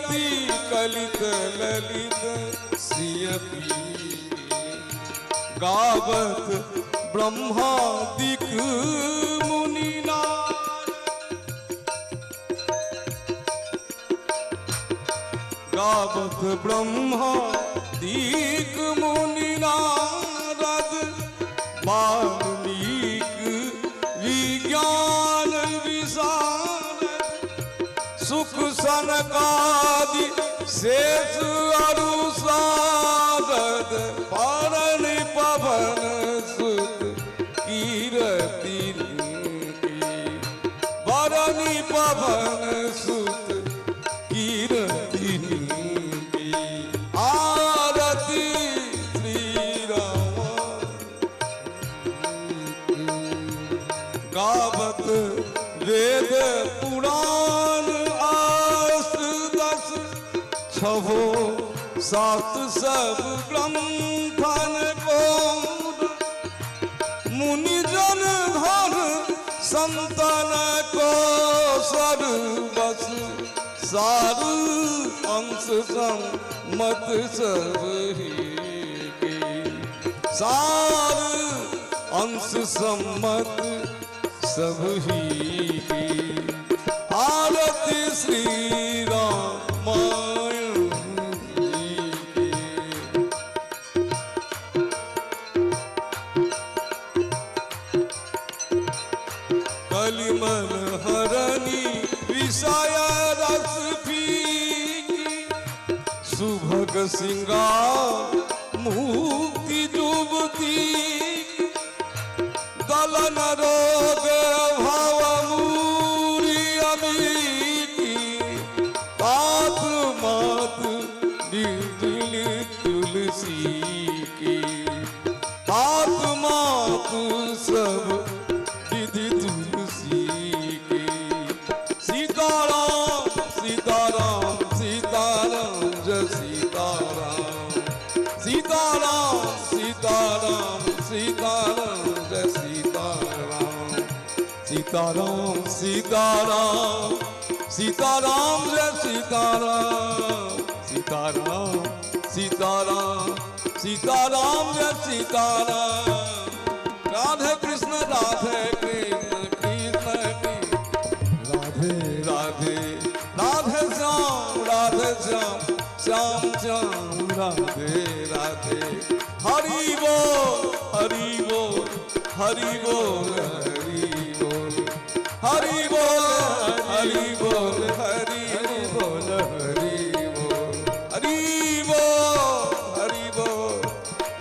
कीरति कलित ललित सियपी। गावत ब्रह्मादिक मुनि नारद, गावत ब्रह्मादिक मुनि नारद, वाल्मीकि विज्ञान विशारद, सुख सनकादि शेष अरु सारद, पारण पवन सुत कीरति की, बरनि पवन सुत कीरति की। आरती श्री राम। गावत वेद पुराण आस दस छहो सात सब ग्रंथन को, मुनि जन धर संतन को सर्वस, सार अंश सम्मत सब ही के, सार अंश सम्मत सब ही की। आरती श्री रामायण जी की। कलिमल हरनी विषय रस फीकी, सुभग सिंगार मुक्ति जुबती, दलन रोग भव मूरी अमीकी, तात मात बिजली तुलसी की, तात मात सब विधि तुलसी की। सीताराम सीताराम सीताराम जय सीताराम, सीताराम सीताराम सीताराम जय सीताराम, सीताराम सीताराम सीताराम जय सीताराम, सीताराम सीताराम सीताराम जय सीताराम। राधे कृष्ण राधे कृष्ण कृष्ण कृष्ण राधे राधे, राधे श्याम राधे श्याम श्याम श्याम राधे राधे। हरि बोल हरि बोल हरि बोल हरि बोल, हरि बोल हरि बोल हरि बोल हरि बोल, हरि बोल हरि बोल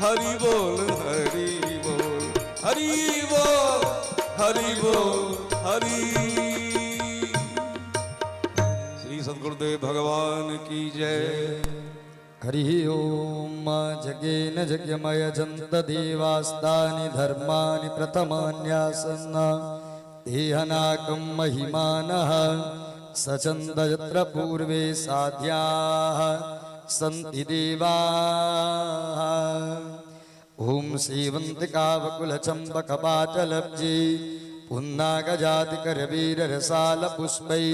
हरि बोल हरि बोल, हरि बोल हरि बोल हरि। श्री सद्गुरुदेव भगवान की जय। हरिः ॐ। जगेन जग्यमयजन्त देवास्तानि धर्माणि प्रथमान्यासन्न देहनाकं महिमानः सचन्द यत्र पूर्वे साध्याः सन्ति देवाः। ॐ सेवन्तिकावकुलचम्पकपाटलब्जी पुन्नागजातिकरवीररसालपुष्पै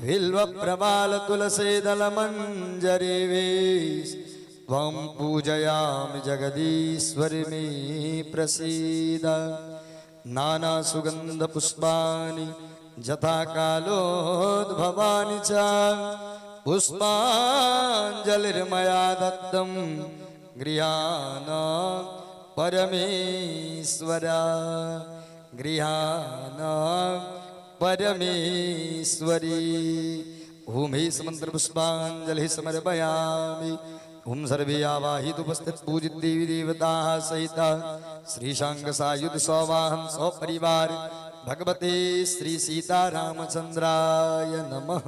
बिल्वप्रबालतुलसीदलमञ्जरीभिः त्वं पूजयामि जगदीश्वरि मे प्रसीद। नानासुगन्धपुष्पाणि यथा कालोद्भवानि च पुष्पाञ्जलिर्मया दत्तं गृहाण परमेश्वर, गृहाण परमेश्वरी। ओम हि मंत्र पुष्पांजलि समर्पयामि। ओम सर्वे आवाहित उपस्थित पूजित देवी देवता सहित श्रीशांग सायुध सवाहन सपरिवार भगवते श्री सीता रामचंद्राय नमः।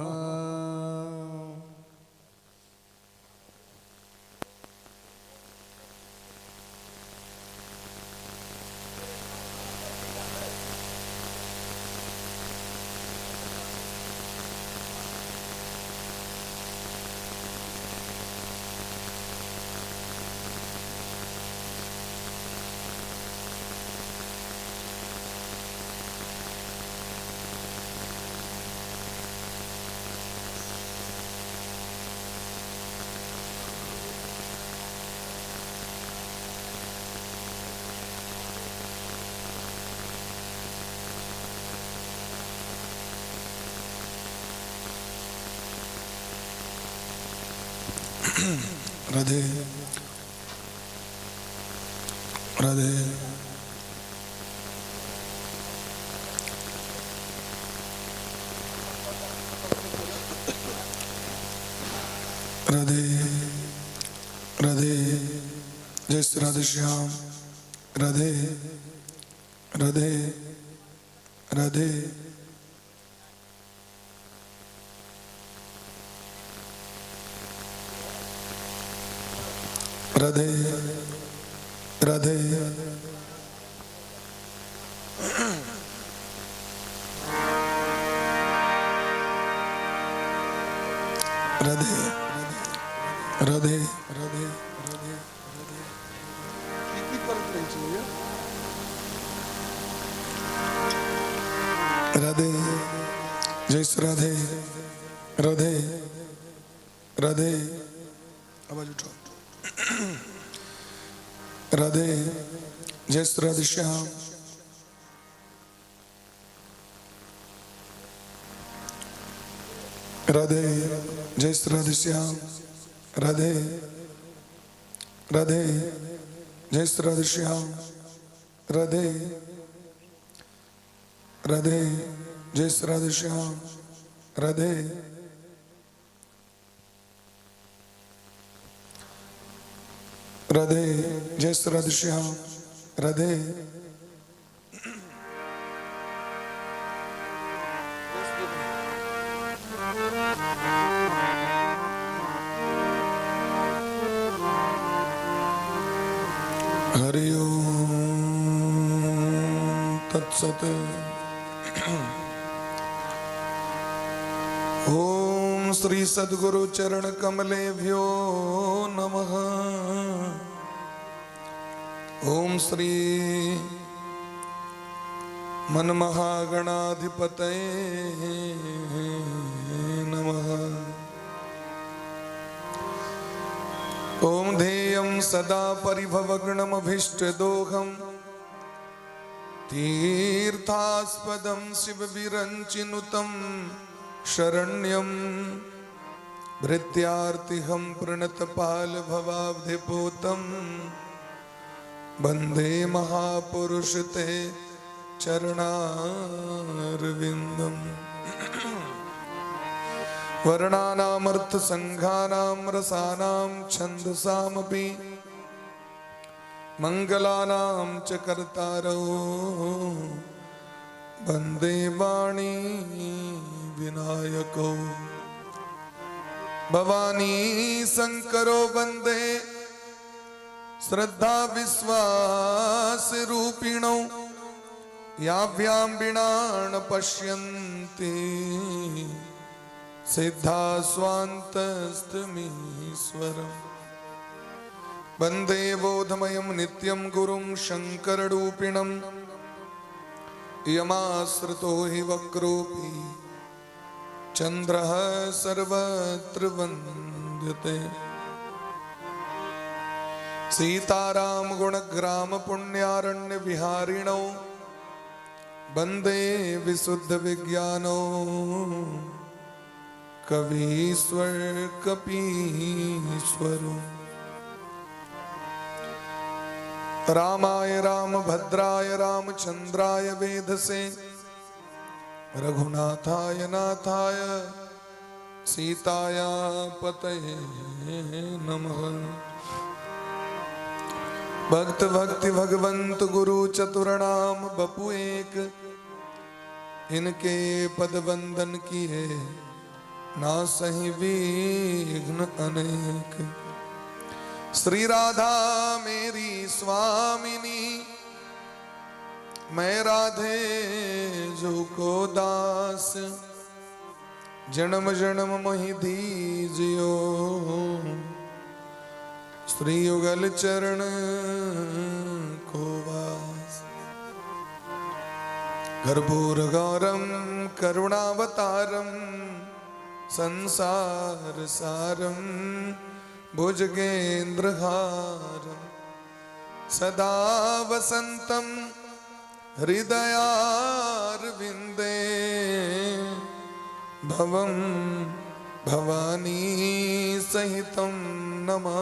राधे राधे। राधे राधे। जय श्री राधे श्याम। राधे राधे राधे। राधे राधे। राधे राधे राधे राधे। की करैत रहै छी भैया? राधे। जय श्री राधे राधे राधे। आवाज उठाओ। राधे। जय श्री राधे श्याम। राधे। जय श्री राधे श्याम। राधे राधे। जय श्री राधे श्याम। राधे राधे। जय श्री राधे श्याम। राधे राधे। जय श्री राधे श्याम। राधे। हरि ओम तत्सत। ओम श्री सद्गुरु चरण कमलेभ्यो नमः। ओम श्री मनमहागणाधिपतये नमः। ओम ध्येयं सदा परिभवग्नमभीष्टदोहं तीर्थास्पदं शिवविरञ्चिनुतं शरण्यं भृत्यार्तिहं प्रणतपालभवाब्धिपूतं वन्दे महापुरुष ते चरणारविन्दम्। वर्णानामर्थसङ्घानां रसानां छन्दसामपि मङ्गलानां च कर्तारौ वन्दे वाणी विनायकौ। भवानी शङ्करो वन्दे श्रद्धा विश्वास रूपिणौ याभ्यां विणा न पश्यन्ति सिद्धा स्वान्तस्थमीश्वरम्। वन्दे बोधमयं नित्यं गुरुं शङ्कररूपिणं यमाश्रितो हि वक्रोऽपि चन्द्रः सर्वत्र वन्द्यते। सीताराम गुणग्राम पुण्यारण्य विहारिणौ वन्दे विशुद्ध विज्ञानो कवीश्वर कपीश्वरो। रामाय रामभद्राय रामचंद्राय वेधसे रघुनाथाय नाथाय सीताया पतये नमः। भक्त भक्ति भगवंत गुरु चतुरनाम बपु एक, इनके पद वंदन किए ना सही विघ्न अनेक। श्री राधा मेरी स्वामिनी, मैं राधे जो को दास, जन्म जन्म मोहि दीजियो श्री युगल चरण को वास। कर्पूर गौरम करुणावतारम संसार सारम भुजगेंद्रहारम सदा वसंतम हृदयारविंदे भवं भवानी सहितं नमः।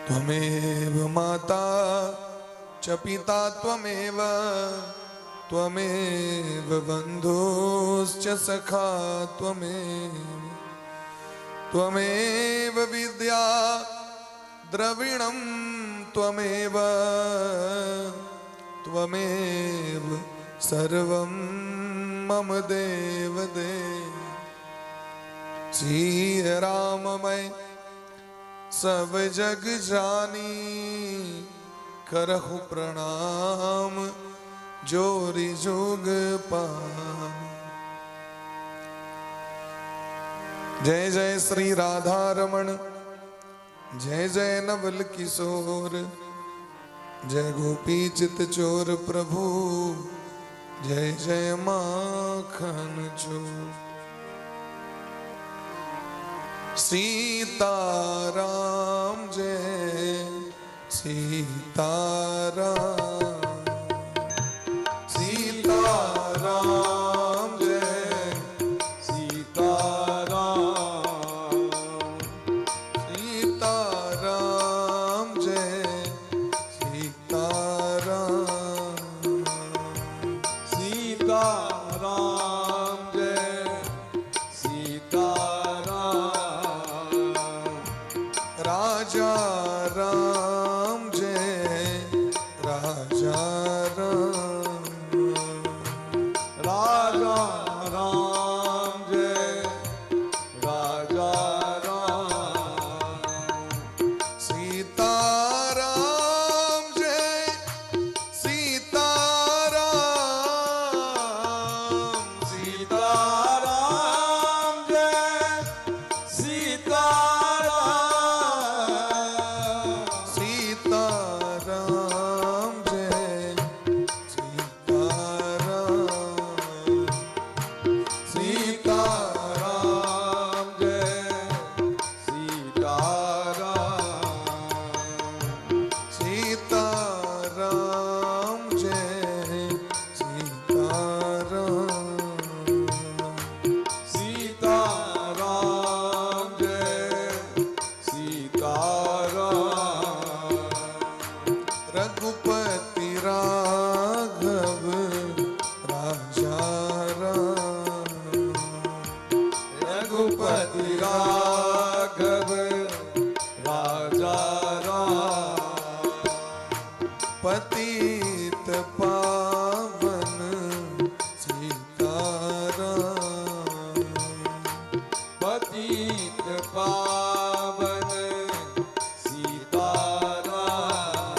त्वमेव माता च पिता त्वमेव, त्वमेव बन्धुश्च सखा त्वमेव, त्वमेव विद्या द्रविणं त्वमेव, त्वमेव सर्वं मम देव देव। श्री राम मैं सब जग जानी, करहु प्रणाम जोरी जुग पानी। जय जय श्री राधा रमण, जय जय नवल किशोर, जय गोपी चित चोर प्रभु, जय जय माखन चोर। सीता राम जय सीता राम, सीता राम जय सीता राम, सीता राम जय सीता राम, सीता राम जय सीता राम, राजा राम जय राजा राम, राजा राम जय राजा राम, सीता राम जय सीता राम, सीता राम जय सीता राम, सीता राम जय सीता राम, सीता राम जय सीता राम, सीता राम जय सीता राम, सीता राम जय सीता राम, रघुपति राघव राजा राम, रघुपति राघव राजा राम, पतित पावन सीता राम, पतित पावन सीता राम,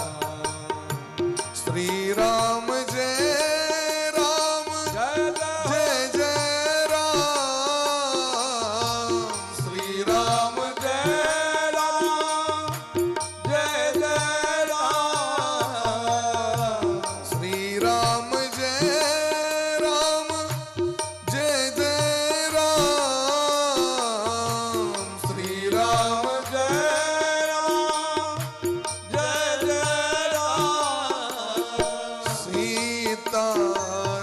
श्री राम जय राम जय जय जय जय राम, श्री राम राम जय राम जय जय राम, श्री राम जय राम जय जय राम, श्री राम राम जय राम जय जय राम, सीता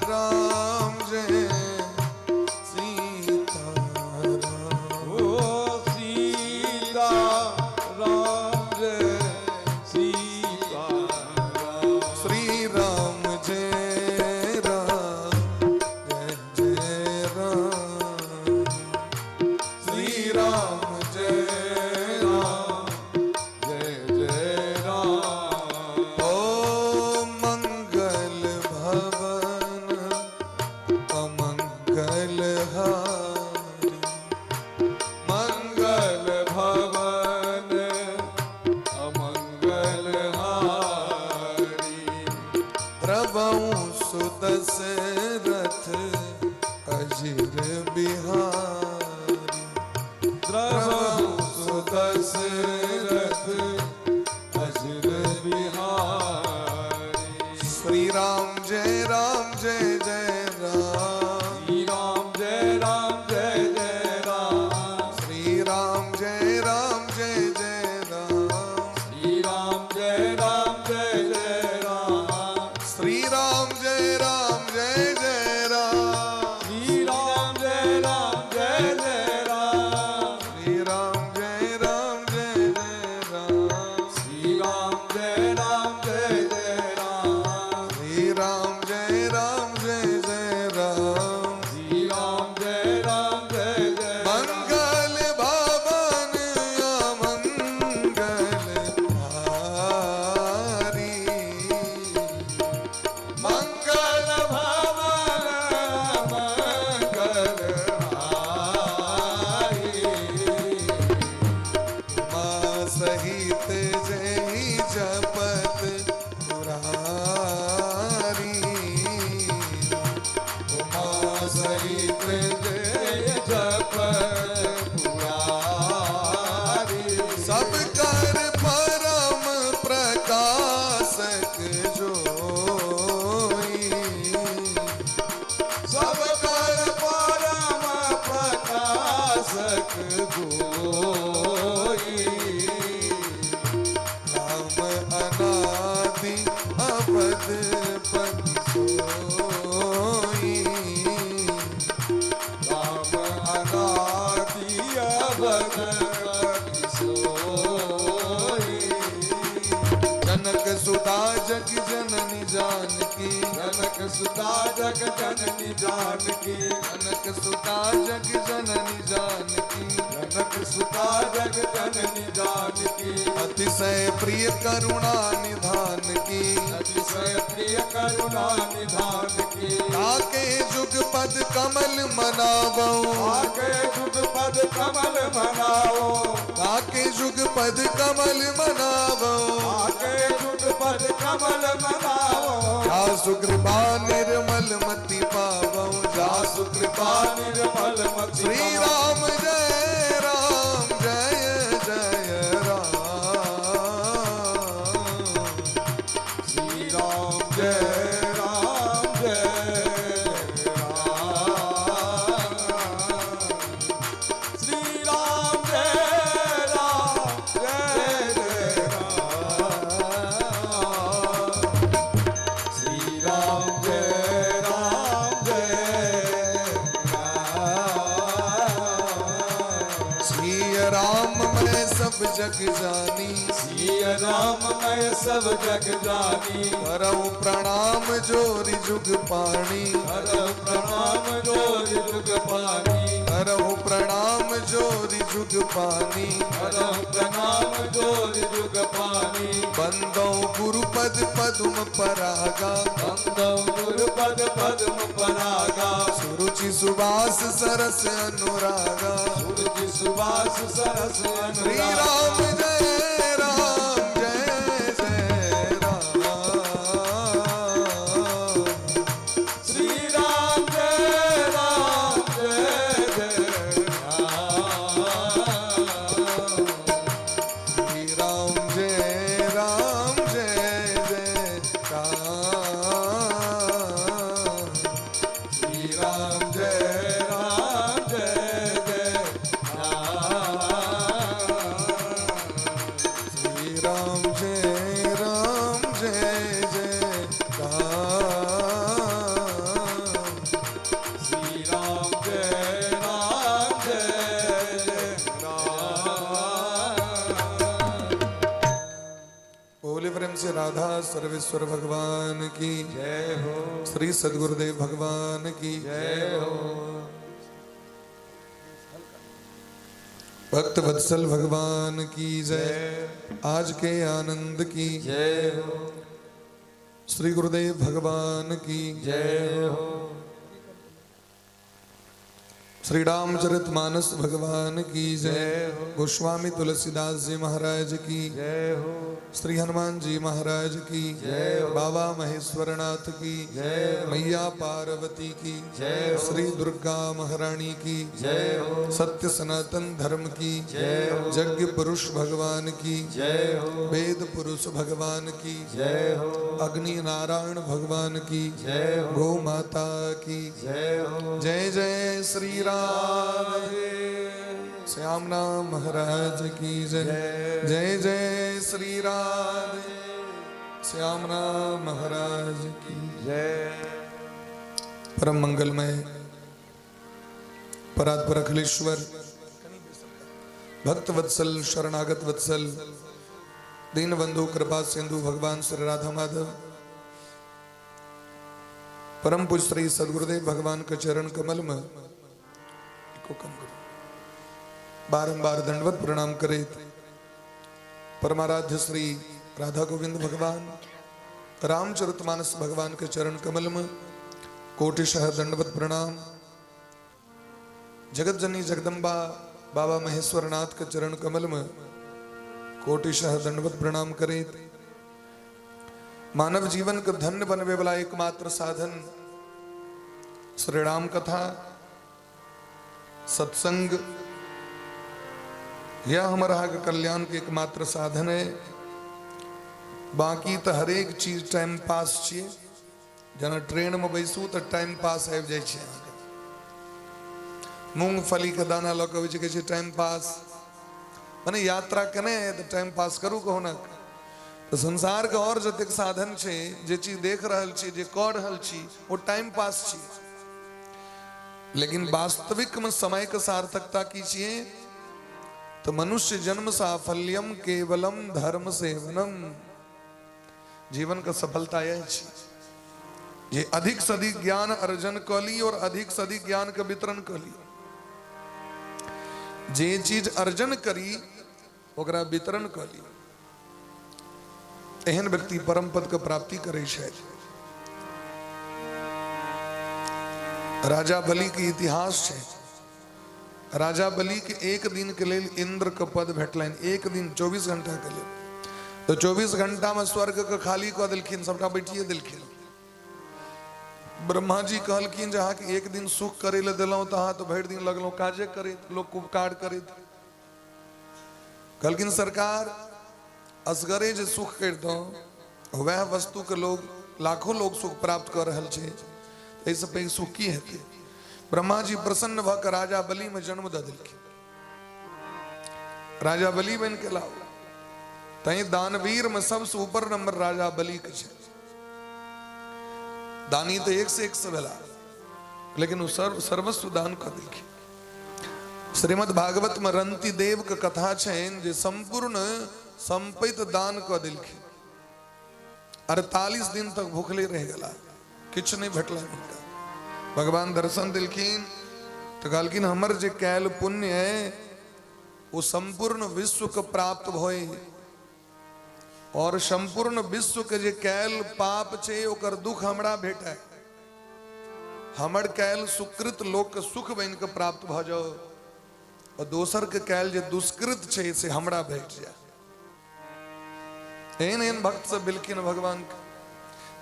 राम जय सीता राम, ओ सीता राम जय सीता राम, श्री राम जय राम जय जय राम, श्री राम जय राम जय जय राम, ओ मंगल भवन अमंगल हारी, मंगल भवन अमंगल हारी, द्रवऊ सुदशरथ अजिर बिहारी, द्रवहु सुदशरथ अजिर बिहारी, श्री राम जय राम जय जय राम, श्री राम जय राम जय जय राम, श्री राम जय राम जय जय राम, श्री राम जय राम जय जय राम, श्री राम जय राम जय जय राम, श्री राम जय राम शासक गोई। राम अनादि अवध पति सोई। राम अनादि अवध पति सोई। जनक सुता जग जननी जानकी। जनक सुता जग जननी जानकी। जनक सुता जग जननी जानकी। जनक सुता जग जननी जानकी। अतिशय प्रिय करुणा निधान की। अतिशय प्रिय करुणा निधान की। ताके जुग पद कमल मनावो। आके जुग पद कमल मनाओ। ताके जुग पद कमल मनावो। आके जुग पद कमल मनाओ। जासु कृपा निर्मल मति पावो। जासु कृपा निर्मल मति। श्री राम जय राम जय जय राम। श्री राम जय राम जय राम। श्री राम जय राम जय जय राम। श्री राम जय राम जय राम। श्री राम मैं सब जग जानी। श्री राम मैं सब जग जानी। करऊँ प्रणाम जोरि जुग पाणी। हर प्रणाम जोर जुग पानी। करऊँ प्रणाम जोरि जुग पानी। हर प्रणाम जोर जुग पानी। बंदो गुरुपद पदुम परागा। बंदो गुरु पद पद्म परागा। सुरुचि सुबास सरस अनुरागा। सुरुचि सुबास सरस श्री अनुराग। राम जय राम जय जय राम। श्री राम जय राम जय जय राम। श्री राम जय राम जय जय राम। श्री राम जय राम जय जय राम। श्री राम जय राम जय जय राम। श्री राम जय राम जय जय राम। बोले प्रेम से राधा सर्वेश्वर भगवान की जय हो। श्री सदगुरुदेव भगवान की जय हो। भक्त वत्सल भगवान की जय। आज के आनंद की जय हो। श्री गुरुदेव भगवान की जय हो। श्री रामचरित मानस भगवान की जय। जय हो। गोस्वामी तुलसीदास जी महाराज की जय हो। श्री हनुमान जी महाराज की जय हो। बाबा महेश्वरनाथ की जय हो। मैया पार्वती की जय हो। श्री दुर्गा महारानी की जय हो। सत्य सनातन धर्म की जय हो। यज्ञ पुरुष भगवान की जय हो। वेद पुरुष भगवान की जय हो। अग्नि नारायण भगवान की जय हो। गौ माता की जय हो। जय जय श्री राम। श्याम नाम महाराज की जय। जय जय श्री राम। श्याम नाम महाराज की जय। परम मंगलमय परात्पर अखिलेश्वर भक्त वत्सल शरणागत वत्सल दीन बंधु कृपा सिंधु भगवान श्री राधा माधव परम पूज्य श्री सदगुरुदेव भगवान के चरण कमल में को कम करो बारंबार दंडवत प्रणाम करे परमाराध्य श्री राधा गोविंद भगवान रामचरितमानस भगवान के चरण कमल में कोटिशः दंडवत प्रणाम। जगत जननी जगदम्बा बाबा महेश्वरनाथ के चरण कमल में कोटिशः दंडवत प्रणाम करे मानव जीवन के धन्य बनवे वाला एकमात्र साधन श्री राम कथा सत्संग, यह हमारा के कल्याण के एकमात्र साधन है। बाकी तो हरेक चीज टाइम पास छिए। जेना ट्रेन में बैसू तो टाइम पास आबि जाइ छै अहाँके। मूंगफलीके दाना लऽ कऽ अबै छै, कहै छै टाइम पास, मने यात्रा केने तऽ टाइम पास करू कहुना। तऽ संसारके आओर जतेक साधन छै, जे चीज देख रहल छी, जे कऽ रहल छी, ओ टाइम पास छी। लेकिन वास्तविकमे समयके सार्थकता की छियै? तऽ मनुष्य जन्म साफल्यम केवलम धर्म सेवनम। जीवन के सफलता यह छी जे अधिक से अधिक ज्ञान अर्जन कऽ ली और अधिक से अधिक ज्ञान के वितरण कऽ ली। जे चीज अर्जन करी ओकरा वितरण कऽ ली। एहन व्यक्ति परम पद के प्राप्ति करै छथि। राजा बलि के इतिहास छै। राजा बलि के एक दिन के लेल इंद्र के पद भेटलनि, एक दिन 24 घंटा के लेल। तो 24 घंटा में स्वर्ग के खाली कऽ देलखिन, सबटा बैठिए देलखिन। ब्रह्मा जी कहलखिन जे अहाँके एक दिन सुख करे लए देलहुँ तऽ अहाँ तऽ भरि दिन लगलहुँ काजे करैत, लोक उपकार करैत। कहलखिन सरकार असगरे जे सुख करितहुँ वएह वस्तुके लोग लाखों लोग सुख प्राप्त कऽ रहल छै, एहिसँ पैघ सुख की हेतै? ब्रह्मा जी प्रसन्न भऽ कऽ राजा बलिमे जन्म दऽ देलखिन। राजा बलि बनि के लाओ। तैं दानवीर में सबसे ऊपर नंबर राजा बलि के छै। दानी तो एक से एक से भेला, लेकिन ओ सर्वस्व दान कऽ देलखिन। श्रीमद् भागवत में रंती देव के कथा छनि जे संपूर्ण संपत्ति दान कऽ देलखिन। 48 दिन तक भूखले रहि गेला, किछु नहि भेटलनि हुनका। भगवान दर्शन देलखिन तऽ कहलखिन हमर जे कैल पुण्य है वो संपूर्ण विश्व के प्राप्त भए और संपूर्ण विश्व के जे कैल पाप छै ओकर दुख हमरा भेटै, हमर कैल सुकृत लोक के सुख बनि के प्राप्त भऽ जाओ और दोसर के कैल जे दुष्कृत छै से हमरा भेट जाए। एहन एहन भक्त सब भेलखिन भगवान के।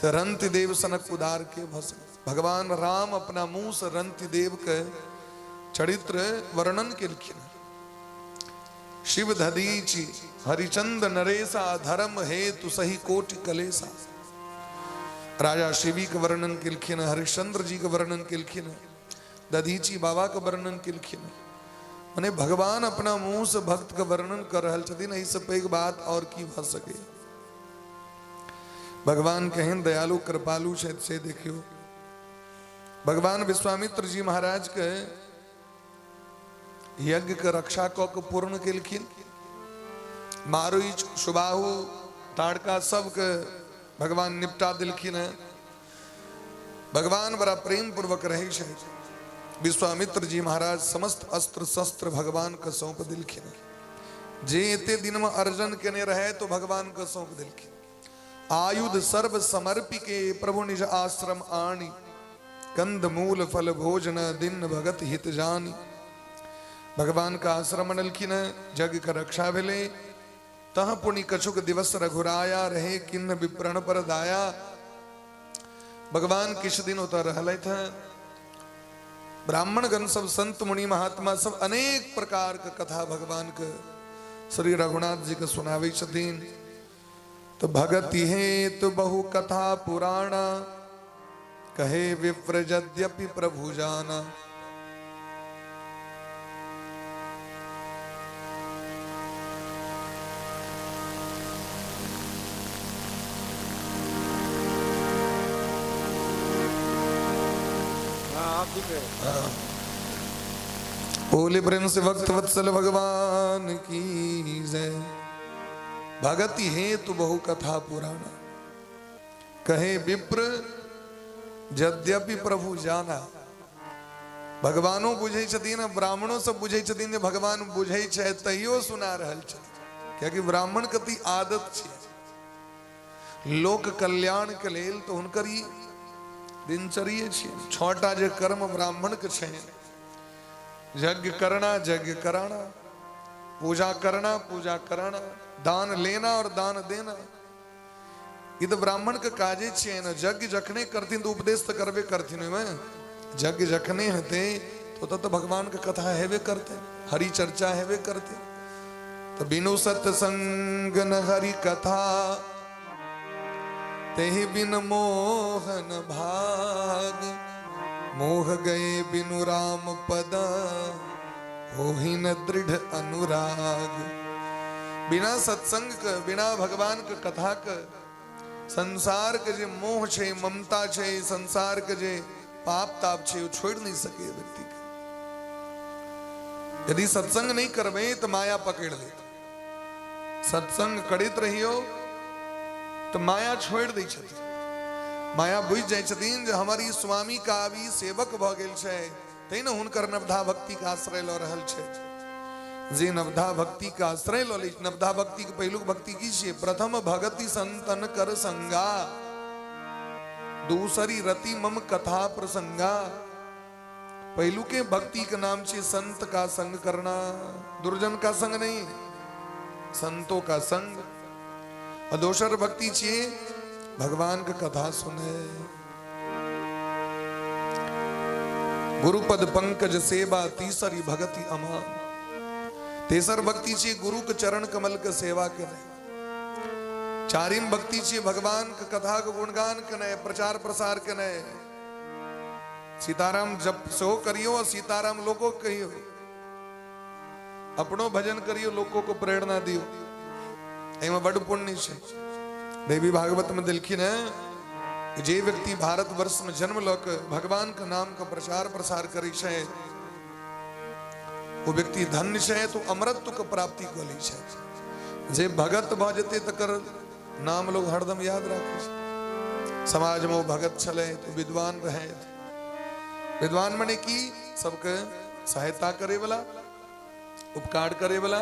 तऽ रंतिदेव सनक उदार के भस भगवान राम अपना मुंह से रंतिदेव के चरित्र वर्णन केलखिन। शिव दधीचि हरिचंद नरेशा धर्म हेतु सही कोटि कलेशा। राजा शिवी के वर्णन केलखिन, हरिश्चंद्र जी के वर्णन केलखिन, दधीची बाबा के वर्णन केलखिन। मने भगवान अपना मुंह से भक्त के वर्णन कर रहल छथिन, एहिसँ पैघ बात और की भऽ सकै। भगवान केहन दयालु कृपालु छथि से देखियौ। भगवान विश्वामित्र जी महाराज के यज्ञ के रक्षा कऽ के पूर्ण केलखिन। मारुच सुबाहु ताड़का सबके भगवान निपटा देलखिन हैं। भगवान बड़ा प्रेम पूर्वक रहे छथि। विश्वामित्र जी महाराज समस्त अस्त्र शस्त्र भगवान के सौंप देलखिन। जे एते दिन में अर्जन केने रहे तो भगवान के सौंप देलखिन। आयुध सर्व समर्पि के प्रभु निज आश्रम आनी, कंद मूल फल भोजन दिन भगत हित जानी। भगवान का आश्रम अनलखिन, जग के रक्षा भेले। तह पुनि कछुक दिवस रघुराया, रहे किन्न विप्रण पर दाया। भगवान किछु दिन ओतऽ रहलथि हैं। ब्राह्मणगण सब संत मुनि महात्मा सब अनेक प्रकार के कथा भगवान के श्री रघुनाथ जी के सुनाबै छथिन। तो भगति हेतु बहु कथा पुराणा, कहे विप्र यद्यपि प्रभु जाना। बोले प्रेम से भक्त वत्सल भगवान की जय। भगति हेतु बहु कथा पुराणा, कहे विप्र यद्यपि प्रभु जाना। भगवानो बुझै छथिन, ब्राह्मणो सब बुझै छथिन जे भगवान बुझै छै, तैयो सुना रहल छथिन। कियाकि ब्राह्मण के तऽ आदत छै लोक कल्याण के लेल, तऽ हुनकर ई दिनचर्ये छै। छटा जे कर्म ब्राह्मण के छै, यज्ञ करना यज्ञ कराना, पूजा करना पूजा कराना, दान लेना और दान देना, ई तऽ ब्राह्मण के काजे छियै ने। यज्ञ जखने करथिन तऽ उपदेश तऽ करबे करथिन। ओहिमे यज्ञ जखने हेतै तऽ ओतऽ तऽ भगवान के कथा हेबे करतै, हरि चर्चा हेबे करतै। तऽ बिनु सत्संग न हरि कथा, तेहि बिन मोहन भाग। मोह गए बिनु राम पद, होहि न दृढ़ अनुराग। बिना सत्संग के, बिना भगवान के कथा के, संसार के जे मोह छै, ममता छै, संसार के जे पाप ताप छै, ओ छोड़ि नहि सकैए व्यक्ति के। यदि सत्संग नहि करबै तऽ माया पकड़ि लेत। सत्संग करैत रहियौ तऽ माया छोड़ि दै छथिन। माया बुझि जाइ छथिन जे हमर ई स्वामी का आब ई सेवक भऽ गेल छै, तै ने हुनकर नवधा भक्ति के आश्रय लऽ रहल छै। जे नवधा भक्ति के आश्रय लऽ लै, नवधा भक्ति के पहिलुक भक्ति की छियै? प्रथम भगति संतन कर संगा, दूसरी रति मम कथा प्रसंगा। पहिलुके भक्ति के नाम छै संत का संग करना, दुर्जन का संग नहीं, संतों का संग। और दोसर भक्ति छियै भगवान के कथा सुने, गुरुपद पंकज सेवा तीसरी भगति अमान। तेसर भक्ति छियै गुरु के चरण कमल के सेवा करे। चारिम भक्ति छियै भगवान के कथा के गुणगान केनाइ, प्रचार प्रसार केनाइ। सीताराम जप सेहो करियो और सीताराम लोको कहियो, अपनो भजन करियो, लोको को प्रेरणा दियो, एहिमे बड पुण्य छै। देवी भागवत में देलखिन है जे व्यक्ति भारत वर्ष में जन्म लऽ के भगवान के नाम के प्रचार प्रसार करै छै, ओ व्यक्ति धन्य छै, तो अमरत्व के प्राप्ति कऽ लै छै। जे भगत भऽ जेतै तकर नाम लोग हरदम याद राखै छै। समाज में ओ भगत छलै तो विद्वान रहै। विद्वान मने की? सबके सहायता करे वाला, उपकार करे वाला,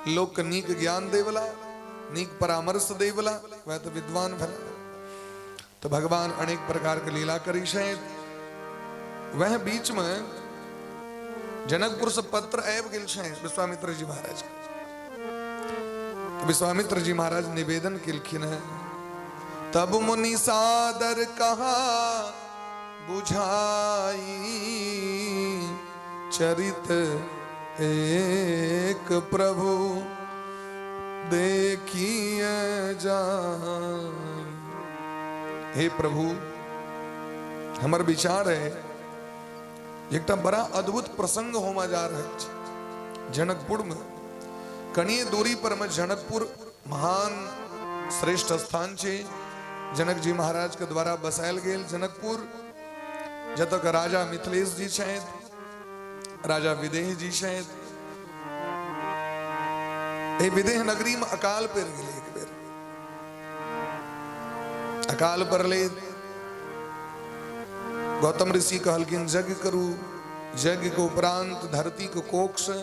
लोक के नीक ज्ञान दे वाला, नीक परामर्श दे वाला, वह तो विद्वान भेला। तो भगवान अनेक प्रकार के लीला करी छै। वह बीच में जनकपुर से पत्र आबि गेल छै विश्वामित्र जी महाराज के। विश्वामित्र जी महाराज निवेदन केलखिन है, तब मुनि सादर कहा बुझाई, चरित एक प्रभु देखिए जाई। हे प्रभु, हमर विचार है एकटा बड़ा अद्भुत प्रसंग होमा जा रहल छै जनकपुर में। कनिए दूरी पर में जनकपुर महान श्रेष्ठ स्थान छै, जनक जी महाराज के द्वारा बसायल गेल जनकपुर, जतऽ के राजा मिथिलेश जी छथि, राजा विदेह जी छथि। एहि विदेह नगरी में अकाल पड़ि गेलै। एक बेर अकाल पड़लै, गौतम ऋषि कहलखिन यज्ञ करू। यज्ञ के उपरांत धरती के कोख से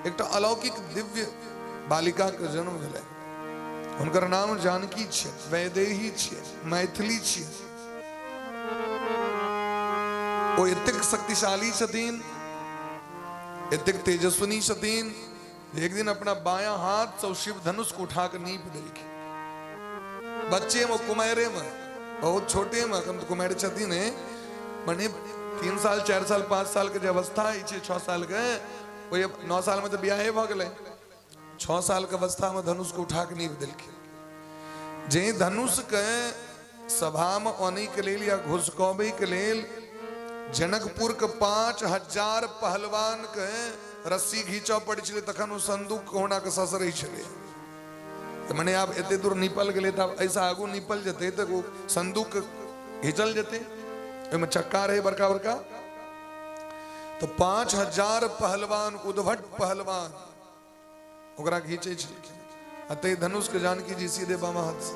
एकटा अलौकिक दिव्य बालिका के जन्म भेलै। हुनकर नाम जानकी छै, वैदेही छै, मैथिली छै। ओ एतेक शक्तिशाली छथिन, एतेक तेजस्विनी छथिन, एक दिन अपना बायां हाथ से शिव धनुष को उठा के नीप देलखिन। बच्चे में, कुमारे में, बहुत छोटे में, अखन तऽ कुमारि छथिन, मने 3 साल 4 साल 5 साल के जे अवस्था होइ छै, 6 साल के, ओहि 9 साल में तऽ बियाहे भऽ गेलै। 6 साल के अवस्था में धनुष के उठा के नीप देलखिन। जे धनुष के सभा में अनै के लेल या घुसकबै के लेल जनकपुर के 5000 पहलवान के रस्सी घींचऽ पड़ै छलै, तखन ओ संदूक कहुना के ससरै छलै। तऽ मने आब एते दूर निपल गेलै तऽ आब एहिसँ आगू निपल जेतै तऽ ओ संदूक घिचल जेतै। ओहिमे चक्का रहै बड़का बड़का। तऽ 5000 पहलवान, उद्भट पहलवान ओकरा घींचै छलखिन आ ताहि धनुष के जानकी जी सीधे बामा हाथ से।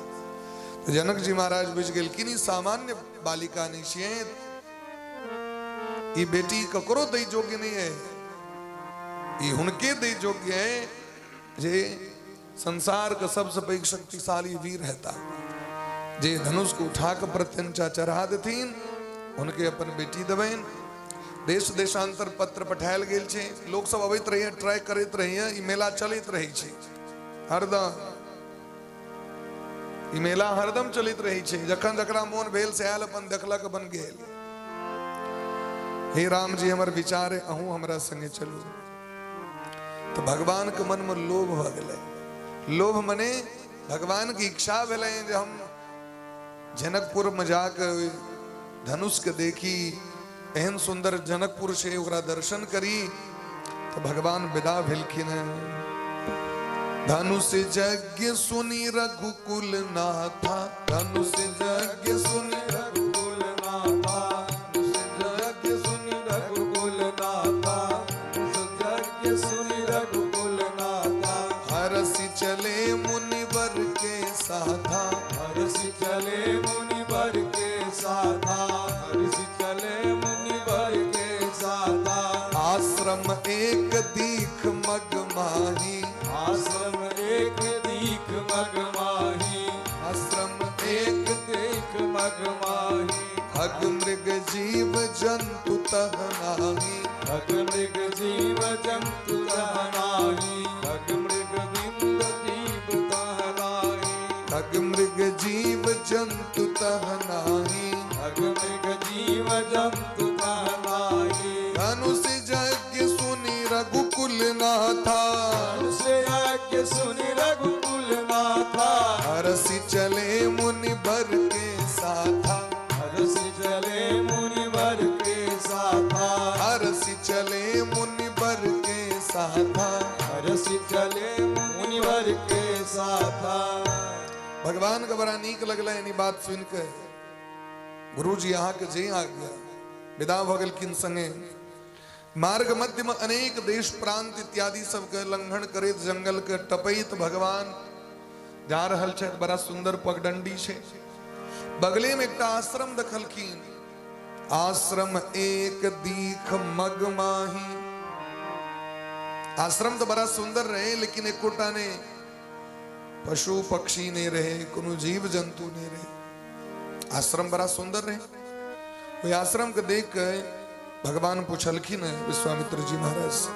तऽ जनक जी महाराज बुझि गेलखिन ई सामान्य बालिका नहि छियै, ई बेटी ककरो दै योग्य नहि है, ई हुनके दै योग्य है जे संसार के सबसे पैघ शक्तिशाली वीर हेता, जे धनुष को उठा के प्रत्यंचा चढ़ा देथिन, हुनके अपन बेटी देबनि। देश देशांतर पत्र पठायल गेल छै, लोक सब अबैत रहैए, ट्राई करैत रहैए। ई मेला चलैत रहै छै हरदम, ई मेला हरदम चलैत रहै छै। जखन जकरा मोन भेल से आयल, अपन देखलक, अपन गेल। हे राम जी, हमर विचार है अहूँ हमरा संगे चलू। तऽ भगवान के मन में लोभ भऽ गेलै। लोभ मने भगवान के इच्छा भेलै जे हम जनकपुर में जाके धनुष के देखी, एहन सुन्दर जनकपुर छै, ओकरा दर्शन करी। तऽ भगवान विदा भेलखिन हैं। धनुष यज्ञ सुनि रघुकुल नाथा, धनुष यज्ञ सुनि रघुकुल नाथा, धनुष यज्ञ सुनि रघुकुल नाथा, धनुष यज्ञ सुनि रघुकुल नाथा। हरसि चले मुनिवर के साथा, हरसि चले मुनिवर के साथा, हरसि चले मुनिवर के साथा। आश्रम एक दीख मग माही, आश्रम एक दीख मग माही, आश्रम एक दीख मग माही। खग मृग जीव जंतु तह नाही, खग मृग जीव जंतु तह नाही, खग मृग बिंद जीव तह नाही, खग मृग जीव जंतु तह नाही, खग मृग जीव जंतु तह नाही। धनुष यज्ञ सुनि रघुकुल नाथा, धनुष यज्ञ सुनि रघुकुल नाथा, हरसि चले मुनि बर के साथा, हरसि चले मुनि वर के साथा, हरसि चले मुनि बर के साथा, हरसि चले मुनि वर के साथा। भगवान के बड़ा नीक लगलनि ई बात सुनि के। गुरुजी अहाँके जे आज्ञा। विदा भऽ गेलखिन संगे। मार्ग मध्य में अनेक देश प्रांत इत्यादि सबके लंघन करैत, जंगल के टपैत भगवान जा रहल छथि। बड़ा सुंदर पगडंडी छै, बगले में एकटा आश्रम देखलखिन। आश्रम एक दीख मग माही। आश्रम तो बड़ा सुंदर रहे, लेकिन एकोटा ने पशु पक्षी नहीं रहे, कोनो जीव जंतु नहीं रहे। आश्रम बड़ा सुंदर रहे। ओहि आश्रम के देख के भगवान पूछलखिन है विश्वामित्र जी महाराज से।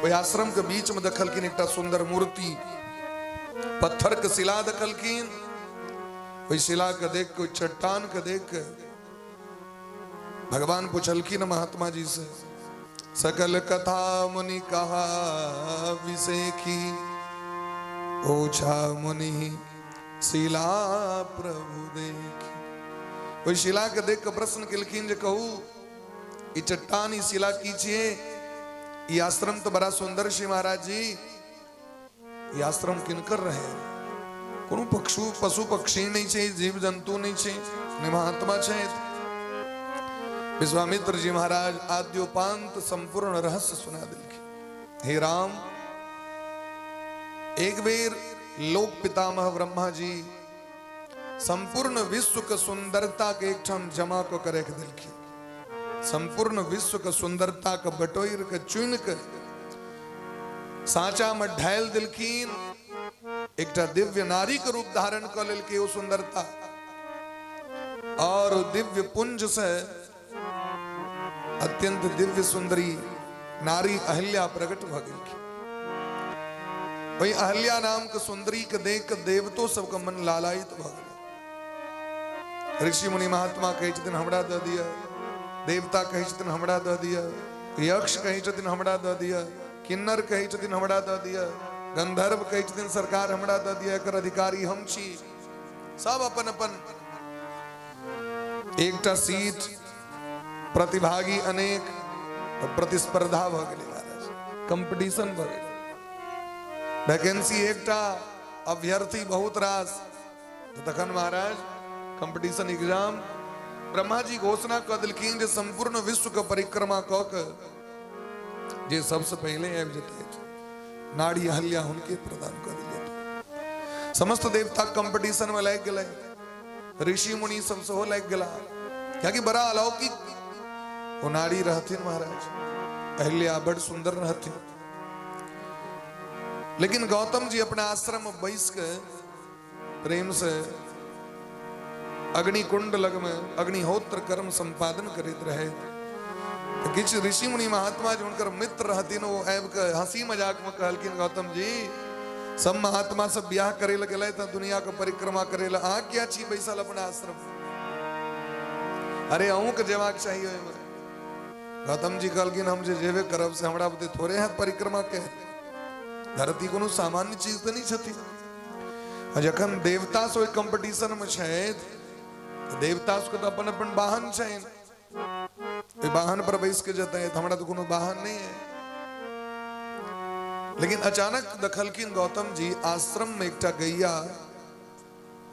ओहि आश्रम के बीच में देखलखिन एकटा सुंदर मूर्ति, पत्थर के शिला देखलखिन। ओहि शिला के देख के, ओहि चट्टान के देख के भगवान पूछलखिन महात्मा जी से, सकल कथा मुनि कहा विसेखी, ओछा मुनि शिला प्रभु देखी। ओहि शिला के देख के प्रश्न केलखिन जे कहू, ई चट्टान, ई शिला की छियै? ई आश्रम तो बड़ा सुंदर छै महाराज जी, ई आश्रम किनकर रहे? कोनो पक्षु पशु पक्षी नहीं छै, जीव जंतु नहीं छै, ने महात्मा छै। विश्वामित्र जी महाराज आद्योपांत संपूर्ण रहस्य सुना देलखिन। हे राम, एक बेर लोक पितामह ब्रह्मा जी संपूर्ण विश्व के सुंदरता के एकठाम जमा कऽ के राखि देलखिन। संपूर्ण विश्व के सुंदरता के बटोरि के, चुनि के साँचा में ढालि देलखिन। एकटा दिव्य नारी के रूप धारण कऽ लेलकै ओ सुंदरता, और दिव्य पुंज से अत्यंत दिव्य सुंदरी नारी अहिल्या प्रकट भऽ गेलखिन। ओहि अहिल्या नाम के सुंदरी के देख के देवतो सबके मन लालायित भऽ गेलै। ऋषि मुनि महात्मा कहै छथिन हमरा दऽ दिअ, देवता कहै छथिन हमरा दऽ दिअ, यक्ष कहै छथिन हमरा दऽ दिअ, किन्नर कहै छथिन हमरा दऽ दिअ, गंधर्व कहै छथिन सरकार हमरा दऽ दिअ, एकर अधिकारी हम छी। सब अपन अपन एकटा सीट, प्रतिभागी अनेक, तऽ प्रतिस्पर्धा भऽ गेलै महाराज, कंपटीशन भऽ गेलै। वैकेंसी एकटा, अभ्यर्थी बहुत रास, तऽ तखन महाराज कंपटीशन एग्जाम। ब्रह्मा जी घोषणा कऽ देलखिन जे संपूर्ण विश्व के परिक्रमा कऽ के जे सबसे पहिले आबि जेतै, नारी अहल्या हुनके प्रदान कऽ देल जेतै। समस्त देवता कंपटीशन में लागि गेलै, ऋषि मुनि सब सेहो लागि गेला, कियाकि बड़ा अलौकिक ओ नारी रहथिन महाराज। अहिल्या बड़ सुंदर रहथिन। लेकिन गौतम जी अपना आश्रम में बैस के प्रेम से अग्निकुंड लग में अग्निहोत्र कर्म संपादन करैत रहे। तऽ किछु ऋषि मुनि महात्मा जे हुनकर मित्र रहथिन, ओ आबि के हंसी मजाक में कहलखिन, गौतम जी, सब महात्मा सब बियाह करे लए गेलथि तऽ दुनिया के परिक्रमा करे लए, अहाँ किया छी बैसल अपना आश्रम? अरे अहूँ के जेबाक चाही ओहिमे। गौतम जी कहलखिन, हम जे जेबे करब से हमरा बुते थोड़े हैत परिक्रमा के, धरती कोनो सामान्य चीज तऽ नहि छथिन। आ जखन देवता से ओहि कंपटीशन में छथि देवता सबके तऽ अपन अपन वाहन छनि, ओहि वाहन पर बैस के जेतै, तऽ हमरा तऽ कोनो वाहन नहि है। लेकिन अचानक देखलखिन गौतम जी आश्रम में एकटा गैया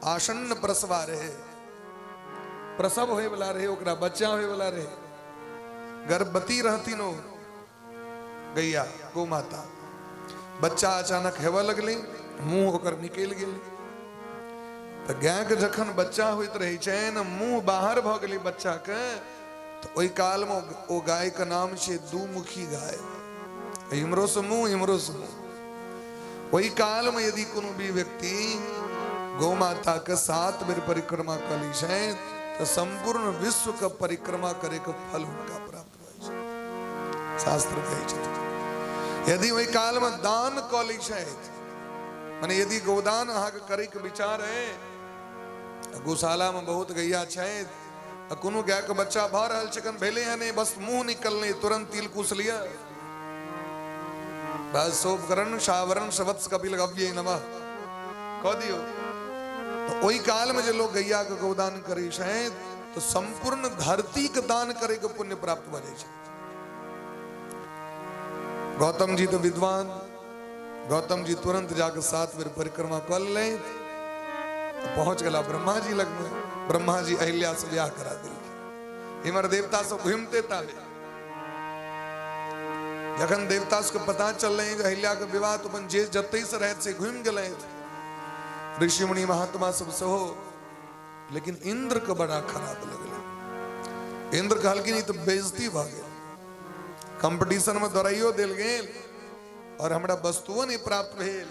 आसन्न प्रसवा रहे, प्रसव होय वाला रहे, ओकरा बच्चा होय वाला रहे, गर्भवती रहथिन ओ गैया गौ माता। बच्चा अचानक हेबऽ लगलै, मुंह ओकर निकलि गेलै। तऽ गायके जखन बच्चा होइत रहै छै ने, मुंह बाहर भऽ गेलै बच्चाके, तऽ ओहि कालमे ओ गायके नाम छै दुमुखी गाय, इम्हरो से मुंह इम्हरो से मुंह। ओहि कालमे यदि कोनो भी व्यक्ति गौ माताके 7 बेर परिक्रमा कऽ लै छै तऽ सम्पूर्ण विश्वके परिक्रमा करैके फल हुनका प्राप्त भऽ जाइ छै, शास्त्र कहै छै। यदि ओहि कालमे दान कऽ लै छथि, माने यदि गोदान अहाँके करैके विचार है, गौशालामे बहुत गैया छथि, आ कोनो गायके बच्चा भऽ रहल छै, एखन भेलै हँ नहि, बस मुँह निकललै, तुरंत तिल कुश लिअ, बस सोपकरण सावरण सवत्स कपिल गव्य नमः कऽ दियौ। तऽ ओहि कालमे जे लोक गैयाके गोदान करै छै तऽ सम्पूर्ण धरतीके दान करैके पुण्य प्राप्त भऽ जाइ छै। गौतम जी तऽ विद्वान, गौतम जी तुरंत जाके 7 बेर परिक्रमा कऽ लेलथि, पहुंच गेला ब्रह्मा जी लगमे। ब्रह्मा जी अहिल्या से ब्याह करा देलखिन। इम्हर देवता सब घुमिते ताबे जखन देवता सबके पता चललै जे अहिल्या के विवाह, तऽ अपन जे जतै से रहैत से घुमि गेलथि, ऋषि मुनि महात्मा सब सेहो। लेकिन इंद्र के बड़ा खराब लगलै। इंद्र कहलखिन ई तऽ बेइज्जती भऽ गेल, कंपटीशन में दौड़ाइयो देल गेल और हमरा वस्तुओ नहीं प्राप्त भेल।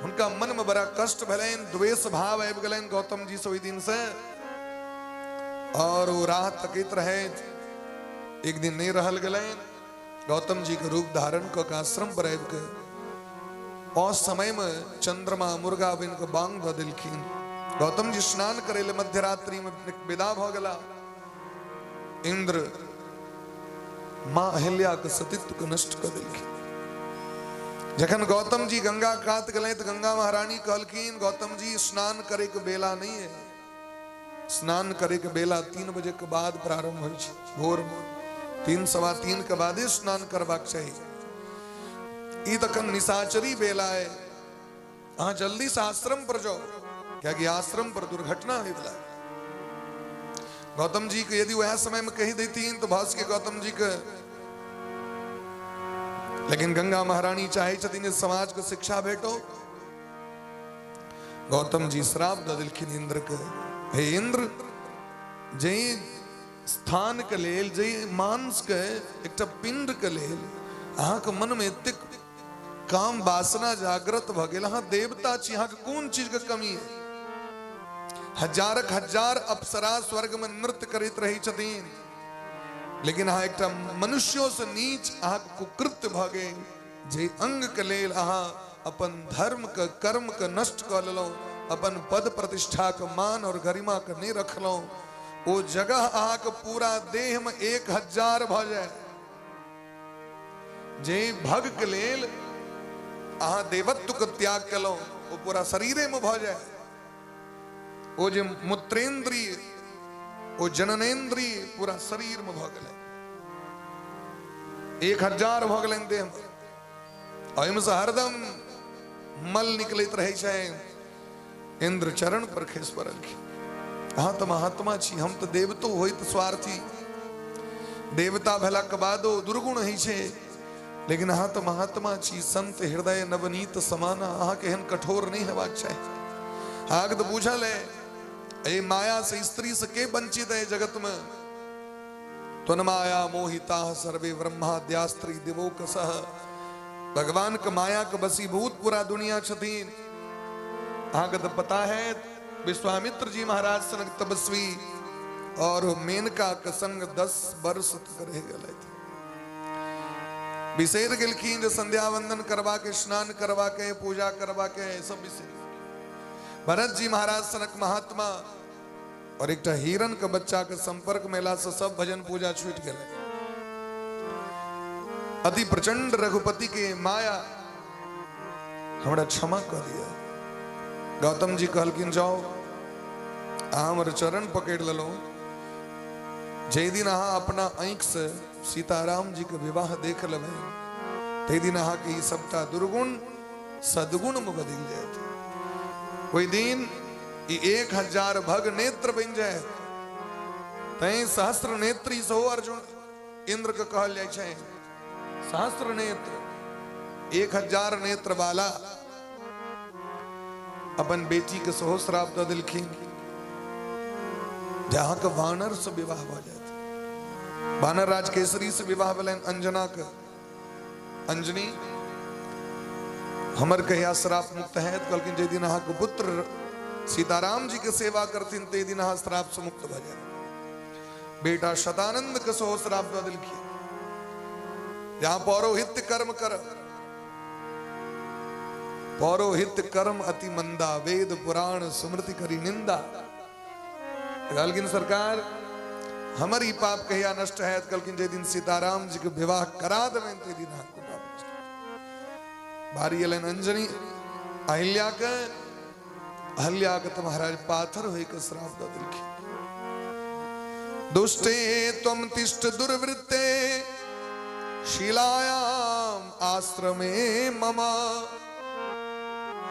हुनका मन में बड़ा कष्ट भेलनि, द्वेष भाव आबि गेलनि गौतम जी से ओहि दिन से, और ओ राह तकैत रहे। एक दिन नहीं रहल गेलनि, गौतम जी के रूप धारण कऽ के आश्रम पर आबि के असमय में चंद्रमा मुर्गा बनि के बांग दऽ देलखिन। गौतम जी स्नान करे ले मध्यरात्रि में विदा भऽ गेला। इंद्र माँ अहिल्या के सतीत्व के नष्ट कऽ देलखिन। जखन गौतम जी गंगा कात गेलै तऽ गंगा महारानी कहलखिन गौतम जी स्नान करे के बेला नहीं है, स्नान करे के बेला 3 बजे के बाद प्रारंभ होइ छै, भोर में 3-3:15 के बादे स्नान करबाक चाही। ई तखन निशाचरी बेला है, अहाँ जल्दी से आश्रम पर जाओ, कियाकि आश्रम पर दुर्घटना होय वाला। गौतम जी के यदि वह समय में कही देतीन तो भस के गौतम जी के, लेकिन गंगा महारानी चाहे छथिन जे समाज के शिक्षा भेटो। गौतम जी श्राप दऽ देलखिन इंद्र के, हे इंद्र, जे स्थान के लेल, जे मांस के एकटा पिंड के लेल अहाँके मन में एतेक काम वासना जागृत भऽ गेल, अहाँ देवता छी, अहाँके कोन चीज के कमी है? हजारक हजार अप्सरा स्वर्ग में नृत्य करैत रहै छथिन, लेकिन अहाँ एकटा मनुष्यो से नीच अहाँके कुकृत्य भऽ गेल, जे अंग के लेल अहाँ अपन धर्म के कर्म के नष्ट कऽ लेलहुँ, अपन पद प्रतिष्ठा के मान और गरिमा के नहीं रखलहुँ, ओ जगह अहाँके पूरा देह में 1000 भऽ जाय। जे भग के लेल अहाँ देवत्व के त्याग केलहुँ ओ पूरा शरीरे में भऽ जाय। ओ जे मूत्रेंद्रिय, ओ जननेन्द्रिय पूरा शरीर में भऽ गेलै, 1000 भऽ गेलनि देह में। ओहिमे से हरदम मल निकलैत रहै छै। इंद्र चरण पर खसि पड़लखिन, अहाँ तऽ महात्मा छी, हम तऽ देवतो होइत स्वार्थी, देवता भेलाके बादो दुर्गुण होइ छै, लेकिन अहाँ तऽ महात्मा छी, संत हृदय नवनीत समाना, अहाँके एहन कठोर नहि हेबाक चाही। अहाँके तऽ बुझल है एहि माया से स्त्री से के वंचित है जगत में। त्वन्माया मोहिता सर्वे ब्रह्माद्यास्त्री दिवोकसः, भगवान के माया के वशीभूत पूरा दुनिया छथिन। अहाँके तऽ पता है विश्वामित्र जी महाराज सनक तपस्वी और मेनका के संग 10 वर्ष तक रह गेलथि। बिसरि गेलखिन जे संध्या वंदन करबा के, स्नान करबा के, पूजा करबा के, सब बिसरि गेलखिन। भरत जी महाराज सनक महात्मा और एकटा हिरण के बच्चा के संपर्क में एला से सब भजन पूजा छूटि गेलै। अति प्रचंड रघुपति के माया हमरा क्षमा कऽ दिअ। गौतम जी कहलखिन जाओ अहाँ हमर चरण पकड़ि लेलहुँ। जाहि दिन अहाँ अपना आँखिसँ सीताराम जीके विवाह देख लेबै, ताहि दिन अहाँके ई सबटा दुर्गुण सद्गुणमे बदलि जायत। ओहि दिन ई 1000 भग नेत्र बनि जायत। तैं सहस्र नेत्री सेहो अर्जुन इंद्र के कहल जाइ छै। सहस्र नेत्र, 1000 नेत्र वाला अपन बेटी के सेहो श्राप दऽ देलखिन जे अहाँके वानर से विवाह भऽ जायत। वानर राज केसरी से विवाह भेलनि अंजना के। अंजनी हमर कहिया श्राप मुक्त हैत? कहलखिन जाहि दिन अहाँके पुत्र सीताराम जी के सेवा करथिन ताहि दिन अहाँ श्राप से मुक्त भऽ जायब। बेटा शतानंद के सेहो श्राप दऽ देलखिन जे अहाँ पौरोहित्य कर्म करब। पौरोहित्य कर्म अति मंदा, वेद पुराण स्मृति करी निंदा। कहलखिन सरकार हमर ई पाप कहिया नष्ट हैत? कहलखिन जाहि दिन सीताराम जी के विवाह करा देबनि ताहि दिन अहाँके पाप नष्ट। बारी एलनि अंजनी अहिल्या के। अहिल्या के तऽ महाराज पाथर होय के श्राप दऽ देलखिन। दुष्टे त्वम तिष्ठ दुर्वृत्ते शिलायाम आश्रमे मम।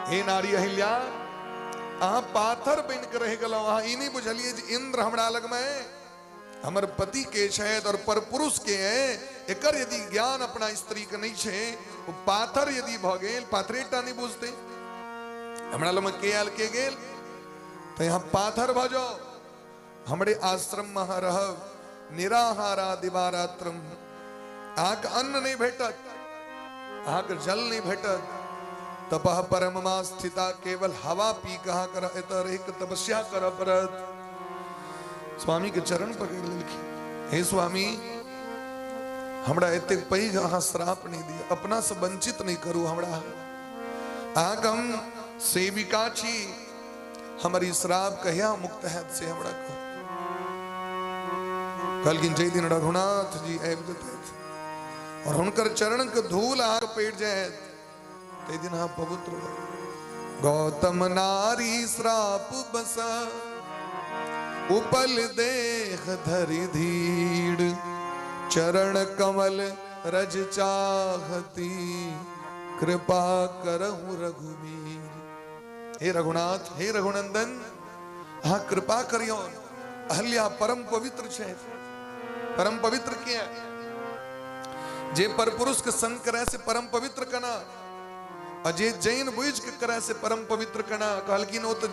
हे नारी अहिल्या, अहाँ पाथर बनि कऽ रहि गेलहुँ। अहाँ ई नहि बुझलियै जे इंद्र हमरा लगमे हमर पति के छथि और परपुरुष के है। एकर यदि ज्ञान अपना स्त्री के नहीं छै, ओ पाथर यदि भऽ गेल, पाथरे टा नहीं बुझते हमरा लगमे के आयल के गेल, तऽ यहाँ पाथर भऽ जाओ, हमरे आश्रम में अहाँ रहब। निराहारा दिवारात्रम, अहाँके अन्न नहीं भेटत, अहाँके जल नहीं भेटत। तपह परममा स्थिता, केवल हवा पी कऽ अहाँके एतऽ रहि कऽ तपस्या करऽ पड़त। स्वामी के चरण पकड़ि लेलखिन, हे स्वामी हमरा एतेक पैघ अहाँ श्राप नहीं दिअ, अपना से वंचित नहीं करू हमरा, अहाँके हम सेविका छी, हमर ई श्राप कहिया मुक्त हैत से हमरा कहू। कहलखिन जाहि दिन रघुनाथ जी आबि जेतथि और हुनकर चरण के धूल अहाँके पड़ि जायत ताहि दिन अहाँ पवित्र भऽ। गौतम नारी श्राप बस उपल देह धरि धीड़, चरण कमल रज चाहती कृपा करहु रघुवीर। हे रघुनाथ, हे रघुनंदन, अहाँ कृपा करियौ। अहल्या परम पवित्र छै। परम पवित्र किया? जे परपुरुष के संग करे से परम पवित्र कना, आ जे जैन बुझ के करे से परम पवित्र कना। कहलखिन ओ तो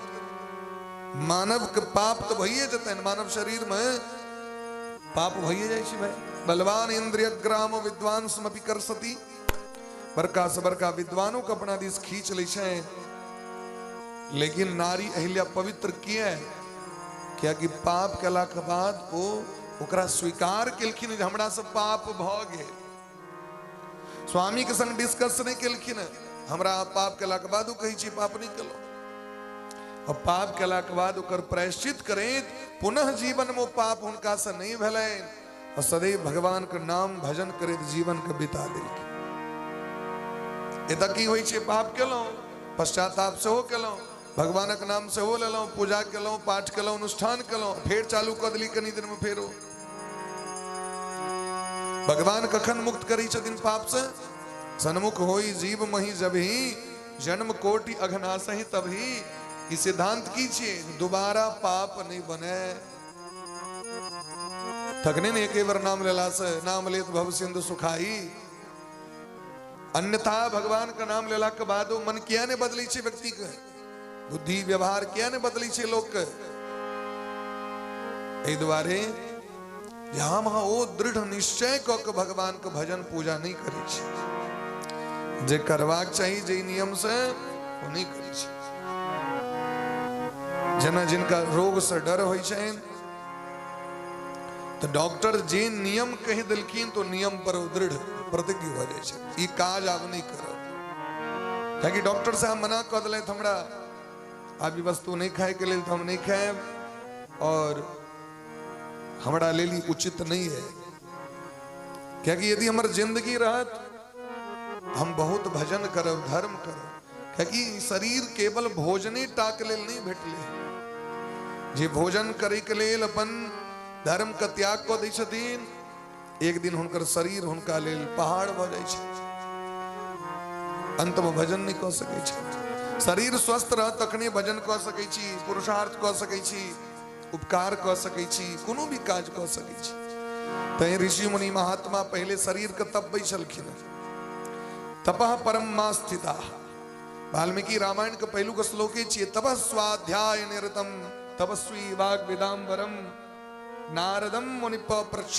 मानव के पाप तो भइए जेतनि, मानव शरीर में पाप भइए जाइ छै भाई। बलवान इंद्रिय ग्राम विद्वान समपि कर सती, बड़का से बड़का विद्वानों के अपना दिस खींच लै छै। लेकिन नारी अहिल्या पवित्र किया? कियाकि पाप केला के बाद ओ ओकरा स्वीकार केलखिन जे हमरा से पाप भऽ गेल। स्वामी के संग डिस्कस नहीं केलखिन, हमरा पाप केला के बाद ओ कहै छी पाप नहीं केलहुँ। और पाप केला के बाद ओकर प्रायश्चित करैत पुनः जीवन में पाप हुनका से नहीं भेलनि और सदैव भगवान के नाम भजन करैत जीवन के बिता देलखिन। एतऽ की होइ छै, पाप केलहुँ, पश्चाताप सेहो केलहुँ, भगवानक नाम सेहो लेलहुँ, पूजा केलहुँ, पाठ केलहुँ, अनुष्ठान केलहुँ, फेर चालू कऽ देली कनि दिनमे फेरो। भगवान कखन मुक्त करै छथिन पाप से? सन्मुख होई जीव मही जबही जन्म कोटि अघनासही तभी। ई सिद्धांत की छियै? दोबारा पाप नहीं बने। तखने ने एके बेर नाम लेला से नाम लेत भव सिंधु सुखाई। अन्यथा भगवान के नाम लेला के बाद मन किया ने बदलै छै व्यक्ति के, बुद्धि व्यवहार किया ने बदलै छै लोक के। एहि दुआरे जे हम अहाँ ओ दृढ़ निश्चय कऽ के भगवान के भजन पूजा नहीं करै छी, जे करबाक चाही जे नियम से ओ नहीं करै छी। जेना जिनका रोग से डर होइ छनि तऽ डॉक्टर जे नियम कहि देलखिन तो नियम पर ओ दृढ़ प्रतिज्ञ भऽ जाइ छै, ई काज आब नहीं करब। कियाकि डॉक्टर साहब मना कऽ देलथि हमरा आब ई वस्तु नहीं खायके लेल, तऽ हम नहीं खायब और हमरा लेल ई उचित नहीं है। कियाकि यदि हमर जिंदगी रहत हम बहुत भजन करब, धर्म करब। कियाकि शरीर केवल भोजने टा के लेल नहीं भेटले, जे भोजन करैके लेल अपन धर्मके त्याग कऽ दै छथिन, एक दिन हुनकर शरीर हुनका लेल पहाड़ भऽ जाइ छै, अंतमे भजन नहि कऽ सकै छै। शरीर स्वस्थ रहत तखने भजन कऽ सकै छी, पुरुषार्थ कऽ सकै छी, उपकार कऽ सकै छी, कोनो भी काज कऽ सकै छी। तैं ऋषि मुनि महात्मा पहिले शरीरके तपबै छलखिन। तपः परम मा स्थिता, वाल्मीकि रामायण के पहिलुक श्लोके छियै, तपः स्वाध्याय निरतम तपस्वी वाग विदाम्बरम नारदम मुनि पप्रच्छ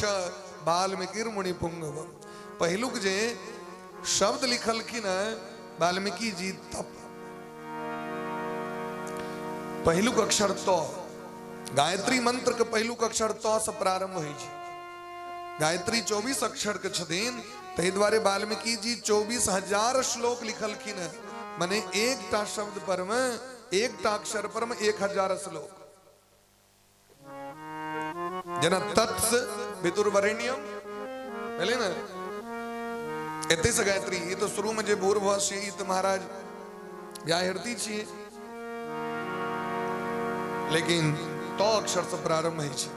वाल्मीकिर मुनि पुंगव। पहिलुक जे शब्द लिखलखिन है वाल्मीकि जी, तप, पहिलुक अक्षर त, गायत्री मंत्र के पहिलुक अक्षर त से प्रारंभ होइ छै। गायत्री 24 अक्षर के छथिन, ताहि दुआरे वाल्मीकि जी 24,000 श्लोक लिखलखिन है। माने एकटा शब्द पर में, एकटा अक्षर पर में 1000 श्लोक। जेना तत्स विदुर्वरेण्यम भेलै ने, एते से गायत्री। ई तो शुरू में जे भूर्भुवः से ई तऽ महाराज व्याहृति छियै, लेकिन त अक्षर से प्रारंभ होइ छै।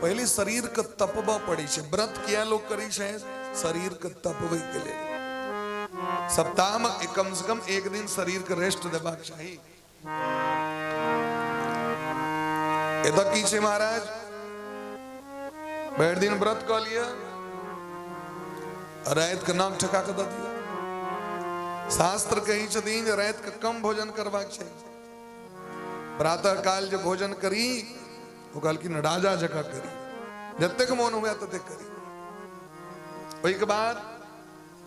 पहिले शरीर के तपबऽ पड़ै छै। व्रत किया लोग करै छै? शरीर के तपबै के लेल। सप्ताह में कम से कम एक दिन शरीर के रेस्ट देबाक चाही। एतऽ की छै महाराज, भरि दिन व्रत कऽ लिअ, राति के नाक ठका कऽ दऽ दिअ। शास्त्र कहै छथिन जे राति के कम भोजन करबाक छै। प्रातः काल जे भोजन करी, ओ कहलखिन राजा जकाँ करी, जतेक मोन हुए ततेक करी। ओहिके बाद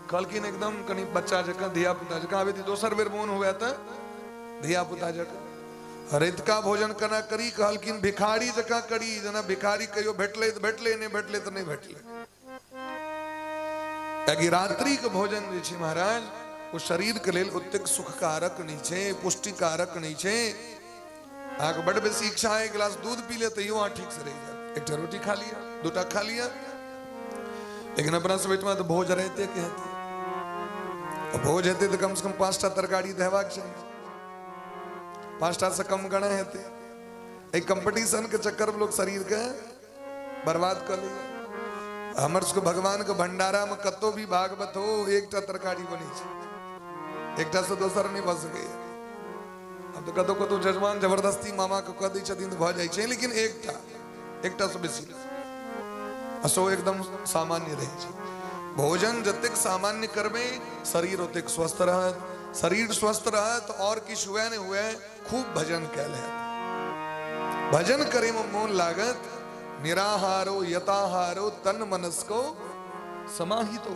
कहलखिन एकदम कनि बच्चा जकाँ, धिया पुता जकाँ। आब यदि दोसर बेर मोन हुए तऽ धिया पुता जकाँ। रतिका भोजन केना करी? कहलखिन भिखारी जकाँ करी, जेना भिखारी कहियो भेटलै तऽ भेटलै, नहि भेटलै तऽ नहि भेटलै। कियाकि रात्रिके भोजन जे छै महाराज, ओ शरीरके लेल ओतेक सुखकारक नहि छै, पुष्टिकारक नहि छै। अहाँके बड बेसी इच्छा है, एक गिलास दूध पी ले तैयो अहाँ ठीक से रहि जायब, एकटा रोटी खा लिअ, दूटा खा लिअ। लेकिन अपना सब एहिठमा तऽ भोज राइते के हेतै। भोज हेतै तऽ कम से कम 5टा तरकारी तऽ हेबाक चाही, 5टा से कम गणा हेतै। एहि कंपटीशन के चक्कर में लोग शरीर के बर्बाद कऽ लैए। हमर सबके भगवान के भंडारा में कतौ भी भागवत हो, एकटा तरकारी बनै छै, एकटा से दोसर नहि भऽ सकैए। आब तऽ कतौ कतौ जजमान जबरदस्ती मामा के कऽ दै छथिन तऽ भऽ जाइ छै, लेकिन एकटा, एकटा से बेसी असो एकदम सामान्य रहै छै। भोजन जतेक सामान्य करबै, शरीर ओतेक स्वस्थ रहत। शरीर स्वस्थ रहत और किछु हुए नहि हुए, खूब भजन कयल हैत। भजन करे में मोन लागत। निराहारो यताहारो तन मनस्को समाहितो।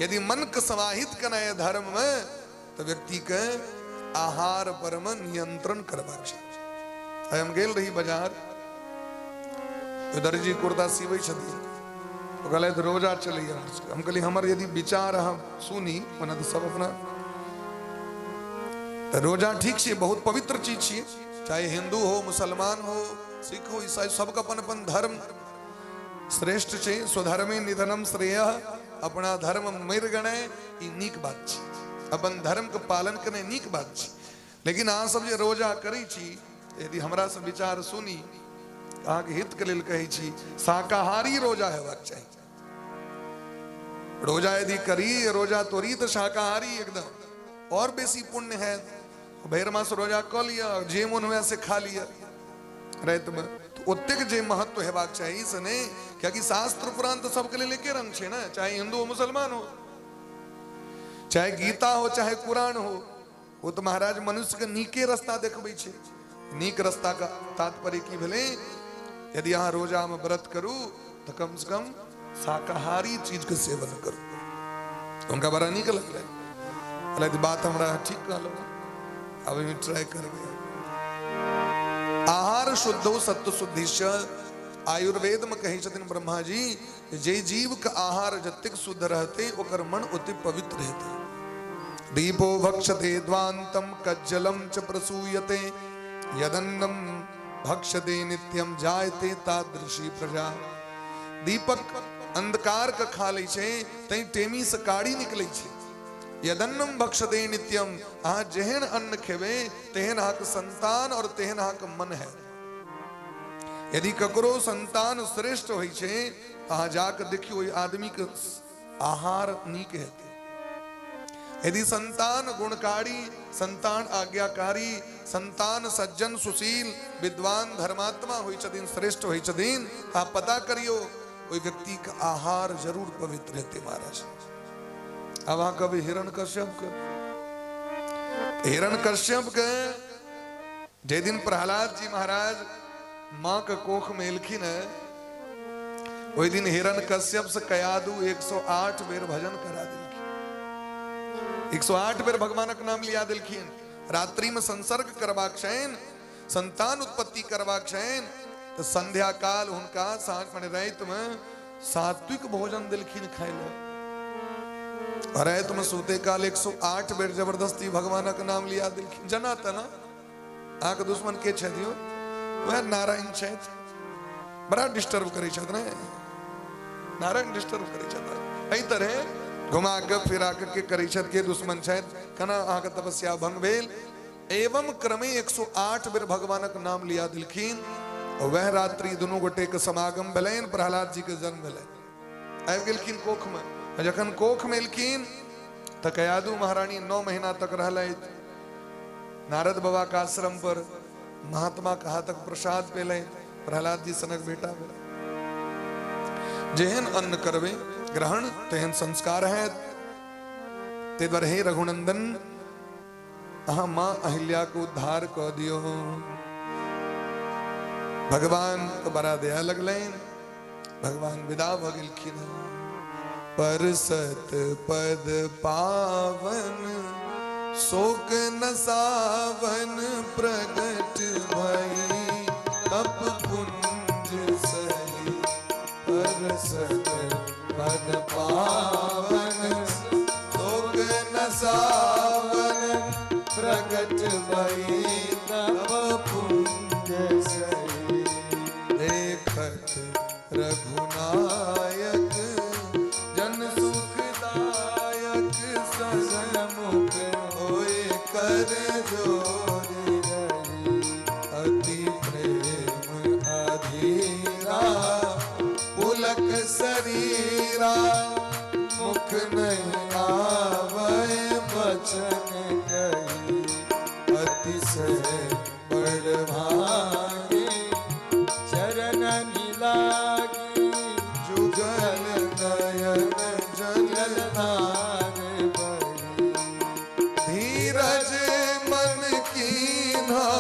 यदि मन के समाहित केनाइ धर्म में, तऽ व्यक्ति के आहार पर में नियंत्रण करबाक चाही। आइ हम गेल रही बाजार, दर्जी कुर्ता सीबै छथिन। ओ कहलथि रोजा चलैए। हम कहलियै हमर यदि विचार अहाँ सुनी, ओना तऽ सब अपना तऽ रोजा ठीक छै, बहुत पवित्र चीज छियै। चाहे हिंदू हो, मुसलमान हो, सिख हो, ईसाई, सबके अपन अपन धर्म श्रेष्ठ छै। स्वधर्मे निधनम श्रेय, अपना धर्म मरि गणे ई नीक बात छै, अपन धर्म के पालन करनाइ नीक बात छै। लेकिन अहाँ सब जे रोजा करै छी, यदि हमरा से विचार सुनी, अहाँके हित के लेल कहै छी, शाकाहारी रोजा हेबाक चाही। रोजा यदि करी, रोजा तोड़ी तऽ शाकाहारी एकदम और बेसी पुण्य है। भरि मास रोजा कऽ लिअ, जे मोन हुए से खा लिअ रातिमे, तऽ ओतेक जे महत्व हेबाक चाही से नहि। कियाकि शास्त्र पुराण तऽ सबके लेल एके रंग छै ने, चाहे हिंदू हो, मुसलमान हो, चाहे गीता हो, चाहे कुरान हो। ओ तऽ महाराज मनुष्यके नीके रास्ता देखबै छै। नीक रास्ताके तात्पर्य की भेलै? यदि अहाँ रोजामे व्रत करू तऽ कम से कम शाकाहारी चीजके सेवन करू। हुनका बड़ा नीक लगलै, कहलथि बात हमरा ठीक कहलहुँ, आब हम ट्राई करबै। आहार शुद्धो सत्व शुद्धिश्च। आयुर्वेद में कहै छथिन ब्रह्मा जी, जे जीव के आहार जतेक शुद्ध रहतै ओकर मन ओतेक पवित्र हेतै। दीपो भक्षते द्वांतम कज्जलम च प्रसूयते, यदन्नम भक्षते नित्यम जायते तादृशी प्रजा। दीपक अंधकार के खा लै छै तै टेमी से कारी निकलै छै। यदन्नम भक्षते नित्यम, अहाँ जेहन अन्न खेबै तेहन अहाँके संतान और तेहन अहाँके मन है। यदि ककरो संतान श्रेष्ठ होइ छै तऽ अहाँ जाके देखियौ ओहि आदमीके आहार नीक हेतै। यदि संतान गुणकारी, संतान आज्ञाकारी, संतान सज्जन सुशील विद्वान धर्मात्मा होइ छथिन, श्रेष्ठ होइ छथिन, अहाँ पता करियौ ओहि व्यक्तिके आहार जरूर पवित्र हेतै महाराज। आब अहाँ कहबै हिरण कश्यपके, हिरण कश्यपके जे दिन प्रहलाद जी महाराज माँ के कोख में एलखिन है, ओहि दिन हिरण कश्यप से कयादू 108 बेर भजन करा देलखिन। 108 बेर भगवानक नाम लिया देलखिन। रात्रि में संसर्ग करबाक छनि, संतान उत्पत्ति करबाक छनि, तऽ संध्या काल हुनका साँझ माने राति में सात्विक भोजन देलखिन खाय लए। राति में सुते काल 108 बेर जबरदस्ती भगवानक नाम लिया देलखिन। जना तना अहाँके दुश्मन के छथि यौ? वएह नारायण छथि, बड़ा डिस्टर्ब करै छथि ने नारायण, डिस्टर्ब करै छथि। एहि तरहे घुमा के फिरा के के करै छथि, के दुश्मन छथि, केना अहाँके तपस्या भंग भेल। एवं क्रमे 108 बेर भगवानक नाम लिया देलखिन। वह रात्रि दुनू गोटे के समागम भेलनि, प्रहलाद जी के जन्म भेलनि, आबि गेलखिन कोख में। जखन कोख में एलखिन तऽ कयादू महारानी 9 महीना तक रहलथि नारद बाबा के आश्रम पर, महात्मा के हाथक प्रसाद पेलथि, प्रहलाद जी सनक बेटा भेल। जेहन अन्न करबे ग्रहण तेहन संस्कार है। ते दुआरे हे रघुनंदन, अहाँ माँ अहिल्या के उद्धार कऽ दियौ। भगवान के बड़ा दया लगलनि, भगवान विदा भऽ गेलखिन। परसत पद पावन शोक नसावन प्रगट भई तप पुंज सही। परसत पद पावन शोक नसावन प्रगट भई तप पुंज सही। देखत रघुनायक जन सुखदायक सन्मुख होए कर जोरि रही। अति प्रेम अधीरा पुलक शरीरा मुख नहीं आवे बचन कही। अतिशय बड़ भागे चरण लागी जुगल नयन जल धार बही। धीरज मन कीन्हा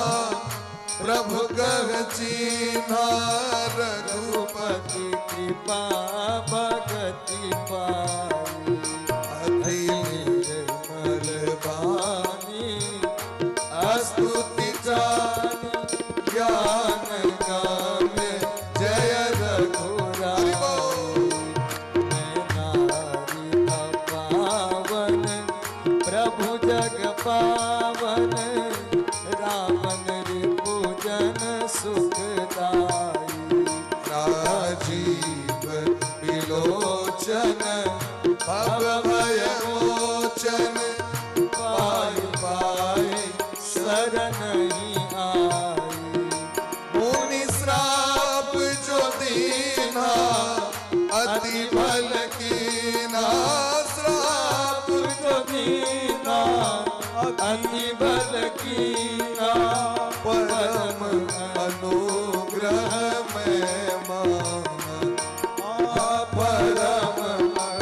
प्रभु कह चिन्हा रघुपति कृपा भगति पाई। अति निर्मल बानी स्तुति जानी ज्ञान गामे जय रघुराई। मैं नारी पावन प्रभु जग पावन रावण रिपुजन सुखदाई। राजीव विलोचन भव भय मोचन पाई पाई शरण ही आई। मुनि श्राप जो दीना अति भल कीना श्राप जो दीना अति भल कीना परम अनुग्रह में माना परम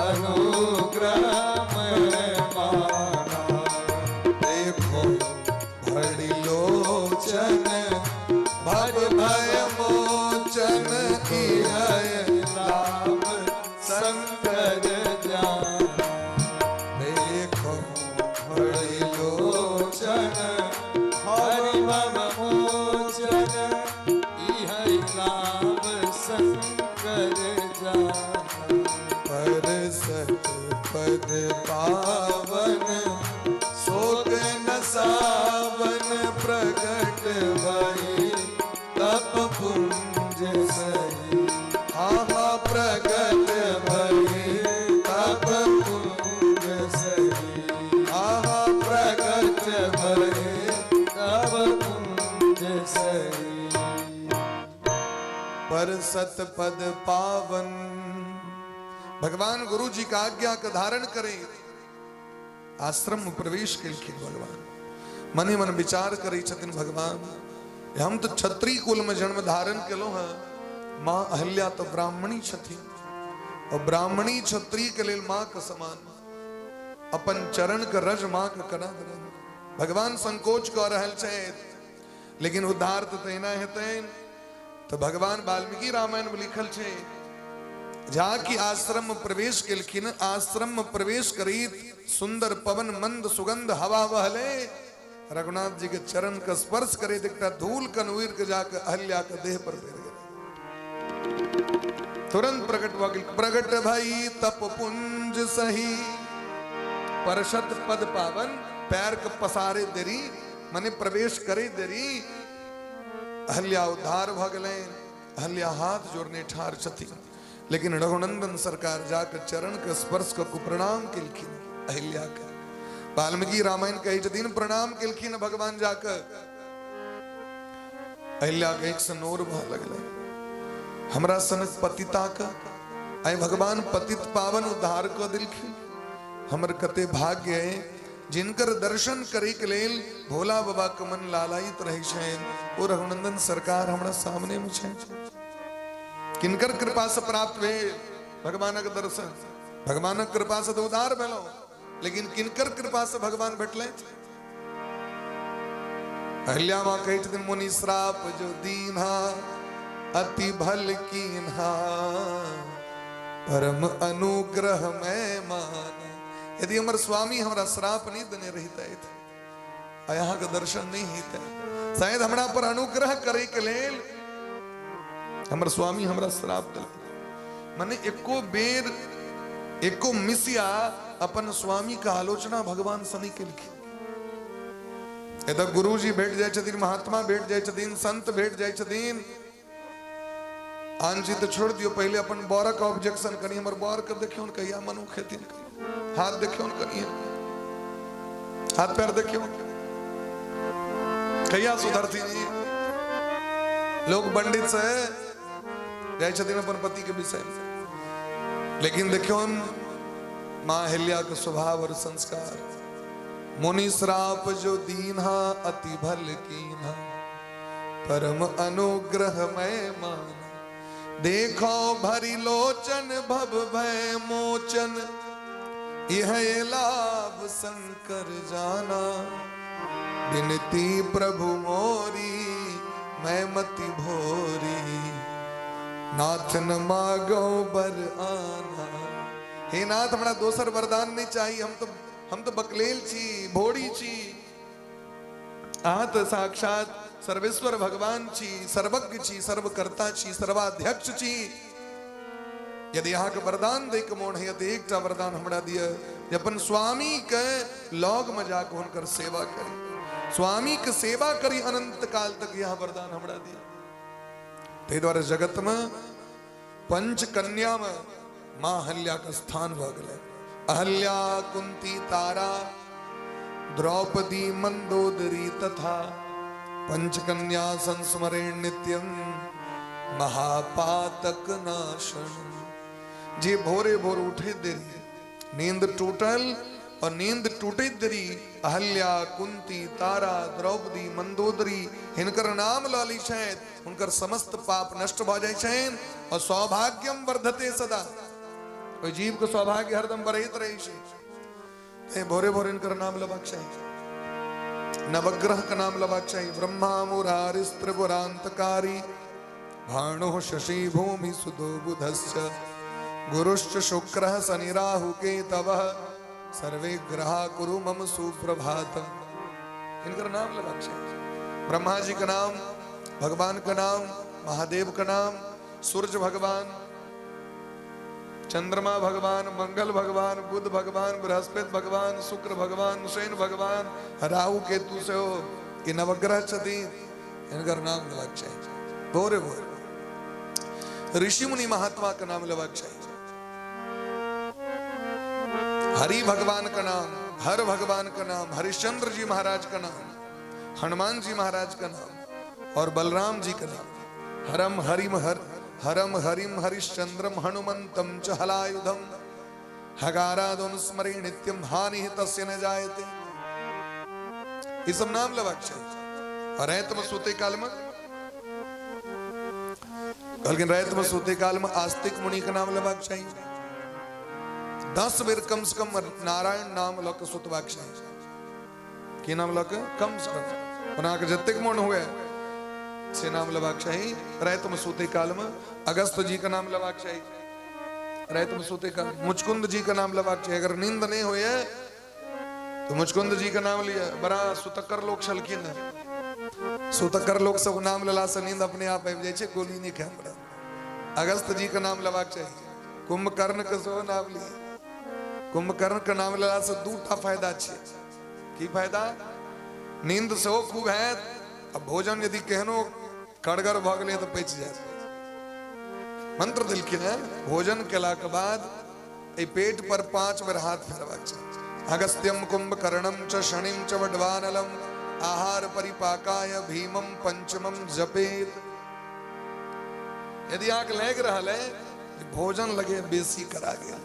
अनुग्रह में माना। देखो भड़ी लोचन भव भय मोचन इह लाभ शंकर जाना। देखो भड़ी लोचन हरि भव मोचन इह लाभ शंकर जाना। परसत पद पावन शोक नसावन प्रगट भई तप पुंज सही। आहा प्रगट भई तप पुंज सही। आहा प्रगट भई तप पुंज सही। परसत पद पावन। भगवान गुरु जी का आज्ञा के धारण करे आश्रम में प्रवेश केलखिन भगवान। मने मन विचार करै छथिन भगवान, हम तो क्षत्रिय कुल में जन्म धारण केलहुँ हँ, माँ अहल्या तो ब्राह्मणी छथिन और ब्राह्मणी क्षत्रिय के लेल माँ के समान, अपन चरण के रज माँ के करा देलनि। भगवान संकोच कऽ रहल छथि, लेकिन उद्धार तऽ तहिना हेतनि। तऽ भगवान वाल्मीकि रामायण में लिखल छै, जाकि आश्रम में प्रवेश केलखिन, आश्रम में प्रवेश करीत सुंदर पवन मंद सुगंध हवा बहले, रघुनाथ जी के चरण के स्पर्श करैत एकटा धूल कन उड़ि के जाके अहल्या के देह पर पड़ि गेलै। तुरंत प्रकट भऽ गेल। प्रकट भई तप पुंज सही परसत पद पावन। पैर के पसारे देरी मने प्रवेश करे देरी अहल्या उद्धार भऽ गेलनि। अहल्या हाथ जोड़ने ठाढ़ छथिन, लेकिन रघुनंदन सरकार जाके चरण के स्पर्श कऽ के प्रणाम केलखिन अहिल्या के। वाल्मीकि रामायण कहै छथिन प्रणाम केलखिन भगवान जाके। अहिल्या के एक से नोर भऽ लगलै, हमरा सनक पतिता के आइ भगवान पतित पावन उद्धार कऽ देलखिन। हमर कते भाग्य है जिनकर दर्शन करे के लेल भोला बाबा के मन लालायित रहे छनि, ओ रघुनंदन सरकार हमरा सामने में छनि। किनकर कृपा से प्राप्त भेल भगवानक दर्शन? भगवानक कृपा से तो उद्धार भेलहुँ, लेकिन किनकर कृपा से भगवान भेटलै? अहिल्या माँ कहै छथिन मुनि श्राप जो दीन्हा अति भल कीन्हा परम अनुग्रह मैं मान। यदि हमर स्वामी हमरा श्राप नहीं देने रहितैथ आ यहाँ के दर्शन नहीं होते, शायद हमरा पर अनुग्रह करे के लेल हमर स्वामी हमरा श्राप दिल। मने एको बेर एको मिसिया अपन स्वामी का आलोचना भगवान से नहीं केलखिन। एतऽ गुरुजी भेट जाइ छथिन, महात्मा भेट जाइ छथिन, संत भेट जाइ छथिन, आन चीज तऽ छोड़ि दियौ, पहिले अपन बरक ऑब्जेक्शन कनी, हमर बर के देखियौ ने कहिया मनुख हेथिन, हाथ देखियौ ने कनी, हाथ पैर देखियौ कहिया सुधरथिन। लोग पंडित से जाइ छथिन अपन पति के विषय में, लेकिन देखियौ माँ अहिल्या के स्वभाव और संस्कार। मुनि श्राप जो दीन्हा अति भल कीन्हा परम अनुग्रह मैं मान। देखो भरी लोचन भव भय मोचन यह लाभ शंकर जाना। विनती प्रभु मोरी मैं मति भोरी नाथ न मागो बर आना। हे नाथ हमरा दोसर वरदान नहीं चाहिए, हम तो बकलेल छी, भोड़ी छी, अहाँ तऽ साक्षात सर्वेश्वर भगवान छी, सर्वज्ञ छी, सर्वकर्ता छी, सर्वाध्यक्ष छी। यदि अहाँके वरदान दै के मोन है तऽ एकटा वरदान हमरा दिअ जे अपन स्वामी के लग में जाके हुनकर सेवा करी, स्वामी के सेवा करी अनंत काल तक, यह वरदान हमरा दिअ। ताहि दुआरे जगत में पंच कन्या में माँ अहल्या के स्थान भऽ गेलै। अहल्या कुंती तारा द्रौपदी मंदोदरी तथा पंचकन्या संस्मरण नित्यम महापातक नाशन। जे भोरे भोर उठे देरी नींद टूटल और नींद टूटैत देरी अहल्या कुंती तारा द्रौपदी मंदोदरी हिनकर नाम लऽ लै छथि, हुनकर समस्त पाप नष्ट भऽ जाइ छनि और सौभाग्यम वर्धते सदा। ओहि जीव के सौभाग्य हरदम बढ़ैत रहै छै। तैं भोरे भोरे हिनकर नाम लेबाक चाही, नवग्रह के नाम लेबाक चाही। ब्रह्मा मुरारिस्त्रिपुरांतकारी भानु शशि भूमि सुदो बुधश्च गुरुश्च शुक्रः शनि राहु केतवः सर्वे ग्रहा कुरु मम सुप्रभातम। हिनकर नाम लेबाक चाही। ब्रह्मा जी के नाम, भगवान के नाम, महादेव के नाम, सूर्य भगवान, चंद्रमा भगवान, मंगल भगवान, बुध भगवान, बृहस्पति भगवान, शुक्र भगवान, शनि भगवान, राहु केतु से हो ई नवग्रह छथिन, हिनकर नाम लेबाक चाही भोरे भोरे। ऋषि मुनि महात्मा के नाम लेबाक चाही, हरि भगवान का नाम, हर भगवान का नाम, हरिश्चंद्र जी महाराज का नाम, हनुमान जी महाराज का नाम और बलराम जी का नाम, हरम हरिम हर हरम हरिम हरिश्चंद्रम हनुमंतम च हलायुधम हगारादनुस्मरे नित्यम हानि तस्य न जायते। ई सब नाम लेबाक चाही। आ रातिमे सुतै कालमे कहलखिन, रातिमे सुतै कालमे आस्तिक मुनिके नाम लेबाक चाही। 10 बेर कम से कम नारायण नाम लऽ कऽ सुतबाक चाही। की नाम लऽ कऽ? कम से कम, ओना अहाँके जतेक मोन हुए से नाम लेबाक चाही। रातिमे सुतै कालमे अगस्त जी के नाम लेबाक चाही। रातिमे सुतै काल मुचकुंद जी के नाम लेबाक चाही। अगर नींद नहि होइए तो मुचकुंद जी के नाम लिअ। बड़ा सुतक्कर लोक छलखिन हेँ। सुतक्कर लोक सब नाम लेलासँ नींद अपने आप आबि जाइ छै, गोली नहि खाय पड़त। अगस्त जी के नाम लेबाक चाही। कुंभकर्ण के सेहो नाम लिअ। कुंभकर्ण के नाम लेलासँ दूटा फायदा छै। की फायदा? नींद सेहो खूब हैत आ भोजन यदि केहनो कड़गर भऽ गेलै तऽ पचि जायत। मंत्र देलखिन हेँ, भोजन केलाके बाद एहि पेट पर 5 बेर हाथ फेरबाक चाही। अगस्त्यम कुंभकर्णम च शनिम च वडवानलम आहार परिपाकाय भीमम पंचमम जपेत। यदि अहाँके लागि रहल है जे भोजन लगे बेसी करा गेल,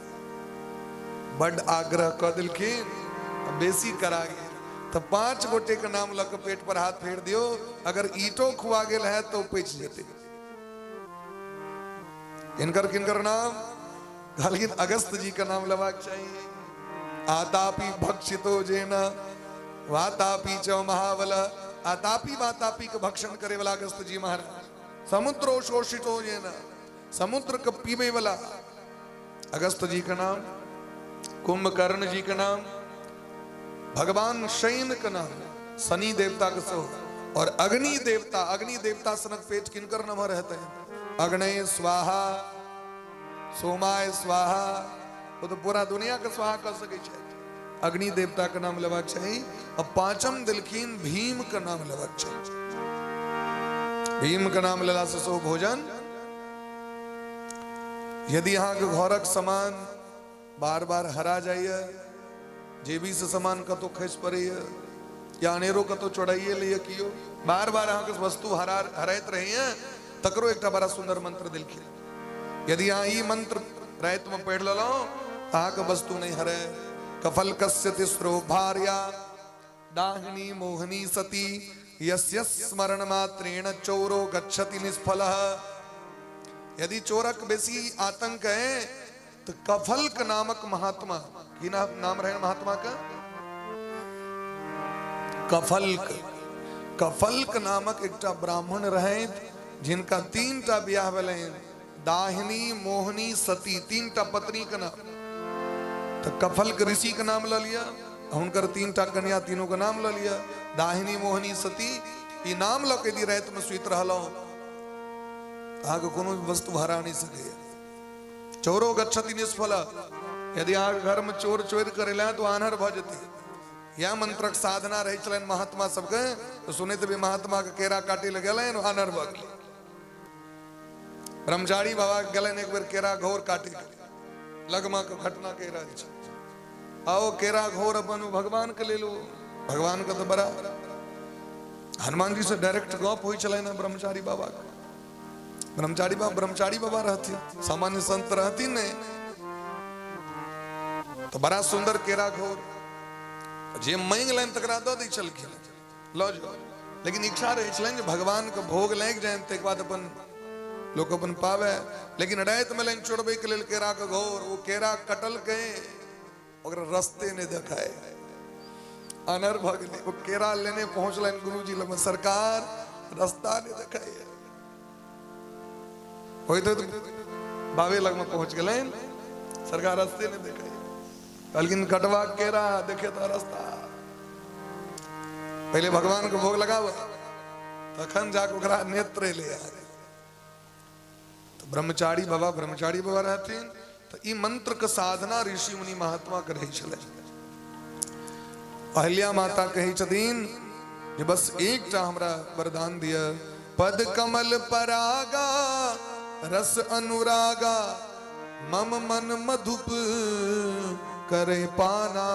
बड आग्रह कऽ देलखिन, बेसी करा गेल, तऽ 5 गोटे के नाम लऽ कऽ पेट पर हाथ फेर दियौ। अगर ईटो खुआ गेल है तऽ ओ पचि जेतै। किनकर किनकर नाम कहलखिन? अगस्त जी के नाम लेबाक चाही। आतापी भक्षितो जेन वातापी च महाबल। आतापी वातापी के भक्षण करे वाला अगस्त जी महाराज। समुद्रो शोषितो जेन, समुद्र के पीबे वाला अगस्त जी के नाम। कुंभकर्ण जी के नाम, भगवान शैन के नाम, शनि देवता के सेहो, और अग्नि देवता। अग्नि देवता सनक पेट किनकर नमः रहते हैं? अग्नि स्वाहा, सोमाय स्वाहा। वो तो पूरा दुनिया के स्वाहा कर सकै छै। अग्नि देवता के नाम लेबाक चाही। आ पांचम देलखिन भीम के नाम लेबाक चाही। भीम के नाम लेला से सेहो भोजन। यदि अहाँके घरक सामान बार बार हरा जाइए, जेबी से सामान कतौ खसि पड़ैए या अनेरो कतौ चोराइए लैए कियो, बार बार अहाँके वस्तु हराइत रहैए, तकरो एकटा बड़ा सुंदर मंत्र देलखिन। यदि अहाँ ई मंत्र रातिमे पढ़ि लेलहुँ, अहाँके वस्तु नहि हरे। कफल कस्य तिस्रो भार्या दाहिनी मोहिनी सती यस्य स्मरण मात्रेण चौरो गच्छति निष्फलः। यदि चोरक बेसी आतंक है तो कफल्क नामक महात्मा, की नाम नाम रहे महात्मा का? कफल्क। कफल्क नामक एकटा ब्राह्मण रहे जिनका 3टा बियाह भेलनि, दाहिनी मोहिनी सती, 3टा पत्नी के नाम। तो कफल्क ऋषि के नाम ल लिया, हुनकर 3टा कन्या तीनों के नाम ल लिया, दाहिनी मोहिनी सती। ई नाम ल के यदि राति में सुति रहलहुँ, अहाँके कोनो भी वस्तु हरा नहीं सकैए। चोरो गच्छति निष्फल। यदि अहाँके घर में चोर चोरी करे ला तो आन्हर भऽ जेतै। यह मंत्रक साधना रहै छलनि महात्मा सबके। तो सुनैत भी महात्मा के केरा काटे लए गेलनि, आन्हर भऽ गेलै। ब्रह्मचारी बाबा के गेलनि एक बेर केरा घोर काटे के, लगमा के घटना कहि रहल छै। आओ केरा घोर अपन भगवान के लेल, भगवान के तो बड़ा हनुमान जी से डायरेक्ट गप होइ छलनि ब्रह्मचारी बाबा के। ब्रह्मचारी बाबा ब्रह्मचारी बाबा रहथिन, सामान्य संत रहथिन नहीं। तो बड़ा सुंदर केरा घोर जे मांगि लनि तकरा दऽ दै छलखिन, लऽ जाओ। लेकिन इच्छा रहै छलनि जे भगवान के भोग लागि जानि, ताहिके बाद अपन लोक अपन पावे। लेकिन रातिमे लनि चोरबैके लेल केरा के घोर, ओ केरा कटलकै, ओकरा रस्ते नहि देखाय, अनर भऽ गेलै। ओ केरा लेने पहुँचलनि गुरुजी लगमे, सरकार रास्ता नहि देखाय। होइत होइत बाबे लगमे पहुँच गेलनि, सरकार रास्ते नहि देखाय। कहलखिन कटवा केरा देखे तऽ रास्ता, पहिले भगवान के भोग लगाब तखन जाके ओकरा नेत्र एलै। तऽ ब्रह्मचारी बाबा ब्रह्मचारी बाबा रहथिन। तऽ ई मंत्र के साधना ऋषि मुनि महात्मा के रहै छलै। अहिल्या माता कहै छथिन जे बस एकटा हमरा वरदान दिअ। पद कमल परागा रस अनुरागा मम मन मधुप करे पाना,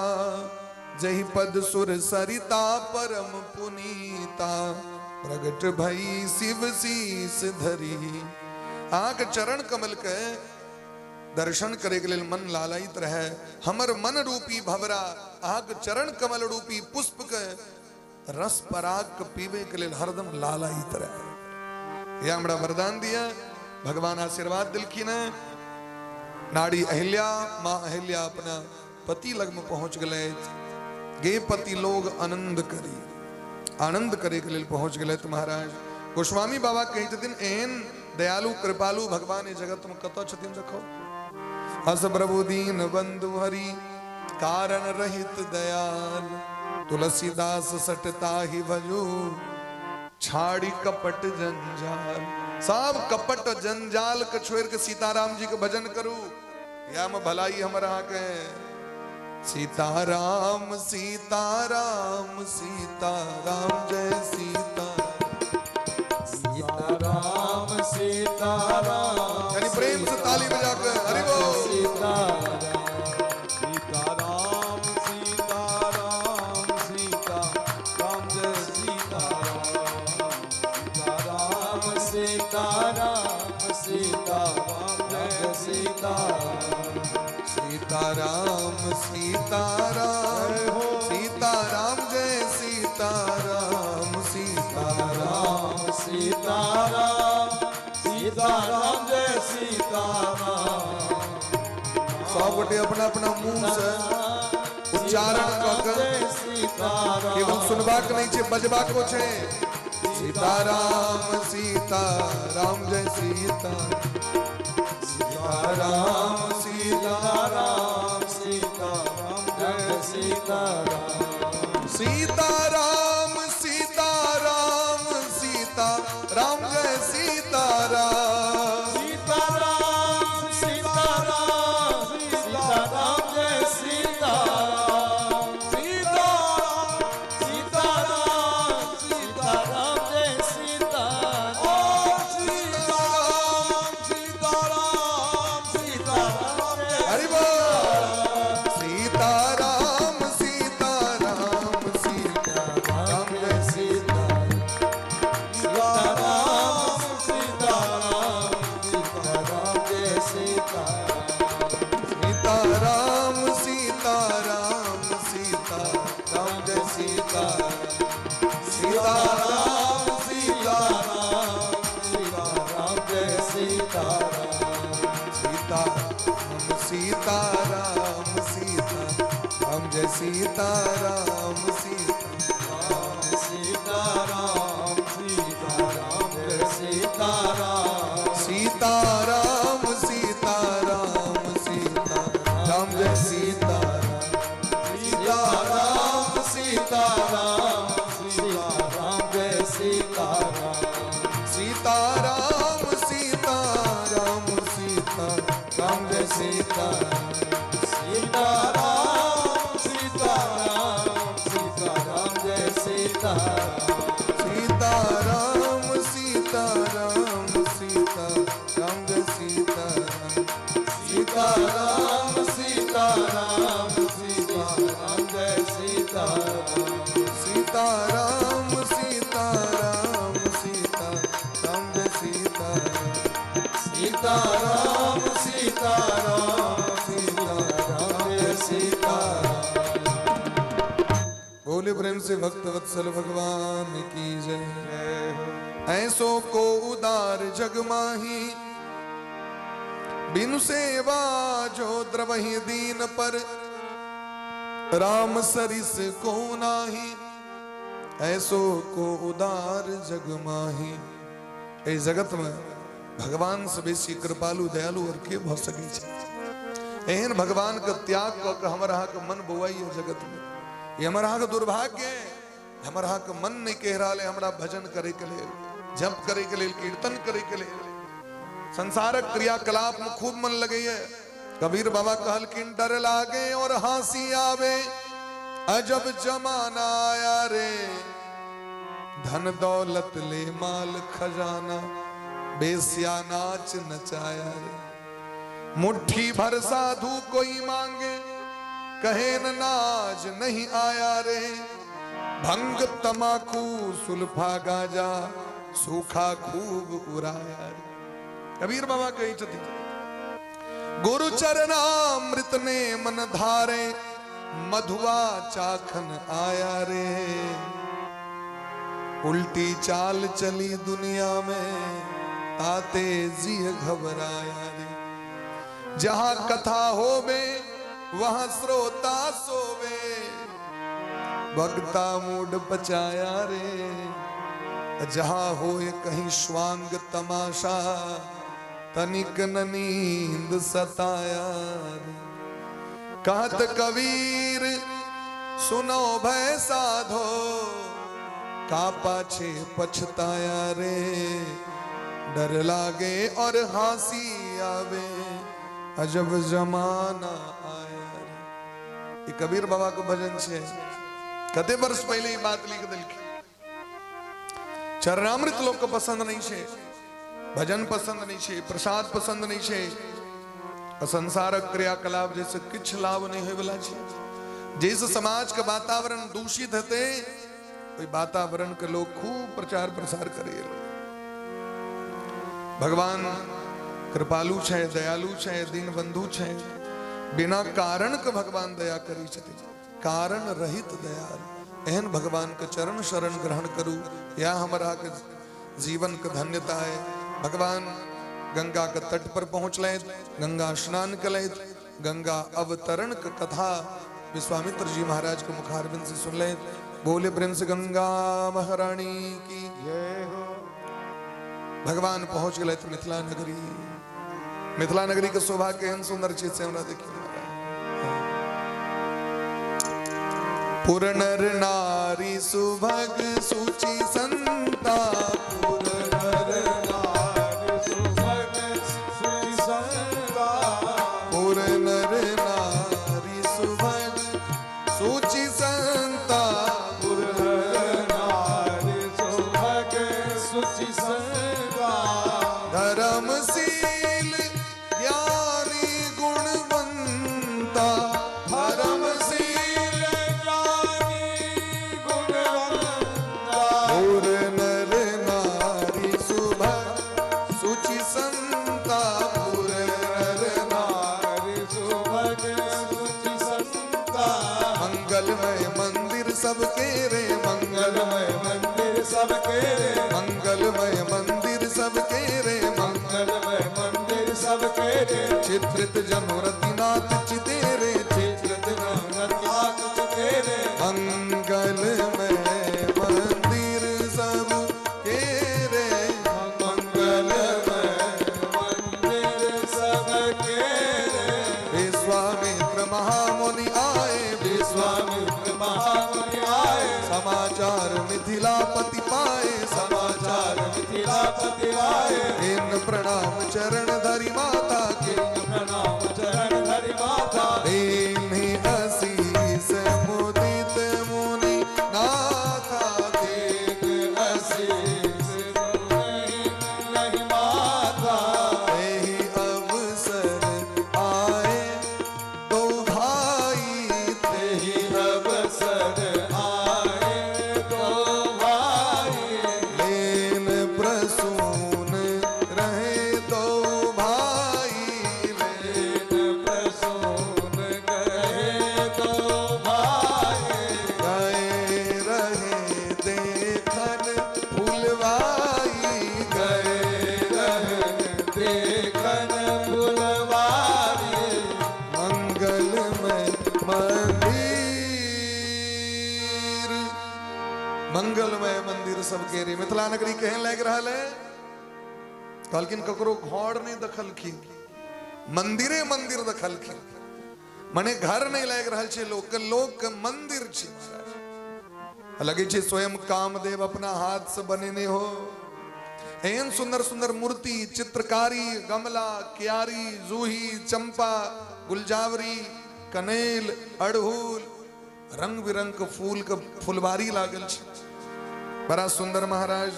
जहि पद सुर सरिता परम पुनीता, प्रगट भई शिव शीस धरी। अहाँके चरण कमल के दर्शन करे के लेल मन लालायित रहे। हमर मन रूपी भवरा अहाँके चरण कमल रूपी पुष्प के रस पराग के पीबे के लेल हरदम लालायित रहे। यह हमरा वरदान दिया, भगवान आशीर्वाद दिलखिन है। नारी अहिल्या, माँ अहिल्या अपना पति लग में पहुंच गए। गे पति लोग आनंद करी, आनंद करे के लेल पहुंच गए। महाराज गोस्वामी बाबा कहै छथिन एहन दयालु कृपालु भगवान ए जगत में कतऽ छथिन। देखो अस प्रभु दीन बंधु हरि कारण रहित दयाल, तुलसीदास सटता ही भजू छाड़ी कपट जंजाल। सब कपट जंजाल के छोड़ के सीताराम जी के भजन करू, या में भलाई हमर अहाँके। सीताराम सीताराम सीताराम जय सीता, सीताराम सीताराम। यानी प्रेम से ताली बजाकर हरि बोल। सीताराम सीताराम सीताराम सीता राम जय सीताराम, सीताराम सीताराम सीताराम जय सीताराम, सीताराम सीताराम सीताराम जय सीताराम, सीताराम सीताराम सीताराम जय सीताराम। सब गोटे अपना अपना मुंह से उच्चारण कऽ के जय सीताराम, केवल सुनबाक नहि छै, बजबाको छै। सीताराम सीताराम जय सीता, सीताराम सीताराम सीताराम जय सीताराम, सीताराम सीताराम सीता राम जय सीताराम, सीताराम सीताराम सीताराम जय सीताराम, सीताराम सीताराम सीताराम जय सीताराम, सीताराम सीताराम सीताराम जय हरि बोल। सीताराम सीताराम सीताराम जय सीता, सीताराम सीताराम सीताराम जय सीताराम, सीताराम सीताराम सीता राम जय सीता, सीताराम सीताराम सीताराम जय सीताराम, सीताराम सीताराम सीता राम जय सीताराम, सीता सीताराम सीताराम जय सीताराम, सीताराम सीताराम सीता राम जय सीता, सीताराम सीताराम सीताराम जय सीताराम, सीताराम सीताराम सीता राम जय सीता, सीताराम सीताराम सीताराम जय सीताराम, सीताराम सीताराम सीता राम जय सीता, सीताराम सीताराम सीताराम जय सीताराम, सीताराम सीताराम सीता राम जय सीता, सीताराम सीताराम सीताराम जय सीताराम। बोले प्रेम से भक्त वत्सल भगवान की जय। ऐसो को उदार जग माही, बिनु सेवा जो द्रवहि दीन पर, राम सरिस को नाही। ऐसो को उदार जग माही। एहि जगत में भगवान से बेसी कृपालु दयालु और के भऽ सकै छै? एहन भगवान के त्याग कऽ के हमर अहाँके मन बौआइए जगत में, ई हमर अहाँके दुर्भाग्य है। हमर अहाँके मन नहि कहि रहल है हमरा भजन करे के लेल, जप करे के लेल, कीर्तन करे के लेल। संसारक क्रियाकलाप में खूब मन लगैए। कबीर बाबा कहलखिन डर लागे और हंसी आवे, अजब जमाना आया रे, धन दौलत ले माल खजाना, बेस्या नाच नचाया रे। मुट्ठी भर साधु कोई मांगे, कहे न नाज नहीं आया रे। भंग तमाकू सुल्फा गाजा, सूखा खूब उड़ाया रे। कबीर बाबा कहै छथिन, गुरु चरणामृत ने मन धारे, मधुआ चाखन आया रे। उल्टी चाल चली दुनिया में, ताते जिय घबराया रे। जहां कथा होवे वहां श्रोता सोवे, भक्ता मूड पचाया रे। जहां होए कहीं स्वांग तमाशा, तनिक न नींद सताया रे। कहत कबीर सुनो भय साधो, का पाछे पछताया रे। डर लागे और हांसी आवे, अजब जमाना आया रे। ई कबीर बाबा के भजन छै। कते वर्ष पहिले ई बात लिख देलखिन। चरणामृत लोक के पसंद नहीं छै, भजन पसंद नहीं छै, प्रसाद पसंद नहीं छै। आ संसारक क्रियाकलाप जैसे किछु लाभ नहीं होय वाला छै। जैसे समाज के वातावरण दूषित हेतै, ओहि वातावरण के लोग खूब प्रचार प्रसार करे। भगवान कृपालु छै, दयालु छै, दीन बंधु छै। बिना कारण के भगवान दया करै छथिन, कारण रहित दया। एहन भगवान के चरण शरण ग्रहण करू, यह हमरा के जीवन के धन्यता है। भगवान गंगा के तट पर पहुंचलथि, गंगा स्नान कलथि, गंगा अवतरण के कथा विश्वामित्र जी महाराज के मुखारविंद से सुनलथि। बोले प्रेम से गंगा महारानी की जय हो। भगवान पहुंच गए मिथिला नगरी। मिथिला नगरी के शोभा केहन सुंदर छै से हमरा देखियौ। पुर नर नारी सुभग सुचि संता, पुर नर नारी सुभग सुचि संता, पुर नर नारी सुभग सुचि संता, पुर नर नारी सुभग सुचि संता, धर्मशील ज्ञानी गुणवंता, धर्मशील ज्ञानी गुणवंता, पुर नर नारी सुभग सुचि संता, पुर नर नारी सुभग सुचि संता, मंगलमय मंदिर सबके रे, मंगलमय मंदिर सबके रे, मंगलमय मंदिर सबके रे, मंगलमय मंदिर सबके रे, चित्रित जनुरतिनाथ चितेरे, चित्रित रतिनाथ तेरे, मंगलमय मंदिर सबके रे, मंगलमय मंदिर सबके रे, विश्वामित्र महामुनि आए, विश्वामित्र महामुनि आए, समाचार मिथिलापति पाए, समाचार मिथिलापति आए, इन प्रणाम चरण धरि माता के, प्रणाम चरण धरि माता, दीन्हि आशीष मुदित मुनि नाथा, दीन आशीष नहीं नहीं माता, एहि अवसर आए दो भाई, तेहि अवसर आए दो भाई, लेन प्रसून रहे दो भाई, लेन प्रसून रहे दो भाई, गए रहे देखन फुलवाई, गए रहे देखन फुलवारी, मंगलमय मंदिर, मंगलमय मंदिर सबके रे। मिथिला नगरी केहन लागि रहल है? कहलखिन ककरो घर नहीं देखलखिन, मंदिरे मंदिर देखलखिन। मने घर नहीं लागि रहल छै लोक के, लोक के मंदिर छै महाराज। लगे छै स्वयं कामदेव अपना हाथ से बनेने हो। एहन सुंदर सुंदर मूर्ति, चित्रकारी, गमला, क्यारी, जूही, चंपा, गुलजावरी, कनेल, अड़हुल, रंग बिरंग के फूल के फुलवारी लागल छै। बड़ा सुंदर महाराज।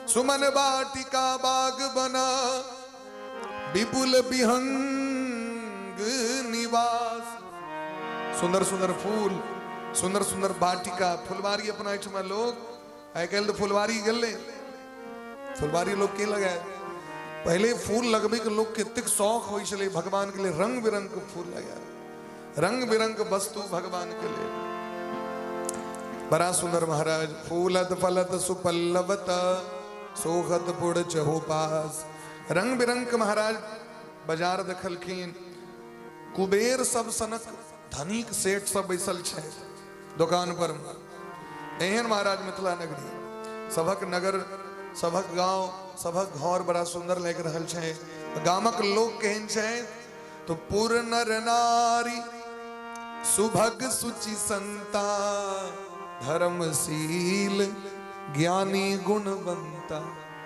सुमन वाटिका बाग बना, विपुल विहंग निवास। सुंदर सुंदर फूल, सुंदर सुंदर वाटिका, फुलवारी। अपना एहिठमा लोग आइ काल्हि तऽ फुलवारी गेलै, फुलवारी लोग के लगाए। पहिले फूल लगबै के लोग के एतेक शौक होइ छलै, भगवान के लिए रंग बिरंग के फूल लगा, रंग बिरंग के वस्तु भगवान के लिए। बड़ा सुंदर महाराज। फूलत फलत सुपल्लवत सोहत पुड़ चहु पास। रंग बिरंग के महाराज बाजार देखलखिन। कुबेर सब सनक धनिक सेठ सब बैसल छै दोकान पर। एहन महाराज मिथिला नगरी, सभक नगर, सभक गांव, सभक घर बड़ा सुंदर लागि रहल छै। गामक लोक केहन छै तो पुर नर नारी सुभग सुचि संता, धर्मशील ज्ञानी गुणवंता।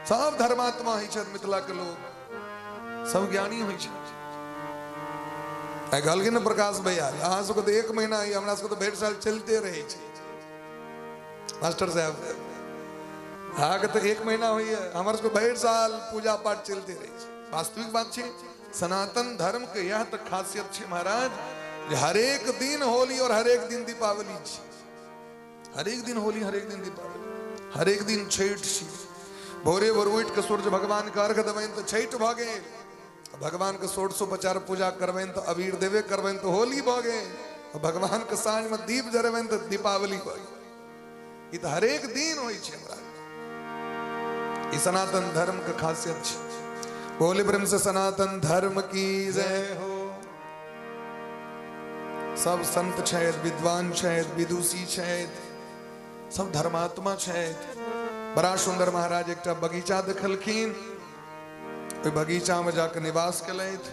सब धर्मात्मा होइ छथि मिथिला के लोग, सब ज्ञानी होइ छथि। आइ कहलखिन ने प्रकाश भैया, अहाँ सबके तऽ 1 महीना होइए, हमरा सबके तऽ भरि साल चलिते रहै छै। मास्टर साहब अहाँके तऽ 1 महीना होइए, हमर सबके भरि साल पूजा पाठ चलिते रहै छै। वास्तविक बात छै, सनातन धर्म के यह तऽ खासियत छै महाराज जे हरेक दिन होली और हरेक दिन दीपावली छै। हरेक दिन होली, हरेक दिन दीपावली, हरेक दिन छठि छी। भोरे भोर उठि के सूर्य भगवान के अर्घ देबनि तऽ छठि भऽ गेल, भगवान के षोडशोपचार पूजा करबनि तऽ अबीर देबे करबनि तऽ होली भऽ गेल, भगवान के साँझ में दीप जरेबनि तऽ दीपावली भऽ गेल। ई तऽ हरेक दिन होइ छै हमरा। ई सनातन धर्म के खासियत छै। बोले प्रेम से सनातन धर्म की जय हो। सब संत छथि, विद्वान छथि, विदुषी छथि, सब धर्मात्मा छथि। बड़ा सुंदर महाराज एकटा बगीचा देखलखिन, ओहि बगीचा में जाके निवास केलथि।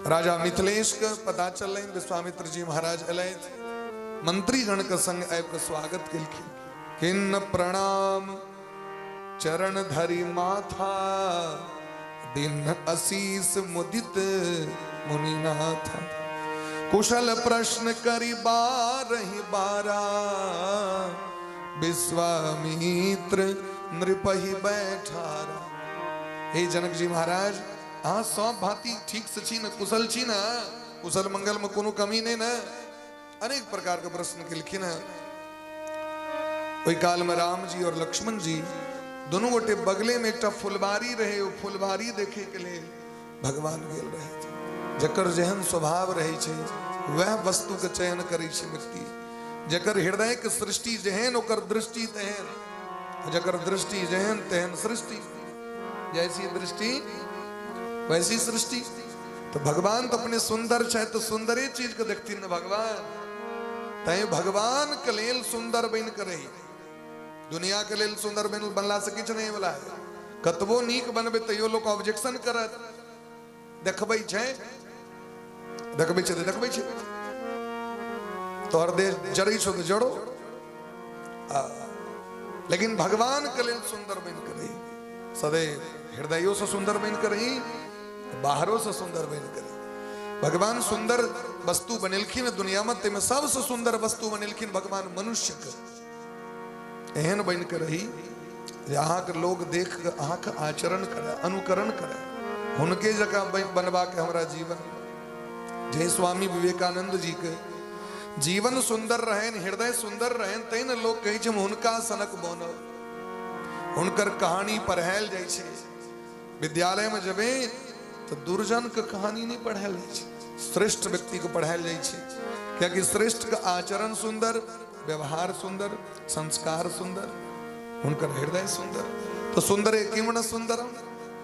राजा मिथिलेश के पता चललनि, विश्वामित्र जी महाराज एलथि, मंत्रीगण के संग आबि के स्वागत केलखिन। किन्न प्रणाम चरण धरि माथा, दिन अशीष मुदित मुनिनाथ। कुशल प्रश्न करी बारही बारा, विश्वामित्र नृपहि बैठारा। हे जनक जी महाराज, अहाँ सब भांति ठीक से छी न, कुशल छी न, कुशल मंगल में कोनो कमी नहीं न? अनेक प्रकार के प्रश्न केलखिन हैं। ओहि काल में राम जी और लक्ष्मण जी दोनों गोटे बगले में एकटा फुलबारी रहे, ओ फुलबारी देखे के लेल भगवान गेल रहे। जकर जेहन स्वभाव रहे छै वह वस्तु के चयन करै छै व्यक्ति। जकर हृदय के सृष्टि जेहन ओकर दृष्टि तेहन, जकर दृष्टि जेहन तेहन सृष्टि, जैसी दृष्टि वैसी सृष्टि। तो भगवान तो अपने सुंदर छै तो सुंदरे चीज के देखथिन न भगवान। तैं भगवान के लेल सुंदर बन के रही, दुनिया के लेल सुंदर बनला से किछु नहीं वाला है। कतबो नीक बनबे तैयो लोग ऑब्जेक्शन करत, देखबै छै, देखबै छै तऽ देखबै छै, तोहर देह जरै छौ तऽ जड़ो। लेकिन भगवान के लेल सुंदर बन के रही, सदैव हृदयो से सुंदर बन के रही, बाहरो से सुंदर बन के रही। भगवान सुंदर वस्तु बनेलखिन दुनिया में, ताहिमे सबसे सुंदर वस्तु बनेलखिन भगवान मनुष्य के। एहन बन के रही जे अहाँके लोग देख के अहाँके आचरण करे, अनुकरण करे, हुनके जकाँ बनबाके हमरा जीवन। जय स्वामी विवेकानंद जी के जीवन सुंदर रहन, हृदय सुंदर रहन, तैं ने लोग कहै छै हम हुनका सनक बनब। हुनकर कहानी पढ़ायल जाइ छै विद्यालय में जेबै तो दुर्जन के कहानी नहीं पढ़ायल जाइ छै, श्रेष्ठ व्यक्ति के पढ़ायल जाइ छै। कियाकि श्रेष्ठ के आचरण सुंदर, व्यवहार सुंदर, संस्कार सुंदर, हुनकर हृदय सुंदर। तो सुंदर किम न सुंदरम।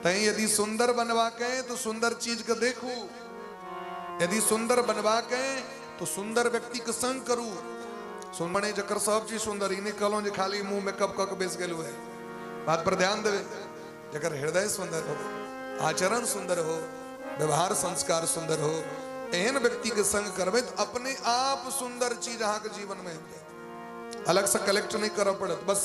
तैं यदि सुंदर बनवा के तो सुंदर चीज के देखू, यदि सुंदर बनवा के तो सुंदर व्यक्ति के संग करू। सुनबने जकर सब चीज सुंदर, ई नहीं कहलहुँ जे खाली मुंह मेकअप कऽ के बैस गेलहुँ है। बात पर ध्यान देवे, जकर हृदय सुंदर हो, आचरण सुंदर हो, व्यवहार संस्कार सुंदर हो, एहन व्यक्ति के संग करबै तऽ अपने आप सुंदर चीज अहाँके जीवन में आबि जायत। अलग से कलेक्ट नहीं करऽ पड़त, बस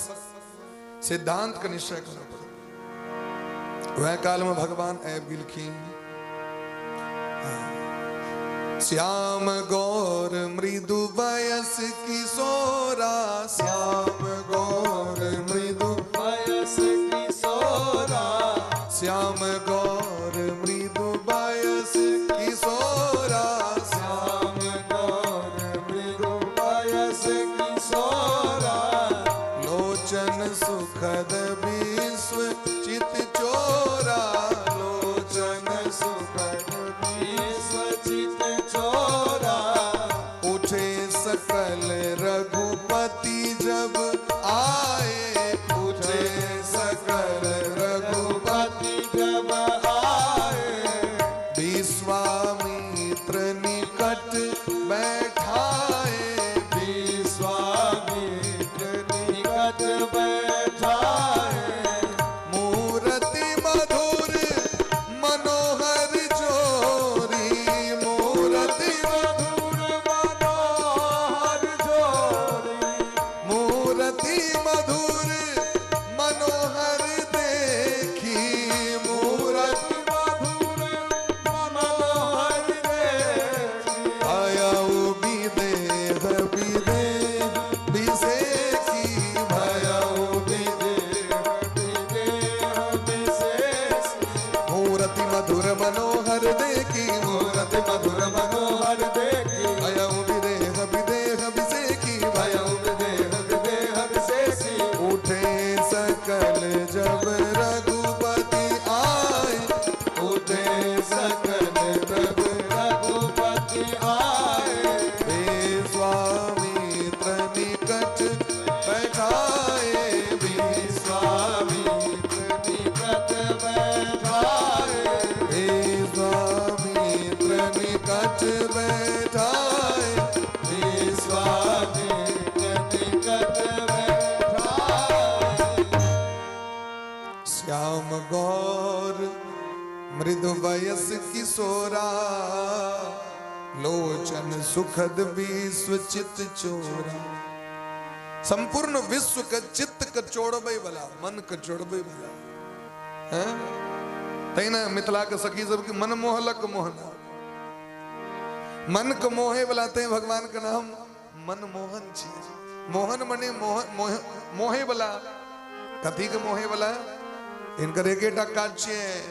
सिद्धांत के निश्चय करऽ पड़त। वह काल में भगवान आबि गेलखिन। श्याम गौर मृदु वयस किशोरा, श्याम गौर मृदु वयस किशोरा, श्याम गौर मृदु वयस किशोरा, श्याम गौर मृदु वयस किशोरा, लोचन सुखद विश्व चित निकट बैठाए। विश्वामित्र निकट बैठाए। मूर्ति मधुर मनोहर जोरी, मूर्ति मधुर मनोहर जोरी। मूर्ति मधुर मनोहर देखी, मूर्ति मधुर मनोहर देखी। भयउ विदेह विदेह विषेकी, भयउ विदेह विदेह विशेष। मूर्ति मधुर मनोहर देखी, मूरति मधुर मनोहर देखी। भयउ विदेह विदेह विषेकी, भयउ भयउ विदेह विदेह विशेषी। उठे सकल जब रघुपति आए, उठे सकल जब रघुपति आए। विश्वामित्र निकट बैठाए, विश्वामित्र निकट बैठाए। विश्वामित्र निकट बैठाए। विश्वामित्र निकट बैठाए। श्याम गौर मृदु वयस किशोरा, लोचन सुखद विश्व चित चोरा। संपूर्ण विश्व के चित्त के चोड़बै वाला, मन के चोड़बै वाला हैं। तहिना मिथिला के सखी सबके मन मोहलक मोहना, मन के मोहे वाला, ते भगवान के नाम मनमोहन छी। मोहन मने मोह, मोह, मोहे वाला। कथी के मोहे वाला? हिनकर एकेटा काज छियै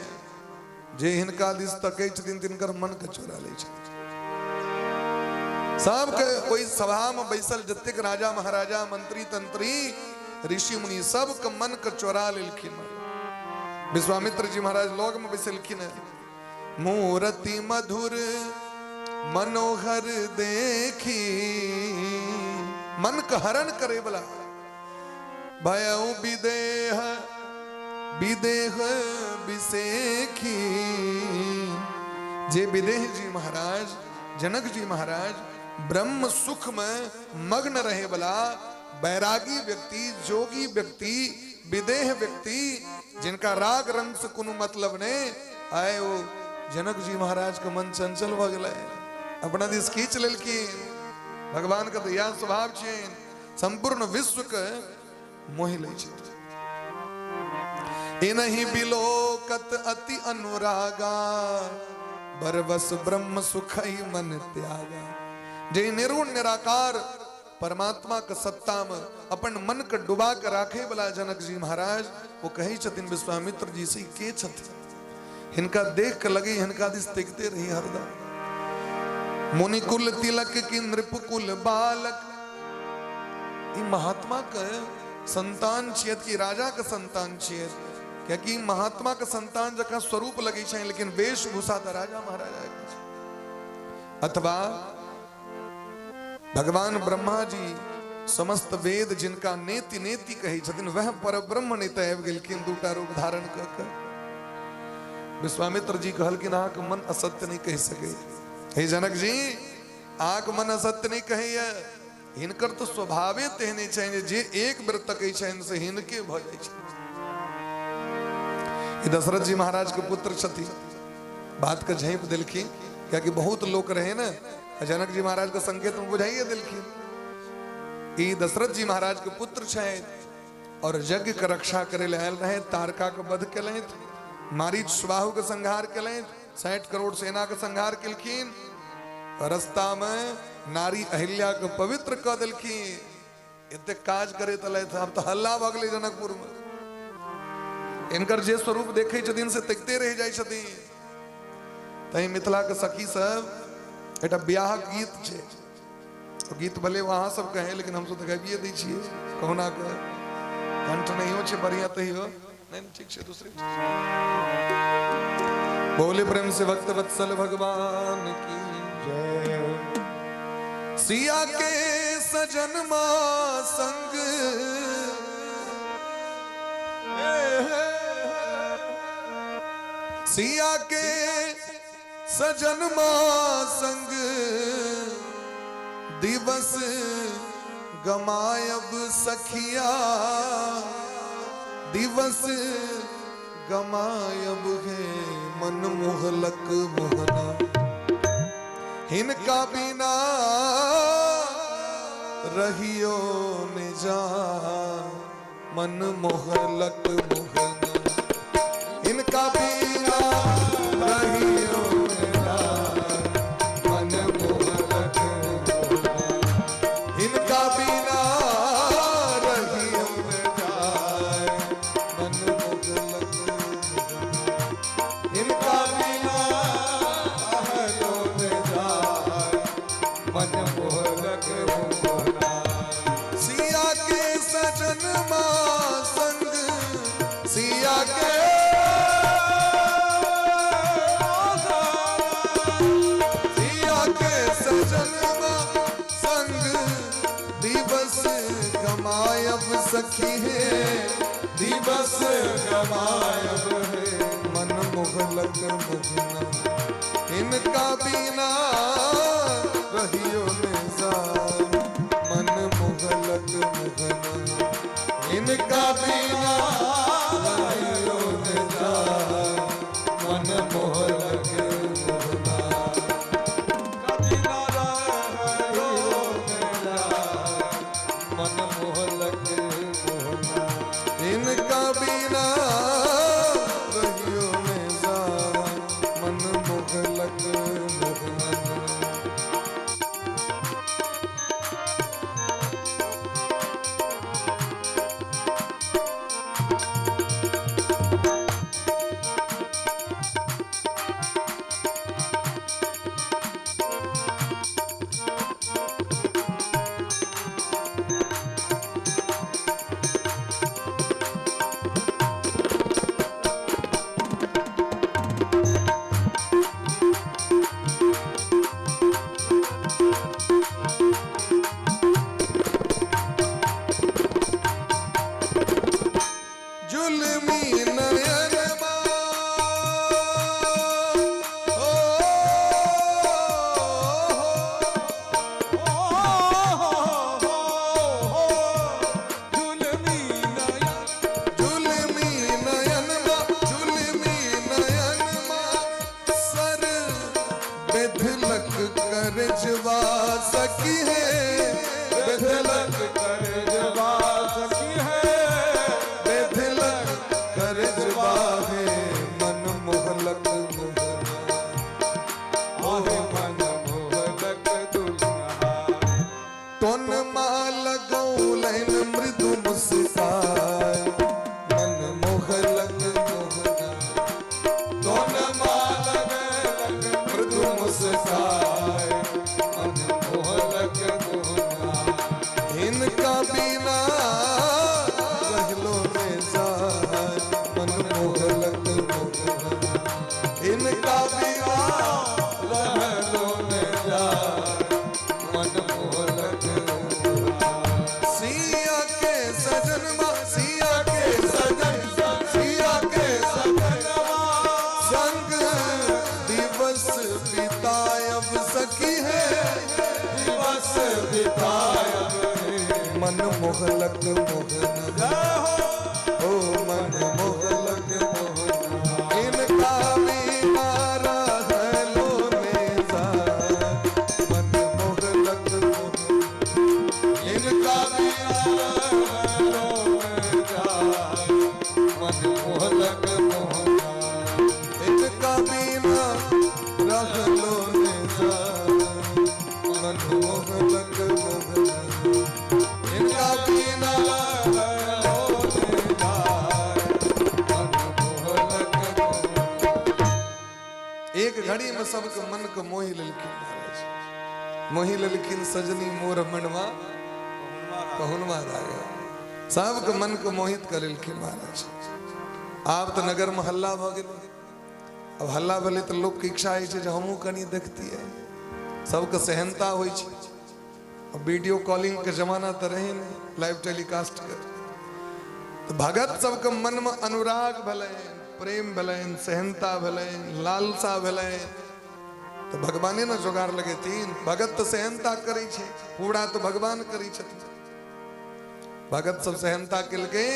जे हिनका दिस तकै छथिन तिनकर मन के चोरा लै छथिन। सबके ओहि सभा में बैसल जतेक राजा महाराजा मंत्री तंत्री ऋषि मुनि सबके मन के चोरा लेलखिन। विश्वामित्र जी महाराज लग में बैसलखिन। मूर्ति मधुर मनोहर देखी, मन के हरण करे वाला, भयउ विदेह विदेह विषेखी। जे विदेह जी महाराज, जनक जी महाराज, ब्रह्म सुख में मग्न रहे वाला बैरागी व्यक्ति, जोगी व्यक्ति, विदेह व्यक्ति, जिनका राग रंग से कोनो मतलब नहीं आए, वो जनक जी महाराज के मन चंचल भ गेलै, अपना दिस खींच लेलखिन। भगवान के तऽ इएह स्वभाव छियनि, संपूर्ण विश्व के मोहि लै छथिन। इनहि बिलोकत अति अनुरागा, बरबस ब्रह्म सुखई मन त्यागा। जे निर्गुण निराकार परमात्मा के सत्ता में अपन मन के डुबा के राखे वाला जनक जी महाराज, वो कहै छथिन विश्वामित्र जी से, के छथिन? हिनका देख के लगे हिनका दिस देखते रही हरदम। मुनिकुल तिलक की नृपकुल बालक, ई महात्मा के संतान छियत कि राजा के संतान छियत? कियाकि महात्मा के संतान जकाँ स्वरूप लगै छै, लेकिन वेशभूषा तऽ राजा महाराजा के छै। अथवा भगवान ब्रह्मा जी समस्त वेद जिनका नेति नेति कहै छथिन, वह परब्रह्म नहि तऽ आबि गेलखिन दूटा रूप धारण कऽ के। विश्वामित्र जी कहलखिन, अहाँके मन असत्य नहि कहि सकै। हे जनक जी, अहाँके मन असत्य नहि कहैया। हिनकर तऽ स्वभावे तेहने छनि जे एक बेर तकै छनि से हिनके भऽ जाइ छै। ई दशरथ जी महाराज के पुत्र छथिन। बात के झाँपि देलखिन, कियाकि बहुत लोक रहे ने, आ जनक जी महाराज के संकेत में बुझाइए देलखिन। ई दशरथ जी महाराज के पुत्र छथि और यज्ञ के रक्षा करे ले आयल रहे। तारका के वध केलथि, मारीच सुबाहु के संहार केलथि, 60 करोड़ सेना के संहार केलखिन। रास्ता में नारी अहिल्या के पवित्र कऽ देलखिन। एते काज करैत एलथि, आब तऽ हल्ला भऽ गेलै जनकपुर में। इनकर जे स्वरूप देखै छथिन से तकिते रहि जाइ छथिन। तैं मिथिला के सखी सब एकटा बियाहक गीत छै, ओ गीत भले अहाँ सब कहे, लेकिन हमसब तऽ गाबिए दै छियै कहुना के। कंठ नहियो छै बढ़िया तैयो नहीं, ठीक छै। दूसरे बोले प्रेम से भक्त वत्सल भगवान की जय। सिया के सजन माँ संग, सिया के सजन माँ संग। दिवस गमायब सखिया दिवस गमायब है मन मोहलक मोहना हिनका बिना रहियो ने जा मन मोहलक मोहना इनका बिना रहियो ने जा मन मोहलक मोहना इनका बिना रहियो ने जाए मन मोहलक मोहना इनका बिना रहियो ने जाए मन मोहलक मोहना सिया के सजन माँ संग सिया के सिया के सजन माँ संग दिवस गमायब सखी है दिवस गमायब है मन मुगलक मुगना इनका बिना रहियो निजाम मन मुगलक मुगना इनका बिना रहियो निजाम मन मोहलक मोहना कभी ना रहियो निजाम मन मोहलक मोहना इनका बिना रहियो निजाम मन मुगलक मुगना। जुलमी नयन मा ओ जुलमी नयन जुलमी नयन मा जुलमी नयन मा सर बेधलक कर जवा सकी है बेधलक कर जवा सखी है बेधलक कर जवा है मन मोहलक मोहना मोह मन मोहलक दुल्हा टोन माल गौलैन मृदु मुस्काय मन मोहलक मोहना दोन माल गलक मृदु मुस्काय मन मोहलक मोहना इनका बिना रहलो ने जाय मन मोहलक मोहना इनका बिना रहलो ने जाय मन मोहलक मोहना सिया के सजन मा सिया के सजन सिया के सजन संग दिवस बितायब सखी है दिवस बितायब है मन मोहलक मोहना जय हो ओ मन मोहलक मोहना इनका बिना रहलो ने जाय मन मोहलक मोहना इनका बिना रहलो ने जाय मन मोहलक मोहना इनका बिना रहलो ने जाय मन मोहलक मोहना इनका बिना रहलो ने जाय मन मोहलक मोहना एक घड़ी में सबके मन के मोहि लेलखिन महाराज मोहि लेलखिन सजनी मोर मनवा पहुनवा राघव सबके मन के मोहित कर लेलखिन महाराज। आब तऽ नगर में हल्ला भऽ गेलै। अब हल्ला भेलै तऽ लोकके इच्छा होइ छै जे हमहूँ कनि देखतियै, सबके सेहनता होइ छै। अब वीडियो कॉलिंग के जमाना तऽ रहै नहि, लाइव टेलीकास्ट के। तऽ भगत सबके मनमे अनुराग भेलनि, प्रेम भेलनि, सेहनता भेलनि, लालसा भेलनि। तऽ भगवाने ने जोगाड़ लगेथिन। भगत तऽ सेहनता करै छै, पूरा तऽ भगवान करै छथिन। भगत सब सेहनता केलकै,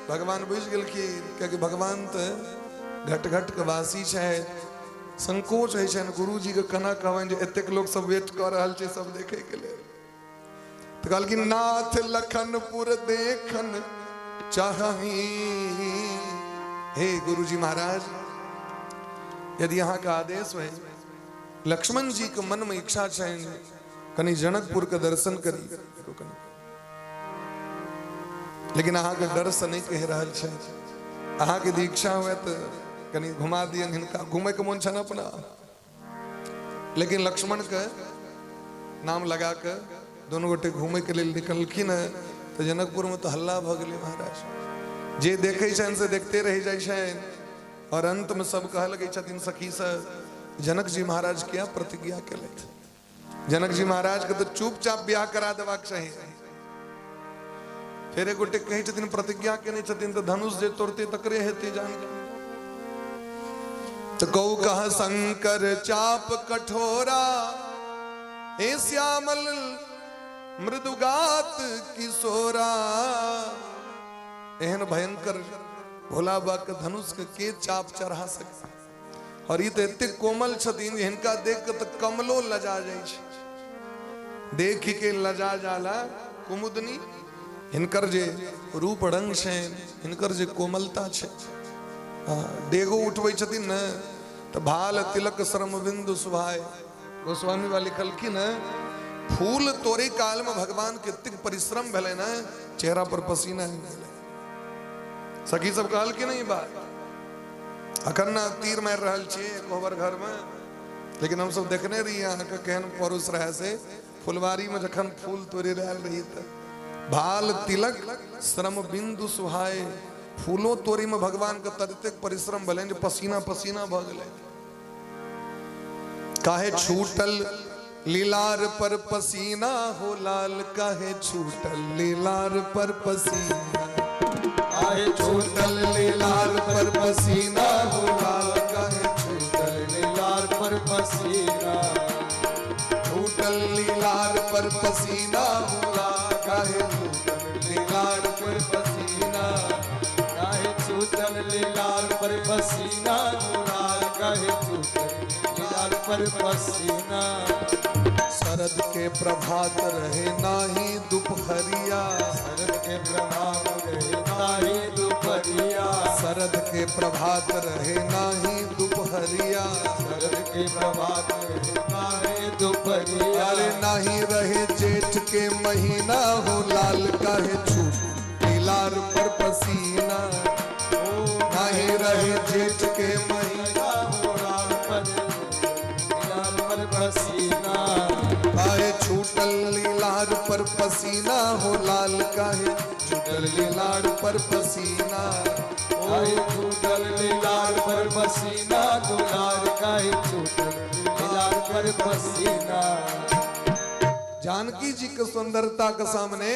भगवान बुझि गेलखिन, कियाकि भगवान तऽ घट घट के वासी छथि। संकोच होइ छनि गुरुजी के केना कहबनि जे एतेक लोक सब वेट कऽ रहल छै सब देखै के लेल। तऽ कहलखिन नाथ लखनपुर देखन चाही। हे गुरुजी महाराज, यदि अहाँके आदेश होइ, लक्ष्मण जी के मन में इच्छा छनि कनि जनकपुर के दर्शन करी, लेकिन अहाँके डर से नहि कहि रहल छै। अहाँके यदि इच्छा हुए तऽ कनि घुमा दियनि, हिनका घूमैके मोन छनि अपना। लेकिन लक्ष्मण के नाम लगा के दोनों गोटे घूमे के लेल निकलखिन हँ तऽ जनकपुर में तऽ हल्ला भऽ गेलै महाराज। जे देखै छनि से देखते रहि जाइ छनि, और अंत में सब कहऽ लगै छथिन सखी से, जनक जी महाराज किया प्रतिज्ञा केलथि? जनक जी महाराज के तऽ चुपचाप ब्याह करा देबाक चाही। फेर एक गोटे कहै छथिन प्रतिज्ञा केने छथिन तऽ धनुष जे तोड़तै तकरे हेतै जानकी। तऽ गौ कह शंकर चाप कठोरा, हे श्यामल मृदुगात किशोरा। एहन भयंकर भोला बाबा के धनुष के चाप चढ़ा सके? और ई तऽ एतेक कोमल छथिन जे हिनका देख के तऽ कमलो लजा जाइ छै। देख के लजा जाला कुमुदनी। हिनकर जे रूप रंग छै, हिनकर जे कोमलता छै, डेगो उठबै छथिन ने तऽ भाल तिलक श्रम बिंदु सुभाय। गोस्वामी बा लिखलखिन है, फूल तोड़े काल में भगवान के एतेक परिश्रम भेलै ने, चेहरा पर पसीना आबि गेलै। सखी सब कहलखिन ई बात, अखन ने तीर मारि रहल छियै कोहबर घर में, लेकिन हमसब देखने रहियै अहाँके केहन पड़ोस रहे से फुलवारी में जखन फूल तोड़े आयल रही तऽ भाल तिलक श्रम बिंदु सुहाय। फूलो तोड़े में भगवान के ततेक परिश्रम भेलनि जे पसीना पसीना भऽ गेलै। काहे छूटल लीलार पर पसीना हो लाल, काहे छूटल लीलार पर पसीना, काहे छूटल लीलार पर पसीना हो लाल, काहे छूटल लीलार पर पसीना, छूटल लीलार पर पसीना हो लाल, काहे छूटल लीलार पर पसीना, काहे छूटल लीलार पर पसीना हो लाल, काहे छूटल लीलार पर पसीना। शरद के प्रभात रहे नाही दुपहरिया, शरद के प्रभात रहे नाही दुपहरिया, शरद के प्रभात रहे नाही दुपहरिया, शरद के प्रभात रहे नाही दुपहरिया, अरे नाही रहे जेठ के महीना हो लाल, काहे छूट लीलार पर पसीना, नाही रहे जेठ के महीना हो लाल पर लीलार पर पसीना, काहे छूटल लीलार पर पसीना हो लाल, काहे छूटल लीलार पर पसीना, काहे छूटल लीलार पर पसीना दुलार, काहे छूटल लीलार पर पसीना। जानकी जी के सुंदरता के सामने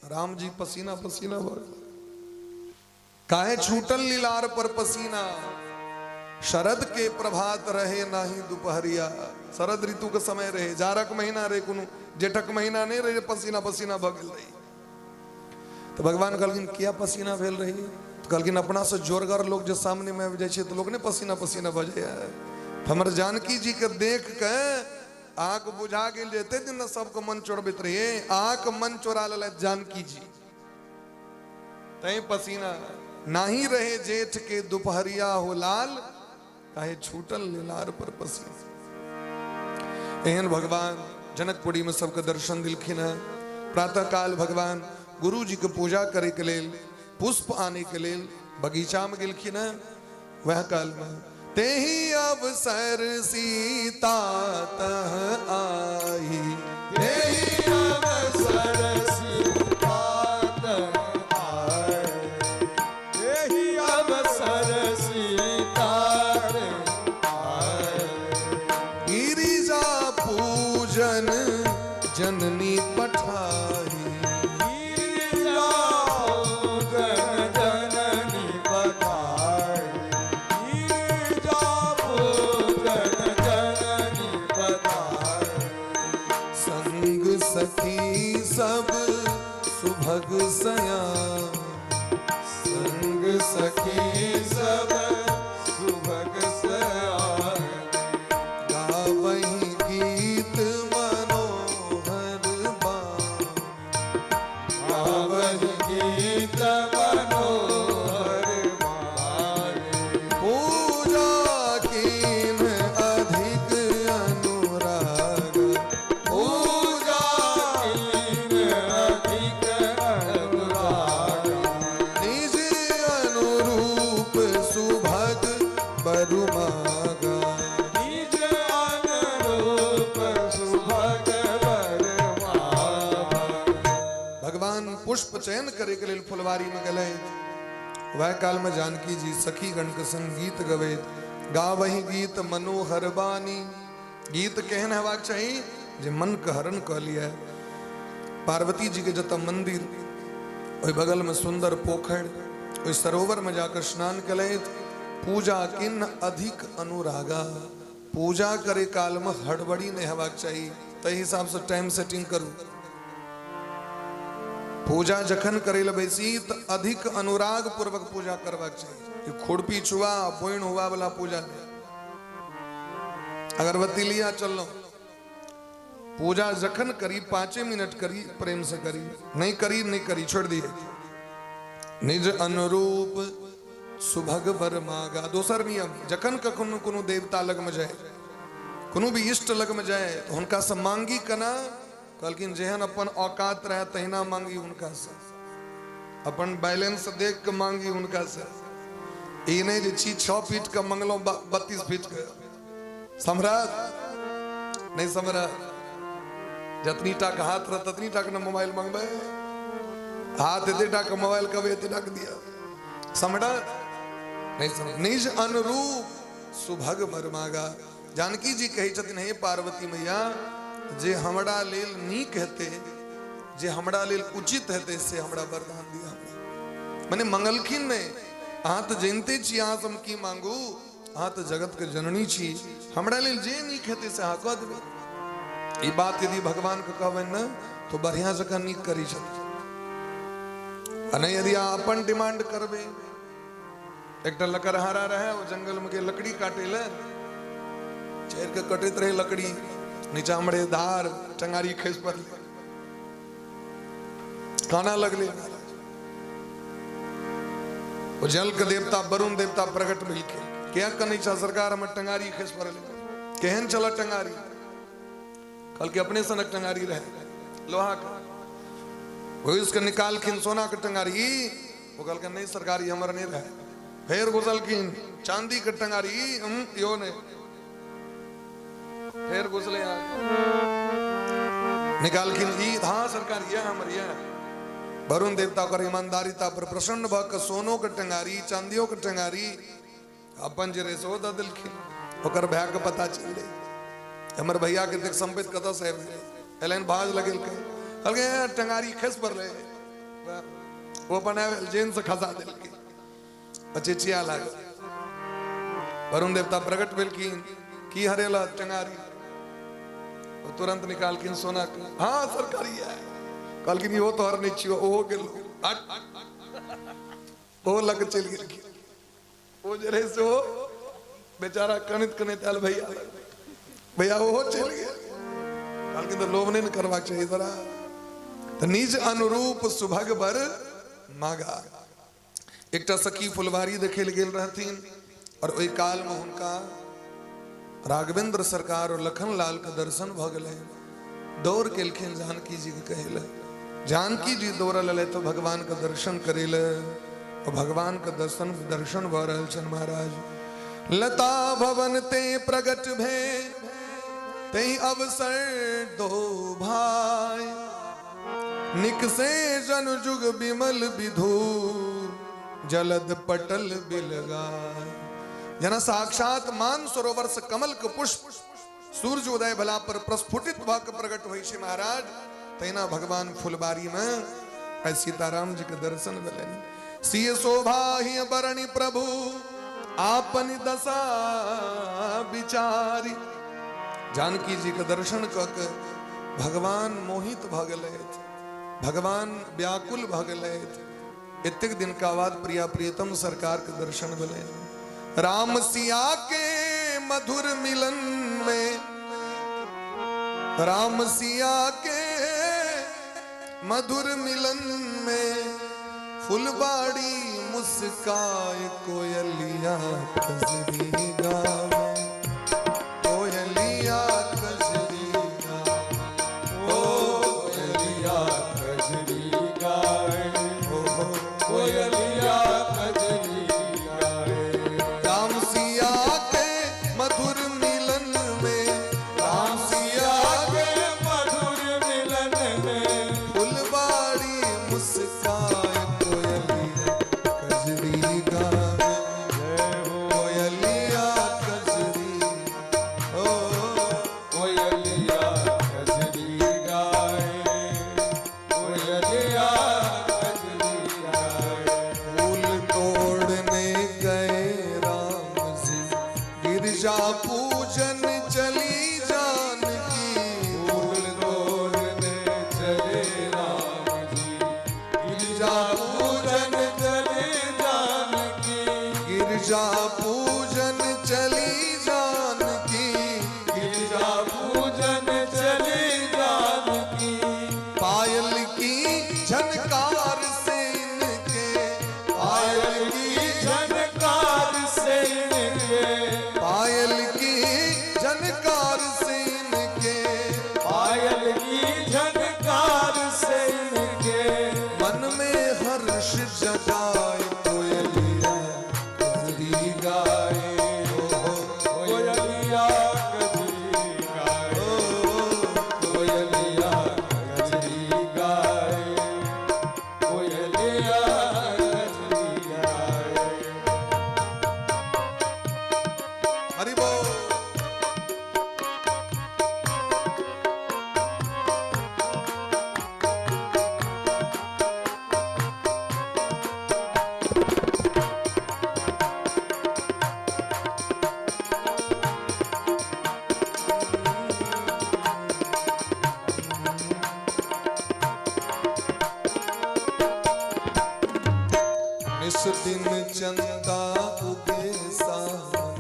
राम जी पसीना पसीना भर। काहे छूटल लीलार पर पसीना, शरद के प्रभात रहे नाही दुपहरिया। शरद ऋतु के समय रहे, जाड़क महीना रहे, कोनो जेठक महीना नहीं रहे, पसीना पसीना भऽ गेल रही। तो भगवान कहलखिन किया पसीना भेल रही? तो कहलखिन अपना से जोरगर लोग जे सामने में आबि जाइ छै तऽ लोग ने पसीना पसीना भऽ जाइए। हमर जानकी जी के देख के अहाँके बुझा गेल जे एते दिन ने सबके मन चोरबैत रहियै, अहाँके मन चोरा लेलथि जानकी जी, तैं पसीना नाही रहे जेठ के दुपहरिया हो लाल, काहे छूटल लीलार पर पसीना। एहन भगवान जनकपुरी में सबके दर्शन दिलखिन हैं। प्रातः काल भगवान गुरु जी के पूजा करे के लेल पुष्प आने के लेल बगीचा में गेलखिन हैं। वह काल में तेही अवसर सीता तह आई, तेही अवसर सीता तह आई, तेही अवसर सीता तह आई। गिरिजा पूजन जननी पठाई, गिरिजा पूजन जननी पठाई, गिरिजा पूजन जननी सखी सब सुभग सया, संग सखी सब सुभग सयानी। गावहि गीत मनोहर बानी, गावहि गीत मनोहर बानी। पूजा कीन अधिक अनुराग, पूजा कीन अधिक अनुराग। निज अनुरूप सुभग बरु मागा, निज अनुरूप सुभग वर मागा। भगवान पुष्प चयन करे के लेल फुलवारी में गेलथि। वह काल में जानकी जी सखी गण के संग गीत गबैत, गावहि गीत मनोहर बानी। गीत केहन हेबाक चाही जे मन के हरण कऽ लिअ। पार्वती जी के जतऽ मंदिर, ओहि बगल में सुंदर पोखरि, ओहि सरोवर में जाकर स्नान केलथि। पूजा किन्न अधिक अनुरागा, पूजा करे काल में हड़बड़ी नहीं हेबाक चाही, ताहि हिसाब से टाइम सेटिंग करू। पूजा जखन करे लए बैसी तऽ अधिक अनुराग पूर्वक पूजा करबाक चाही। खुरपी छुआ बोइन हुआ वाला पूजा नहीं। अगरबत्ती लिया चललो, पूजा जखन करी 5 मिनट करी, प्रेम से करी, नहीं करी नहीं करी छोड़ दिए। निज अनुरूप सुभग वर मागा। दोसर नियम, जखन कखनो कोनो देवता लग में जाए, कोनो भी इष्ट लग में जाए, तो हुनका से मांगी कना, कहलखिन जेहन अपन औकात रहे तहिना मांगी हुनका से, अपन बैलेंस देख के मांगी हुनका से। ई नहीं जे छी 6 फीट के मंगलो 32 फीट के, सम्राट नहीं सम्राट, जतनी टाक हाथ रह ततनी टाक न मोबाइल मंगबे, हाथ एते टाक मोबाइल कबे एते टाक दिया, सम्राट नहीं सम्राट। निज अनुरूप सुभग वर मागा। जानकी जी कहै छथिन हे पार्वती मैया, जे हमरा लेल नीक हेतै, जे हमरा लेल उचित हेतै से हमरा वरदान दिया। मने मंगलखिन नहीं, अहाँ तऽ जनिते छी अहाँ से हम की मांगू, अहाँ तऽ जगत के जननी छी, हमरा लेल जे नीक हेतै से अहाँ कऽ देबै। ई बात यदि भगवान के कहबनि ने तो बढ़िया जकाँ नीक करै छथिन, आ नहि यदि अहाँ अपन डिमांड करबै। एकटा लकड़हारा रहै, ओ जंगल में के लकड़ी काटे ले चढ़ के कटैत रहे लकड़ी, नीचा में रहे धार, टंगारी खसि पड़लै, काना लगलै। ओ जल के देवता वरुण देवता प्रकट भेलखिन, किया कनै छह सरकार, हमर टंगारी खसि पड़लै। केहन छल टंगारी? कहलकै अपने सनक टंगारी रहे, लोहा के। घुसि के निकालखिन सोना के टंगारी, ओ कहलकै नहीं सरकार ई हमर नहीं रहे। फेर घुसलखिन चांदी के टंगारी, इहो नहीं। फेर घुसले निकालखिन ई, हाँ सरकार यह हमर यह। वरुण देवता ओकर ईमानदारिता पर प्रसन्न भऽ के सोनो के टंगारी चांदियो के टंगारी अपन जे रहे सेहो दऽ देलखिन। ओकर भाय के पता चललै हमर भैया के देख संपत्ति कतऽ से आबि गेलै, एलनि भाज लगेलकै, कहलकै टंगारी खसि पड़लै, ओ अपन आबि जेन से खसा देलकै, चिचिया लागल। वरुण देवता प्रकट भेलखिन, की हरेला टंगारी? ओ तुरंत निकालखिन सोना के, हाँ सरकारी है। कहलखिन इहो तोहर नहीं छियो, ओहो गेल, ओहो लग चलि गेलखिन। ओ जे रहे से ओ बेचारा कनैत कनैत आयल भैया लग, भैया ओहो चलि गेल। कहलखिन तऽ लोभ नहि ने करबाक चाही तोरा। तऽ निज अनुरूप सुभग बर मागा। एकटा सखी फुलवारी देखे लए गेल रहथिन और ओहि काल में हुनका राघवेंद्र सरकार और लखन लाल के दर्शन भऽ गेलै। दौड़ केलखिन जानकी जी के कहै लए, जानकी जी दौड़ल एलै तो भगवान के दर्शन करै लए, और भगवान के दर्शन दर्शन भऽ रहल छनि महाराज। लता भवन ते प्रगट भे ते अवसर दो भाई, निक से जन जुग विमल विधु जलद पटल बिलगाय। जना साक्षात मान सरोवर से कमल के पुष्प सूर्य उदय भला पर प्रस्फुटित भऽ के प्रकट होइ छै महाराज, तहिना भगवान फुलबारी में आइ सीताराम जी के दर्शन भेलनि। सिय शोभा ही बरणी प्रभु आपन दशा विचारी। जानकी जी के दर्शन कऽ के भगवान मोहित भऽ गेलथि, भगवान व्याकुल भऽ गेलथि। एतेक दिनका बाद प्रिया प्रियतम सरकार के दर्शन भेलै। राम सिया के मधुर मिलन में, राम सिया के मधुर मिलन में, फुलबाड़ी मुस्काए कोयलिया कजरी गावे, कोयलिया कजरी गावे, ओ कोयलिया कजरी गाए, हो हो कोयलिया कजरी गाए। राम सिया के मधुर मिलन में, राम सिया के मधुर मिलन में, फुलबाड़ी मुस्काए कोयलिया कजरी गावे, जय हो कोयलिया कजरी, ओ कोयलिया कजरी गाए, कोयलिया कजरी गाए। फूल तोड़ने गए राम जी, गिरजा पूजन चली जानकी, फूल तोड़ने चले राम जी, गिरजा पूजन चले जानकी, गिरजा पूजन चली जानकी, गिरजा पूजन चले जानकी। पायल की झनकार से इनके, पायल की झनकार से इनके, पायल की झनकार से इनके, पायल की झनकार से इनके, मन में हर्ष जगाए कोयलिया कजरी गाए, हो कोयलिया कजरी गाए, कोयलिया कजरी गाए, कोयलिया कजरी गाए। हरि बोल। निस दिन चंदा उगे सावन,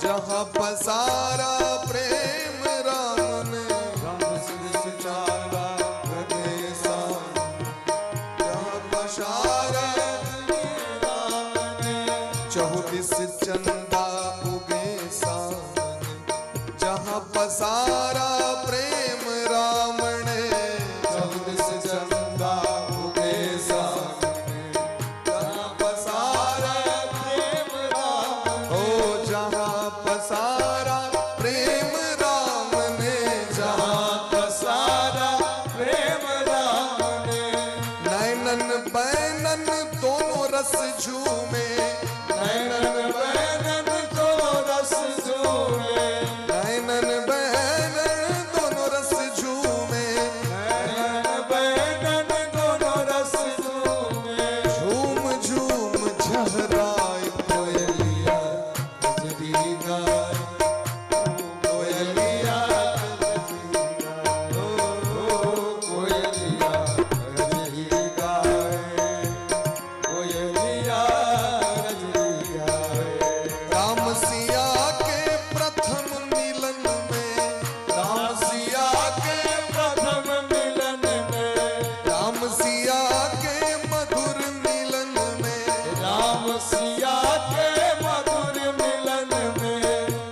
जहाँ पसारा प्रेम राम ने, राम चारा उगे सावन, जहाँ पसारा राम ने, चौबीस चंदा उगे सावन, जहाँ पसारा प्रेम राम ने, चौदस चंदा उगे सामने, जहाँ पसारा प्रेम राम, ओ जहाँ पसारा प्रेम राम ने, जहाँ पसारा प्रेम राम ने, नैनन बैनन दोनों रस झूमे, नैनन बैनन तो रस झूमे, नैनन बैनन दोनों रस झूमे, नैनन बैनन दोनों रस झूमे, झूम झूम झहराए कोयलिया कजरी गाए, कोयलिया कजरी गाए, ओ कोयलिया कजरी गाए, कोयलिया कजरी गाए। राम सिया के प्रथम मिलन में, राम सिया के प्रथम मिलन में, राम सिया के मधुर मिलन में, राम सिया के मधुर मिलन में,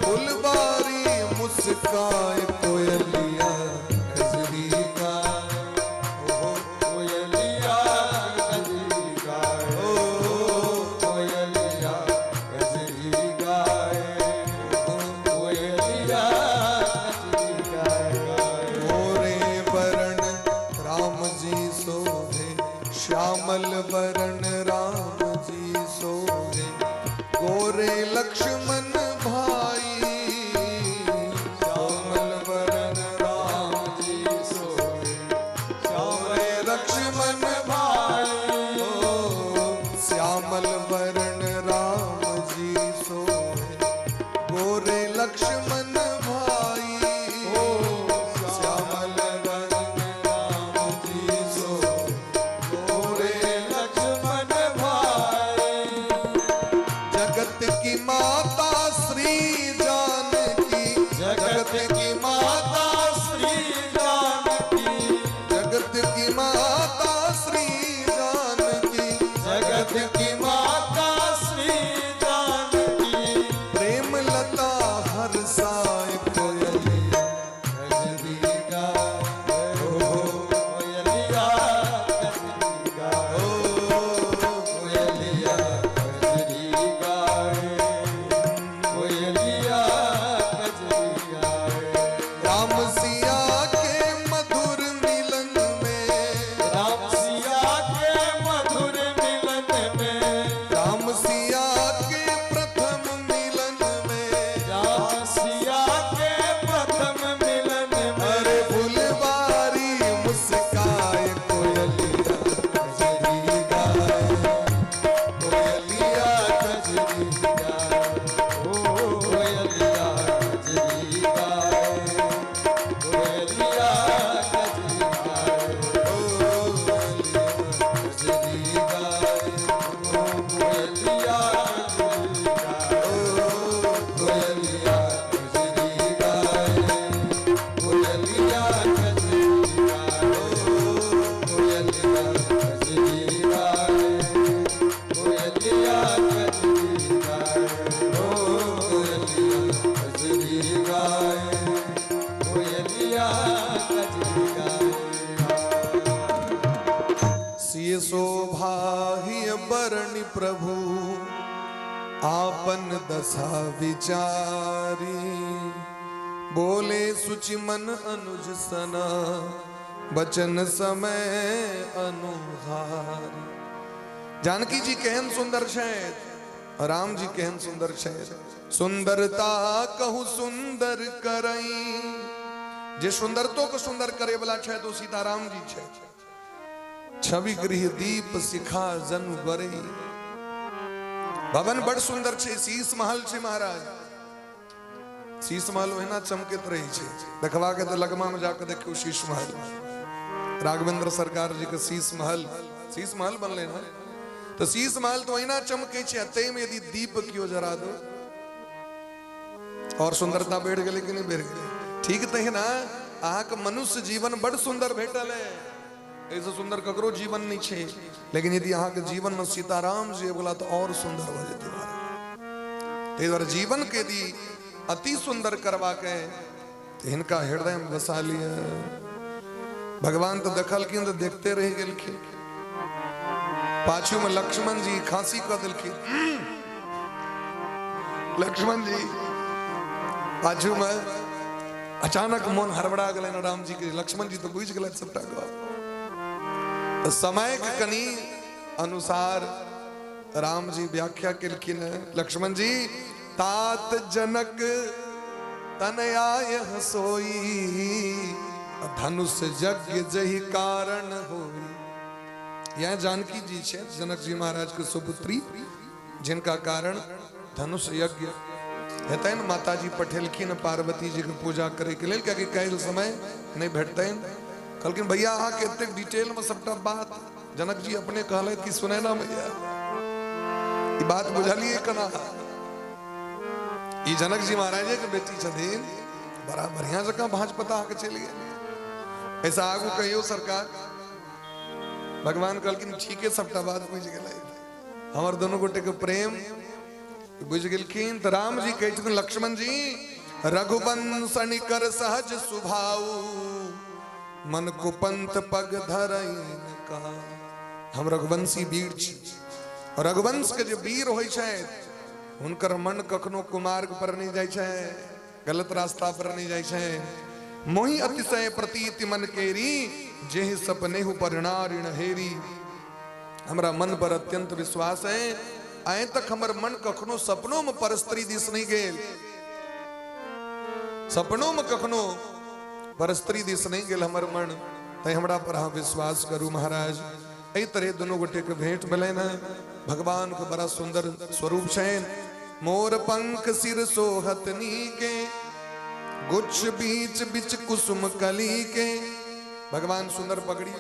फुलबारी मुस्काए कोयलिया कजरी गाए, ओ कोयलिया कजरी गाए, ओ कोयलिया कजरी गाए, कोयलिया कजरी गाए। गोरे वरण राम जी शोभे, श्यामल वरण राम जी शोभे, गोरे लक्ष्मण भाई, श्यामल वरण राम जी सोए, गोरे लक्ष्मण भाई, ओ श्यामल वरण राम जी सोहे, गोरे लक्ष्मण भाई, ओ श्यामल तजी गए। सिय शोभा ही बरनि प्रभु आपन दशा विचारी। बोले सुचि मन अनुज सना बचन समय अनुहारी। जानकी जी केहन सुंदर छथि, राम जी केहन सुंदर छथि। सुंदरता कहू सुंदर करई, जे सुंदरतो के सुंदर करे वाला छथि ओ सीताराम जी छथि। छवि गृह दीप शिखा जन बरई। भवन बड़ सुंदर छै, शीश महल छै महाराज। शीश महल ओहिना चमकैत रहै छै, देखबाक तऽ लगमा में जाके देखियौ शीश महल। राघवेंद्र सरकार जी के शीश महल, शीश महल बनलै ने, तऽ शीश महल तऽ ओहिना चमकै छै, आ ताहिमे यदि दीप केओ जरा दो और सुंदरता बढ़ि गेलै कि नहि बढ़ि गेलै? ठीक तहिना अहाँके मनुष्य जीवन बड़ सुंदर भेटल है, एहिसँ सुंदर ककरो जीवन नहि छै, लेकिन यदि अहाँके जीवन में सीताराम जी आबि गेला तऽ और सुंदर भऽ जेतै महाराज। ताहि दुआरे जीवन के यदि अति सुंदर करबाक है तऽ हिनका हृदय में बसा लिअ। भगवान तऽ देखलखिन तऽ देखते रहि गेलखिन। पाछू में लक्ष्मण जी खांसी कऽ देलखिन। लक्ष्मण जी पाछू में अचानक मन हड़बड़ा गेलनि राम जी के। लक्ष्मण जी तऽ बुझि गेलथि सबटा गप। तऽ समय के कनि अनुसार राम जी व्याख्या केलखिन है। लक्ष्मण जी तात जनक तनयाय हसोई, धनुष यज्ञ जहि कारण होई। यह जानकी जी छे जनक जी महाराज के सुपुत्री, जिनका कारण धनुष यज्ञ हेतनि। माता जी पठेलखिन पार्वती जी के पूजा करे के लेल, कियाकि काल्हि समय नहीं भेटतनि। कहलखिन भैया अहाँके एतेक डिटेल में सबटा बात जनक जी अपने कहलथि कि सुनै ना भैया, ई बात बुझलियै केना? ई जनक जी महाराजे के बेटी छथिन, बड़ा बढ़िया जकाँ भाँज पता अहाँके चलि गेल। ऐसा आगू कहियौ सरकार। भगवान कहलखिन ठीके सबटा बात बुझि गेलै, हमर दोनों गोटे के प्रेम बुझि गेलखिन। तऽ राम जी कहै छथिन लक्ष्मण जी रघुवंश निकर सहज सुभाऊ, मन कुपंथ पग धरैन का। हम रघुवंशी वीर छी, रघुवंश के जे वीर होइ छथि हुनकर मन कखनो कुमार्ग पर नहीं जाइ छै, गलत रास्ता पर नहीं जाइ छै। मोहि अतिशय प्रतीति मन केरी, जेहि सपनेहु परिणारिण हेरी। हमरा मन पर अत्यंत विश्वास है, आइ तक हमर मन कखनो सपनों में परस्त्री दिस नहीं गेल, सपनों में कखनो परस्त्री दिस नहीं गेल हमर मन, तैं हमरा पर अहाँ विश्वास करू महाराज। एहि तरह दुनू गोटे के भेंट भेलनि हैं। भगवान के बड़ा सुंदर स्वरूप छनि। मोर पंख सिर सोहत नीके, गुच्छ बीच बिच कुसुम कली के। भगवान सुंदर पगड़ी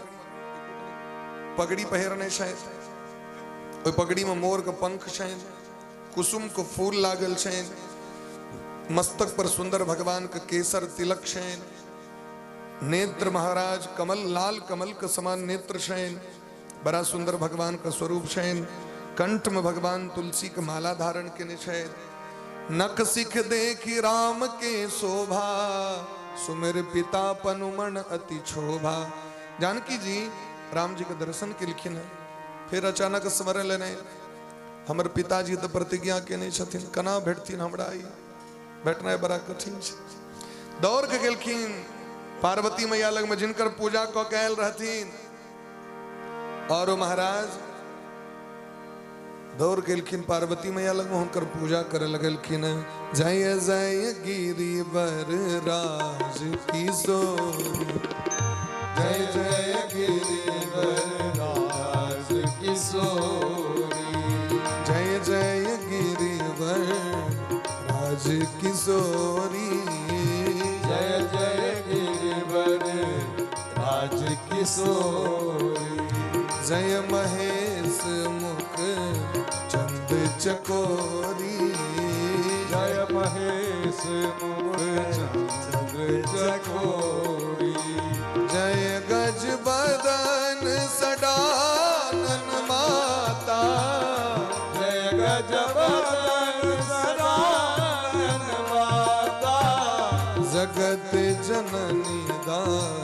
पगड़ी पहिरने छथि, ओहि पगड़ी में मोर के पंख छनि, कुसुम के फूल लागल छनि, मस्तक पर सुंदर भगवान के केसर तिलक छनि, नेत्र महाराज कमल लाल कमल के समान नेत्र छनि, बड़ा सुंदर भगवान के स्वरूप छनि, कंठ में भगवान तुलसी के माला धारण केने छथि। नख सिख देखी राम के शोभा, सुमिर पिता पनुमन अति शोभा। जानकी जी राम जी के दर्शन केलखिन है, फिर अचानक स्मरण लेने हमर पिताजी तो प्रतिज्ञा केने छथिन, केना भेटथिन हमरा, ई भेटनाइ बड़ा कठिन छै। दौड़ के गेलखिन पार्वती मैया लग में, जिनकर पूजा कऽ के आयल रहथिन, और ओ महाराज दौड़ गेलखिन पार्वती मैया लग में, हुनकर पूजा करे लगलखिन। जय जय गिरिवर राज किशोर, जय जय गिरिवर राज किशोरी, जय जय गिरिवर राज किशोरी, जय जय गिरिवर राज किशोरी, जय महेश मुख चंद चकोरी, जय महेश मुख चंद्र चकोरी, जय गज बदन सडानन माता, जय गज बदन सदानन माता, जगत जननी दाता।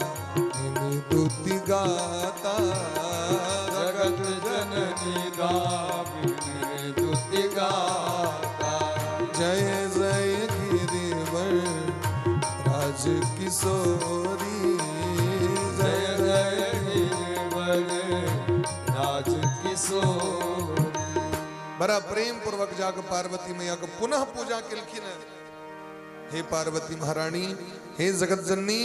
गाता। जगत जननी दामिनी दुति गाता। जय जय गिरिवर राज किशोरी। जय जय गिरिवर राज किशोरी। बड़ा प्रेम पूर्वक जाकर पार्वती मैया के पुनः पूजा केलखिन। हे पार्वती महारानी, हे जगत जननी,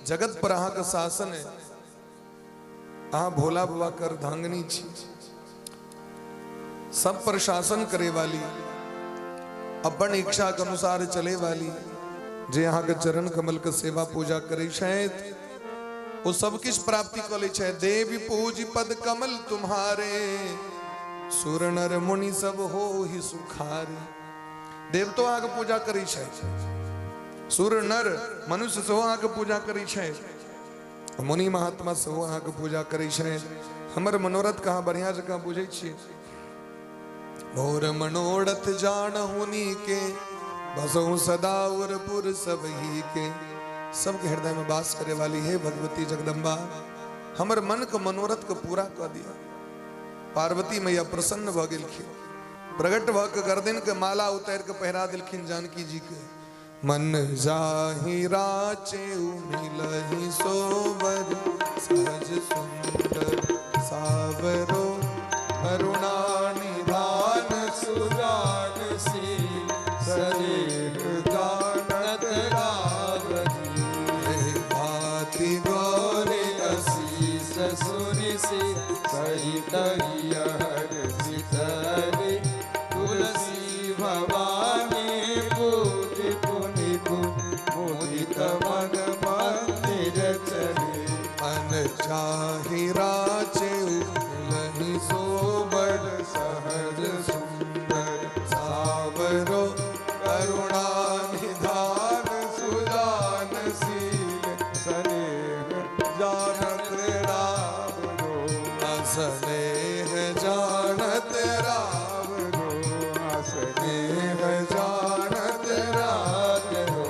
जगत पर अहाँ के शासन है, अहाँ भोला बाबा कर धांगनी छी, सब पर शासन करे वाली, अपन इच्छा के अनुसार चले वाली, जे अहाँ के चरण कमल के सेवा पूजा करे छथि ओ सब किछु प्राप्ति कऽ लै छथि। देवी पूजी पद कमल तुम्हारे, सुर नर मुनि सब हो ही सुखारे। देवतो अहाँके पूजा करै छथि, सुर नर मनुष्य सेहो अहाँके पूजा करै छथि, मुनि महात्मा सेहो अहाँके पूजा करै छथि। हमर मनोरथ कहाँ बढ़िया जकाँ बुझै छियै। मोर मनोरथ जान हुनी के, बसहु सदा उरपुर सब ही के। सबके हृदय में वास करे वाली है भगवती जगदम्बा, हमर मन के मनोरथ के पूरा कऽ दिया। पार्वती मैया प्रसन्न भऽ गेलखिन, प्रगट भऽ के गर्दन के माला उतारि के पहिरा देलखिन जानकी जी के। मन जाहि राचे मिलहि सोबर, सहज सुंदर सावरो करुणा निधान सुजान सी सरेह जानत राम जी। भाति गौरी असीस सुनि सी सहित हर चितरी। तुलसी भवानी पूज पुनि मुदित मन मंदिर चले। मन जाहि राचे मिलहि सोबर, सहज सुंदर सावरो करुणा निधान सुजान सील सनेह जानत राम रो। स्नेह जानत राम रो स्नेह जानत राम रो।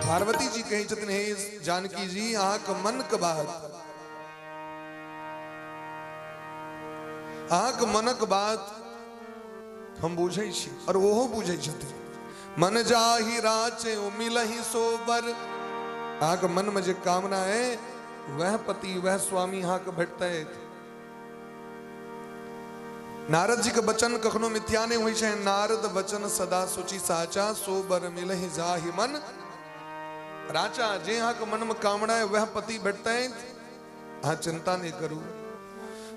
पार्वती जी कहै छथिन, हे जानकी जी, अहाँके मन के बात, अहाँके मनक बात हम बुझै छी और ओहो बुझै छथिन। मन जाहि राचे मिलहि सोबर, अहाँके मन में जे कामना है वह पति वह स्वामी अहाँके भेटतै। नारद जी के वचन कखनो मिथ्या नहीं होइ छै। नारद वचन सदा सुचि साचा, सोबर मिलहि जाहि मन राचा। जे अहाँके मन में कामना है वह पति भेटतै, अहाँ चिंता नहीं करू।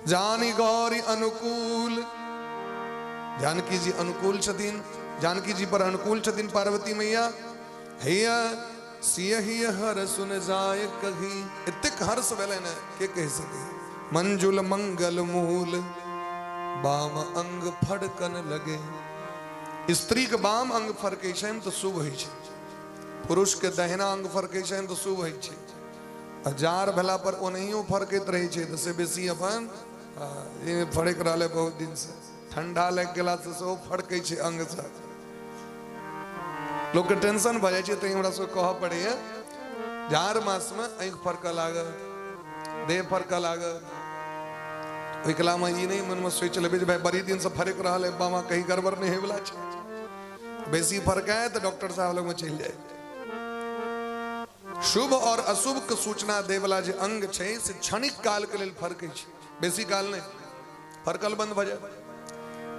जानी गौरी अनुकूल, जानकी जी अनुकूल छथिन, जानकी जी पर अनुकूल छथिन पार्वती मैया। हैया सिय हिय हर सुन जाय कही, एतेक हर्ष भेलै ने के कहि सकै। मंजुल मंगल मूल, बाम अंग फड़कन लगे। स्त्री के बाम अंग फड़कै छनि तऽ शुभ होइ छै, पुरुष के दहिना अंग फड़कै छनि तऽ शुभ होइ छै। आ जार भेला पर ओनाहियो फड़कैत रहै छै तऽ से बेसी अपन फड़कि रहल है बहुत दिन से, ठंडा लागि गेला से सेहो फड़कै छै अंग से। लोकके टेंशन भऽ जाइ छै, तैं हमरा सबके कहऽ पड़ैया। जाड़ मासमे आँखि फड़कऽ लागत, देह फड़कऽ लागत, ओहि कलामे ई नहि मनमे सोचि लेबै जे भाई बड़ी दिनसँ फड़कि रहल है बामा, कहीं गड़बड़ नहि होइवला छै। बेसी फड़काय तऽ डॉक्टर साहब लगमे चलि जाय। शुभ और अशुभ के सूचना देवला जे अंग छै से क्षणिक काल के लेल फड़कै छै, बेसी काल नहि, फड़कल बंद भऽ जाय।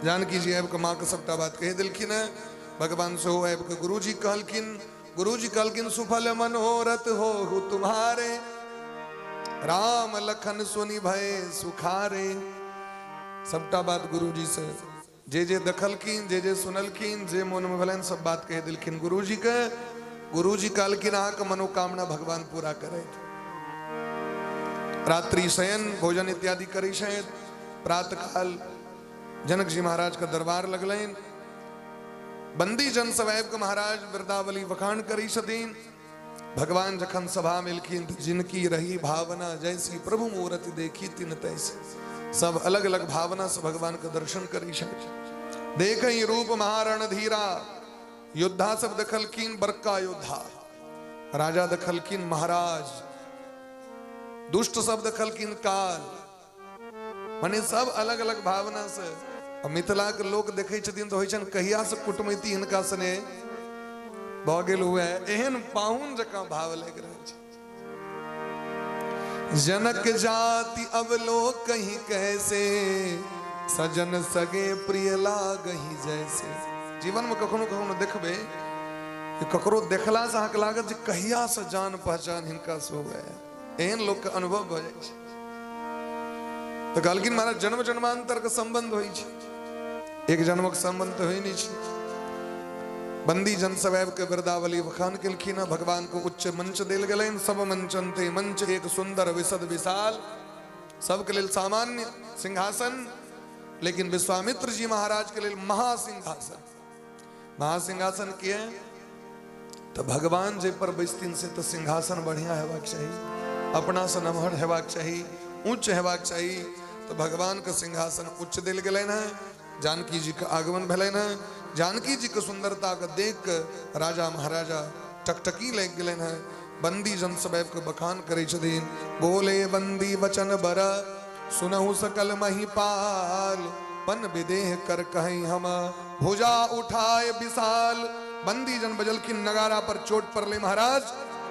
जानकी जी आबि कऽ माँ के सबटा बात कहि देलखिन हेँ। भगवान सेहो आबि कऽ गुरुजी कहलखिन, गुरुजी कहलखिन सुफल मनोरथ हो तुम्हारे, राम लखन सुनि भय सुखारे। सबटा बात गुरुजी से जे जे देखलखिन, जे जे सुनलखिन, जे मन में भेलनि सब बात कहि देलखिन गुरुजी के। गुरुजी कहलखिन अहाँके मनोकामना भगवान पूरा करैत। रात्रि शयन भोजन इत्यादि करै छथि। प्रातः काल जनक जी महाराज के दरबार लगलनि। बंदी जन सब आबि कऽ महाराज वृंदावली बखान करै छथिन। भगवान जखन सभा में एलखिन तऽ जिनकी रही भावना जैसी प्रभु मूर्ति देखी तिन तैसी, सब अलग अलग भावना से भगवान के दर्शन करै छथि। देखई रूप महारण धीरा, योद्धा सब देखलखिन बड़का योद्धा, राजा देखलखिन महाराज दुष्ट सब देखलखिन काल। मने सब अलग अलग भावना से। आ मिथिला के लोक देखै छथिन तऽ होइ छनि कहिया से कुटमैती हिनका सने भऽ गेल हुए, एहन पाहुन जकाँ भाव लागि रहल छै। जनक जाति अवलोक कहीं कैसे, सजन सगे प्रिय लागही जैसे। जीवन में कखनो कखनो देखबै कि ककरो देखला से अहाँके लागत जे कहिया से जान पहचान हिनका से हुए, एहन लोक के अनुभव भऽ जाइ छै। तऽ कहलखिन महाराज जन्म जन्मांतर के संबंध होइ छै, एक जन्मक संबंध तऽ होइ नहि छै। बंदी जन सब आबि के वृदावली बखान केलखिन हँ, भगवान के उच्च मंच देल गेलनि। सब मंचन ते मंच एक सुंदर विशद विशाल, सबके लेल सामान्य सिंहासन, लेकिन विश्वामित्र जी महाराज के लेल महासिंहासन। महासिंहासन किए तो भगवान जे पर बैसथिन से तो सिंहासन बढ़िया हेबाक चाही, अपना से नमहर हेबाक चाही, ऊंच हेबाक चाही। तो भगवान के सिंहासन उच्च देल गेलनि हँ। जानकी जी के आगमन भेलनि हँ। जानकी जी के सुंदरता के देख के राजा महाराजा टकटकी लागि गेलनि हँ। बंदी जन सब आबि के बखान करै छथिन। बोले बंदी वचन बर सुनहु सकल महिपाल, पन विदेह कर कहीं हम भुजा उठाए विशाल। बंदी जन बजलखिन नगारा पर चोट पड़ले महाराज,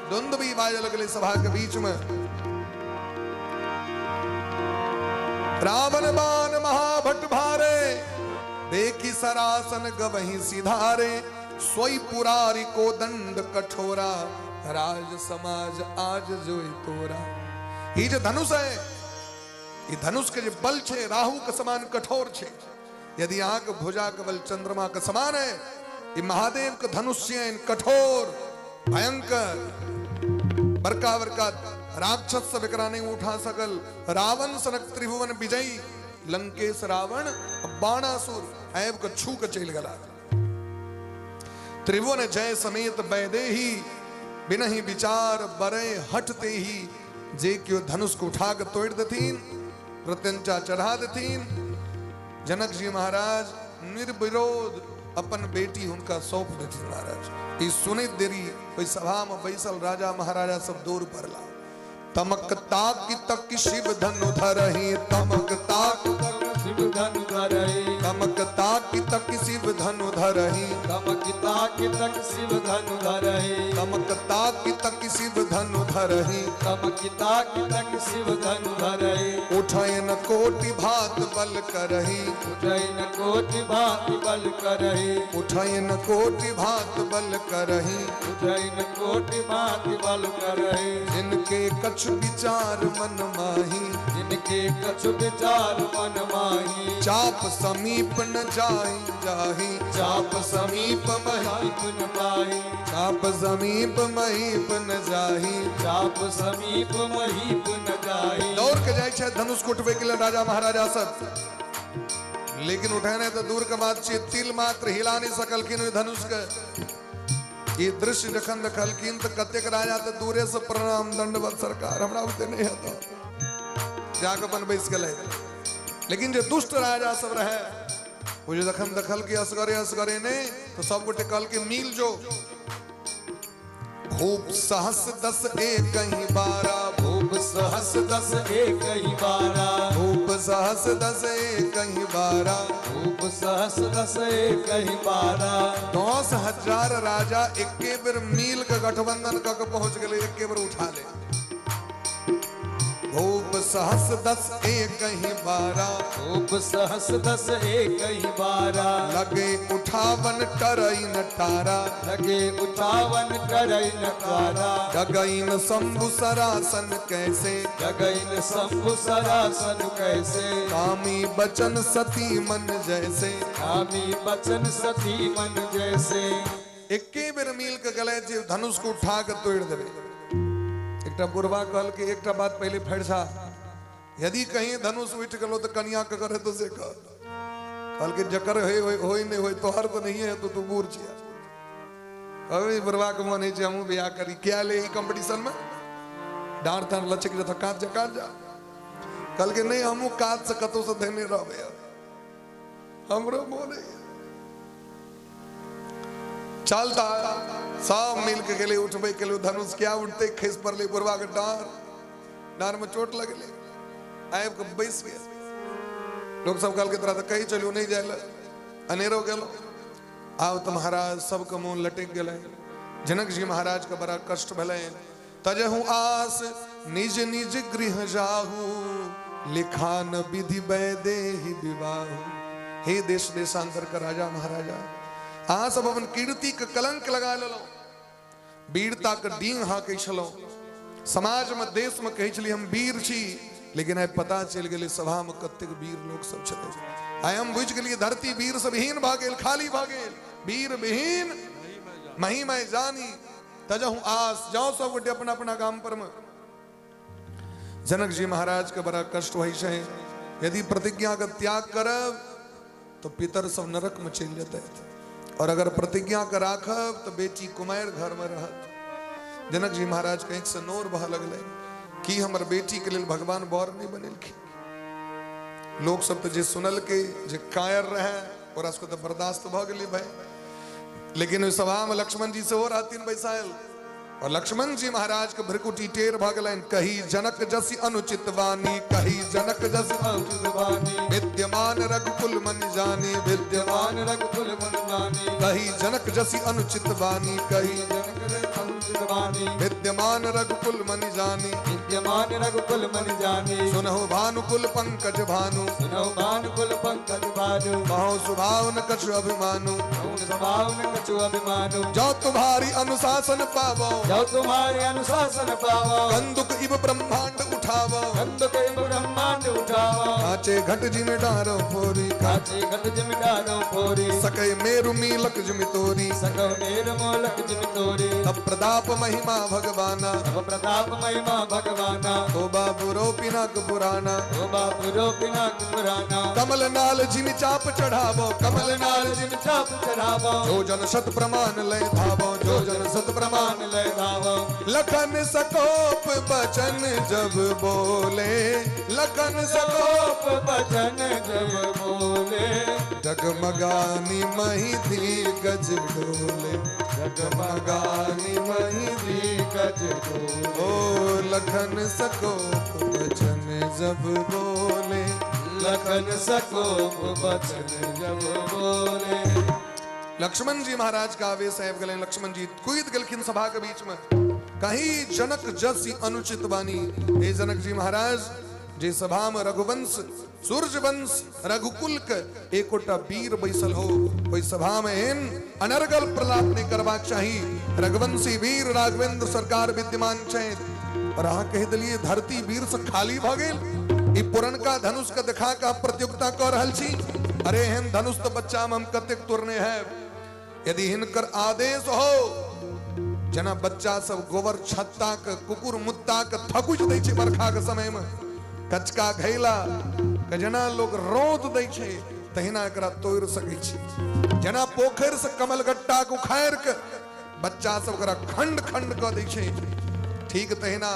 द्वंद्व बाजऽ लगले सभा के बीच में। रावण बाण महाभट भारे, देखी सरासन गवही सिधारे। सोई पुरारी को दंड कठोरा, राज समाज आज जोई तोरा। ई जे धनुष है, ई धनुष के जे बल छे राहु के समान कठोर छे। यदि अहाँ के भुजा के बल चंद्रमा के समान है, ई महादेव के धनुष छियनि कठोर भयंकर, बड़का बड़का राक्षस सब एकरा नहीं उठा सकल। रावण सनक त्रिभुवन विजयी लंकेश रावण बाणासुर आबि के छू के चलि गेला। त्रिभुवन जय समेत वैदेही, बिनहि विचार बरे हटते ही। जे केओ धनुष को उठा के तोड़ देथिन, प्रत्यंचा चढ़ा देथिन, जनक जी महाराज निर्विरोध अपन बेटी हुनका सौंप देथिन महाराज। ई सुनैत देरी ओहि सभा में बैसल राजा महाराजा सब दौड़ पड़ला। तमक ताक तक शिव धनु धरही, तमक ताक तक शिव धनु धरही, तमक ताक तक शिव धनु धरही, तमक ताक तक शिव धनु धरही, तमक ताक तक शिव धनु धरही, तमक ताक तक शिव धनु धरही। उठैन कोटि भात बल करही, उठैन कोटि भात बल करही, उठैन कोटि भात बल करही, उठैन कोटि भात बल करही। जिनके कछु विचार मन माही, जिनके कछु विचार मन माही, चाप समीप न जाहि जाहि, चाप समीप महीप न पाही, चाप समीप महीप न जाहि, चाप समीप महीप न जाहि। दौड़ के जाइ छै धनुष को उठबै के लेल राजा महाराजा सब, लेकिन उठेने तऽ दूर के बात छियै, तिल मात्र हिला नहि सकलखिन ओहि धनुष के। ई दृश्य जखन देखलखिन तऽ कतेक राजा तऽ दूरे से प्रणाम दंडवत, सरकार हमरा बुते नहि हेतौ, जाके अपन बैस गेलै। लेकिन जे दुष्ट राजा सब रहे ओ जे जखन देखल कि असगरे असगरे नहि, तऽ सब गोटे कहलकै मिल जो। भूप सहस दस एक ही बारा, भूप सहस दस एक ही बारा, भूप सहस दस एक ही बारा, भूप सहस दस एक ही बारा। 10,000 राजा एके बेर मिल के गठबंधन कऽ के पहुंच गेलै, एके बेर उठा ले। भूप सहस दस एक ही बारा, भूप सहस दस एक ही बारा, लगे उठावन टरई न तारा, लगे उठावन टरई न तारा। डगईन शंभु सरासन कैसे, डगईन शंभु सरासन कैसे, कामी बचन सती मन जैसे, कामी बचन सती मन जैसे। एके बेर मिल के गेलै जे धनुष को उठा के तोड़ि देबै। एकटा बुढ़वा कहलकै एकटा बात पहिले फरिछा, यदि कहीं धनुष उठि गेलो तऽ कनिया ककर हेतौ से कह। कहलकै जकर होय होय नहि होय, तोहर तऽ नहिए हेतौ, तू बूढ़ छियै। अभी बुढ़वा के मन होइ छै हमहूँ बियाह करी, किया ले ई कंपटीशन में, डाँड़ ताँड़ लचकि जेतौ, कात जा कात जा। कहलकै नहि हमहूँ कात से कतौ से धेने रहबै, हमरो मोन होइए। चलता सब मिल के गेलै उठबै के लेल धनुष, क्या उठते खसि पड़लै बुढ़वा के डाँड़। डाँड़मे चोट लगलै, आबि कऽ बैस गेल। लोक सब कहलकै तोरा तऽ कहै छलियौ नहि जाय लए, अनेरो गेलहुँ। आब तऽ महाराज सबके मोन लटकि गेलै। जनक जी महाराज के बड़ा कष्ट भेलै। तजहु आस निज निज गृह जाहू, लिखा न विधि वैदेही विवाहू। हे देश देशांतर के राजा महाराजा, अहाँ सब अपन कीर्ति के कलंक लगा लेलहुँ, वीरता के डींग हाँकै छलहुँ, समाज में देश में कहै छलियै हम वीर छी, लेकिन आइ पता चलि गेलै सभा में कतेक वीर लोक सब छलै। आइ हम बुझि गेलियै धरती वीर सब हीन भऽ गेल, खाली भऽ गेल, वीर विहीन मही मैं जानी। तजहु आस जाओ सब गोटे अपना अपना गाम पर में। जनक जी महाराज के बड़ा कष्ट होइ छै। यदि प्रतिज्ञा के त्याग करब तो पितर सब नरक में चलि जेतै, और अगर प्रतिज्ञा के राखब तो बेटी कुमारि घर में रहत। जनक जी महाराज के आँखि से नोर बहऽ लगलै कि हमर बेटी के लेल भगवान बर नहि बनेलखिन। लोक सब तऽ जे सुनलकै, जे कायर रहै, ओकरा सबके तऽ बर्दाश्त भऽ गेलै भाई। लेकिन ओहि सभा में लक्ष्मण जी सेहो रहथिन बैसायल, और लक्ष्मण जी महाराज के भ्रकुटी टेर भऽ गेलनि। कही जनक जसि अनुचित वाणी, कही जनक जसि अनुचित वाणी, विद्यमान रघुकुल मन जानी, विद्यमान विद्यमान रघुकुल मन जानी, कही जनक जसि अनुचित वाणी, कही जनक जसि अनुचित वाणी, विद्यमान रघुकुल मन जानी, विद्यमान रघुकुल मन जानी। सुनहु भानुकुल पंकज भानु, सुनहु भानुकुल पंकज भानु, कहो सुभावन कछु अभिमानु, कौन स्वभाव न कछु अभिमानु। जो तुम्हारी अनुशासन पावो, जो तुम्हारे अनुशासन पावो, कंदुक इव ब्रह्मांड उठावो, कंदुक इव ब्रह्मांड उठावो, काचे घट जिम डारो फोरी, काचे घट जिम डारो फोरी, सके मेरु मीलक जिम तोरी, सकौ मेरु मोलक जिम तोरी। तब प्रताप महिमा भगवाना, तब प्रताप महिमा भगवाना, ओ बाबू रो पिनाक पुराना, ओ बाबू रो पिनाक पुराना। कमल नाल जिम चाप चढ़ावो, कमल नाल जिम चाप चढ़ावो, जो जन सत प्रमाण ले धावो, जो जन सत प्रमाण ले धावो। लखन सकोप बचन जब बोले, लखन सकोप बचन जब बोले, डगमगानी मही थी गज डोले, डगमगानी मही थी गज डोले। ओ लखन सकोप बचन जब बोले, लखन सकोप बचन जब बोले। लक्ष्मण जी महाराज का आवेश आबि गेलनि। लक्ष्मण जी कूदि गेलखिन सभा के बीच में। कही जनक जसि अनुचित वाणी। हे जनक जी महाराज, जे सभा में रघुवंश सूर्यवंश रघुकुल के एकोटा वीर बैसल हो, ओहि सभा में एहन अनर्गल प्रलाप नहीं करबाक चाही। रघुवंशी वीर राघवेंद्र सरकार विद्यमान छथि, और अहाँ कहि देलियै धरती वीर से खाली भऽ गेल। ई पुरनका धनुष के देखा के प्रतियोगिता कऽ रहल छी। अरे एहन धनुष तऽ बच्चा में हम कतेक तोड़ने है। यदि हिनकर आदेश हो, जेना बच्चा सब गोबर छत्ता के कुकुर मुत्ता के थकुच दै छै बरखा के समय में, कचका घैला के जेना लोग रौद दै छै, तहिना एकरा तोड़ि सकै छी। जेना पोखरि से कमलगट्टा के उखाड़ि के बच्चा सब ओकरा खंड खंड कऽ दै छै, ठीक तहिना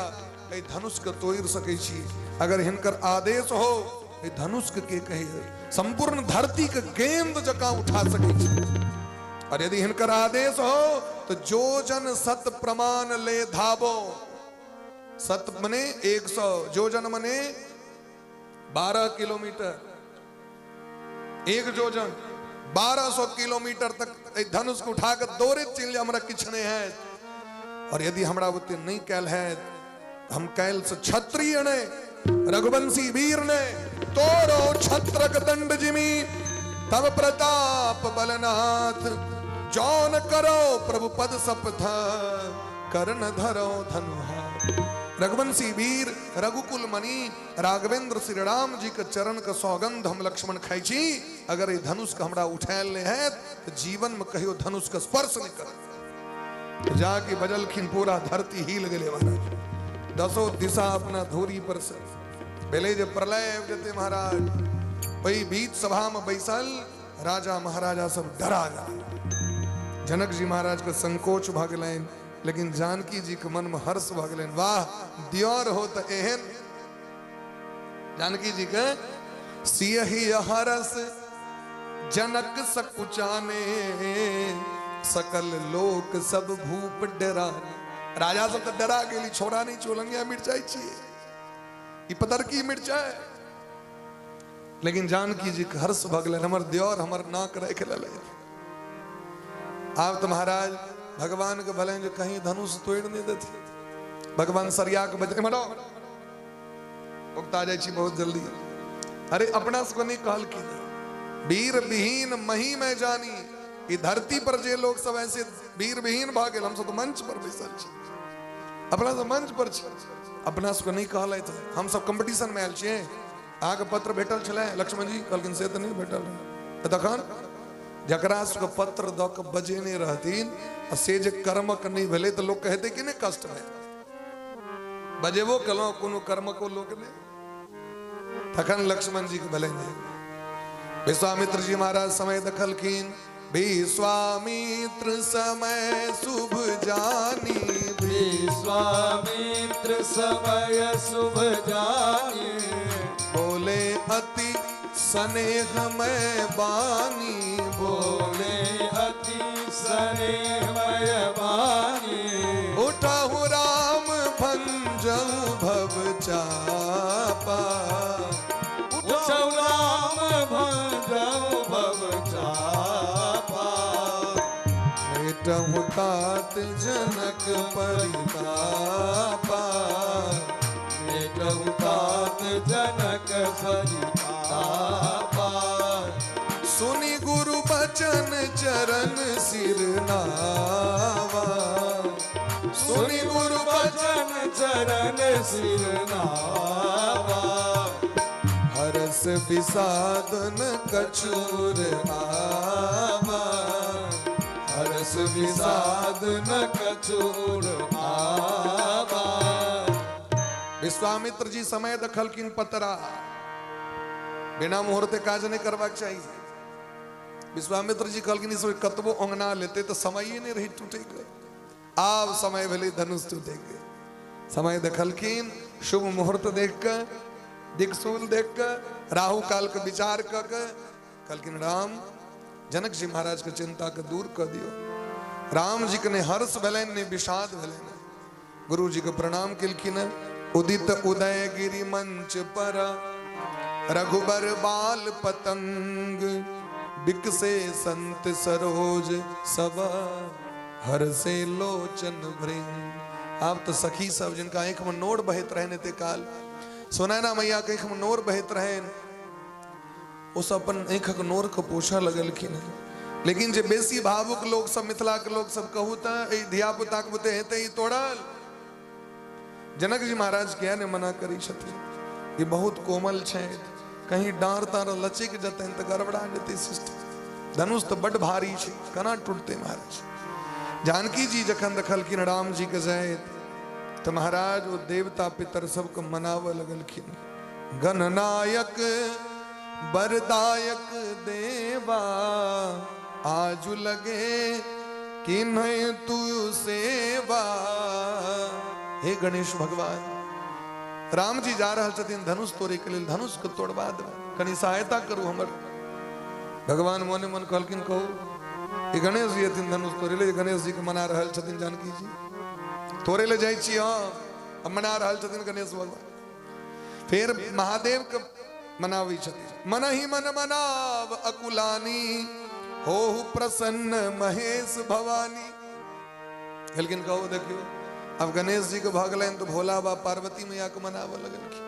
एहि धनुष के तोड़ि सकै छी। अगर हिनकर आदेश हो, एहि धनुष के के कहे संपूर्ण धरती के गेंद जकां उठा सकै छी। और यदि हिनकर आदेश हो तो जो जन सत प्रमाण ले धाबो, सत मने 100, जोजन मने 12 किलोमीटर, एक जोजन 1200 किलोमीटर तक एहि धनुष के उठा के दौड़े चलि जाय, हमरा किछु नहि हैत। और यदि हमरा बुते नहि कयल हैत, हम कैल से क्षत्रिय ने, रघुवंशी वीर ने, तोरो छत्रक दंड जिमी, तब प्रताप बलनाथ, जौन करो प्रभु पद सपथ, कर्ण धरो धनुहार। रघुवंशी वीर रघुकुल मणि राघवेंद्र श्री राम जी के चरण के सौगंध हम लक्ष्मण खाई छी, अगर ये धनुष के हमरा उठायल नहीं है तो जीवन में कहियो धनुष के स्पर्श नहीं कर। जाके बजलखिन, पूरा धरती हिल गेलै महाराज, दसो दिशा अपना धूरी पर से भेलै जे प्रलय आबि जेतै महाराज। ओहि बीच सभा में बैसल राजा महाराजा सब डरा गेल। जनक जी महाराज के संकोच भऽ गेलनि, लेकिन जानकी जी के मन में हर्ष भऽ गेलनि, वाह दियर हो तऽ एहन। जानकी जी के सियहि हरस जनक सकुचाने, सकल लोक सब भूप डराने। राजा सब तऽ डरा गेली, छोड़ा नहीं चोलंगिया मिट जाइ छियै। ई पतरकी मिरचाइ। लेकिन जानकी जी के हर्ष भऽ गेलनि, हमर दियोर हमर नाक राखि लेलथि। आब तऽ महाराज भगवान के भेलनि जे कहीं धनुष तोड़ि नहि देथिन। भगवान सरिया के बजे मरो उगता जाइ छी बहुत जल्दी। अरे अपना सबके नहि कहलखिन, वीर विहीन मही में जानी। ई धरती पर जे लोग सब ऐसे वीर विहीन भऽ गेल, हमसब तऽ मंच पर बैसल छी, अपना सब मंच पर छी, अपना सबके नहि कहलथि। हमसब कॉम्पिटिशन में आयल छियै। अहाँके पत्र भेटल छलै लक्ष्मण जी? कहलखिन से तऽ नहि भेटल रहै। तखन जकरा सबके पत्र दऽ कऽ बजेने रहथिन आ से जे कर्मक नहि भेलै तऽ लोक हेतै कि नहि कष्ट भेल? बजेबो केलहुँ, कोनो कर्मको लोक नहि। तखन लक्ष्मण जी के भेलनि जे विश्वामित्र जी महाराज समय देखलखिन। विश्वामित्र समय शुभ जानी, विश्वामित्र समय शुभ जानी, बोले अति स्नेहमय बानी, बोले अति स्नेहमय बानी, उठहु राम भंजहु भव चापा, उठहु राम भंजहु भव चापा, मेटहु तात जनक परितापा, मेटहु तात जनक परितापा। सुनि गुरु बचन चरण सिर नावा, सुनि गुरु बचन चरण सिर नावा, हरस विषादन कछुर आवा, हरस विषाद न कछुर आवा। विश्वामित्र जी समय देखलखिन पतरा, बिना मुहूर्त काज नहि करबाक चाही। विश्वामित्र जी कहलखिन ई सब कतबो अंगना लेते तऽ समये नहि रही टूटैके, आब समय भेलै धनुष टूटैके। समय देखलखिन, शुभ मुहूर्त देख कऽ, दिक्शूल देख कऽ, राहु काल के विचार कऽ के कहलखिन राम जनक जी महाराज के चिंता के दूर कऽ दियौ। राम जी के नहि हर्ष भेलनि नहि विषाद भेलनि। गुरु जी के प्रणाम केलखिन। उदित उदय गिरि मंच पर रघुबर बाल पतंग, बिकसे संत सरोज सब हर से लोचन भृंग। आब तो सखी सब जिनका आँखि में नोर बहैत रहनि एते काल, सुनैना मैया के आँखि में नोर बहैत रहनि, ओ सब अपन आँखिक नोर के पोछऽ लगलखिन। लेकिन जे बेसी भावुक लोक सब, मिथिला के लोक सब, कहू तऽ एहि धिया पुता के बुते हेतै ई तोड़ल? जनक जी महाराज किया ने मना करै छथिन? ई बहुत कोमल छथि, कहीं डाँर तार लचकि जेतनि तऽ गड़बड़ा जेतै सिस्टम। धनुष तऽ बड्ड भारी छै, केना टूटतै महाराज? जानकी जी जखन देखलखिन राम जी के जाइत तऽ महाराज ओ देवता पितर सबके मनाबऽ लगलखिन। गणनायक वरदायक देवा, आजु लगे किन्ह तू सेवा। हे गणेश भगवान, राम जी जा रहल छथिन धनुष तोड़े के लेल, धनुष के तोड़बा देबै, कनि सहायता करू हमर। भगवान मोने मन कहलखिन कहू ई गणेश जी एथिन धनुष तोड़े ले, गणेश जी के मना रहल छथिन जानकी जी, तोड़े ले जाइ छी हम, मना रहल छथिन गणेश भगवान। फेर महादेव के मनाबै छथिन। मन ही मन मनाव अकुलानी, होहु प्रसन्न महेश भवानी। कहलखिन कहू देखियौ अब गणेश जी के भऽ गेलनि तऽ भोला बाबा पार्वती मैया के मनाबऽ लगलखिन।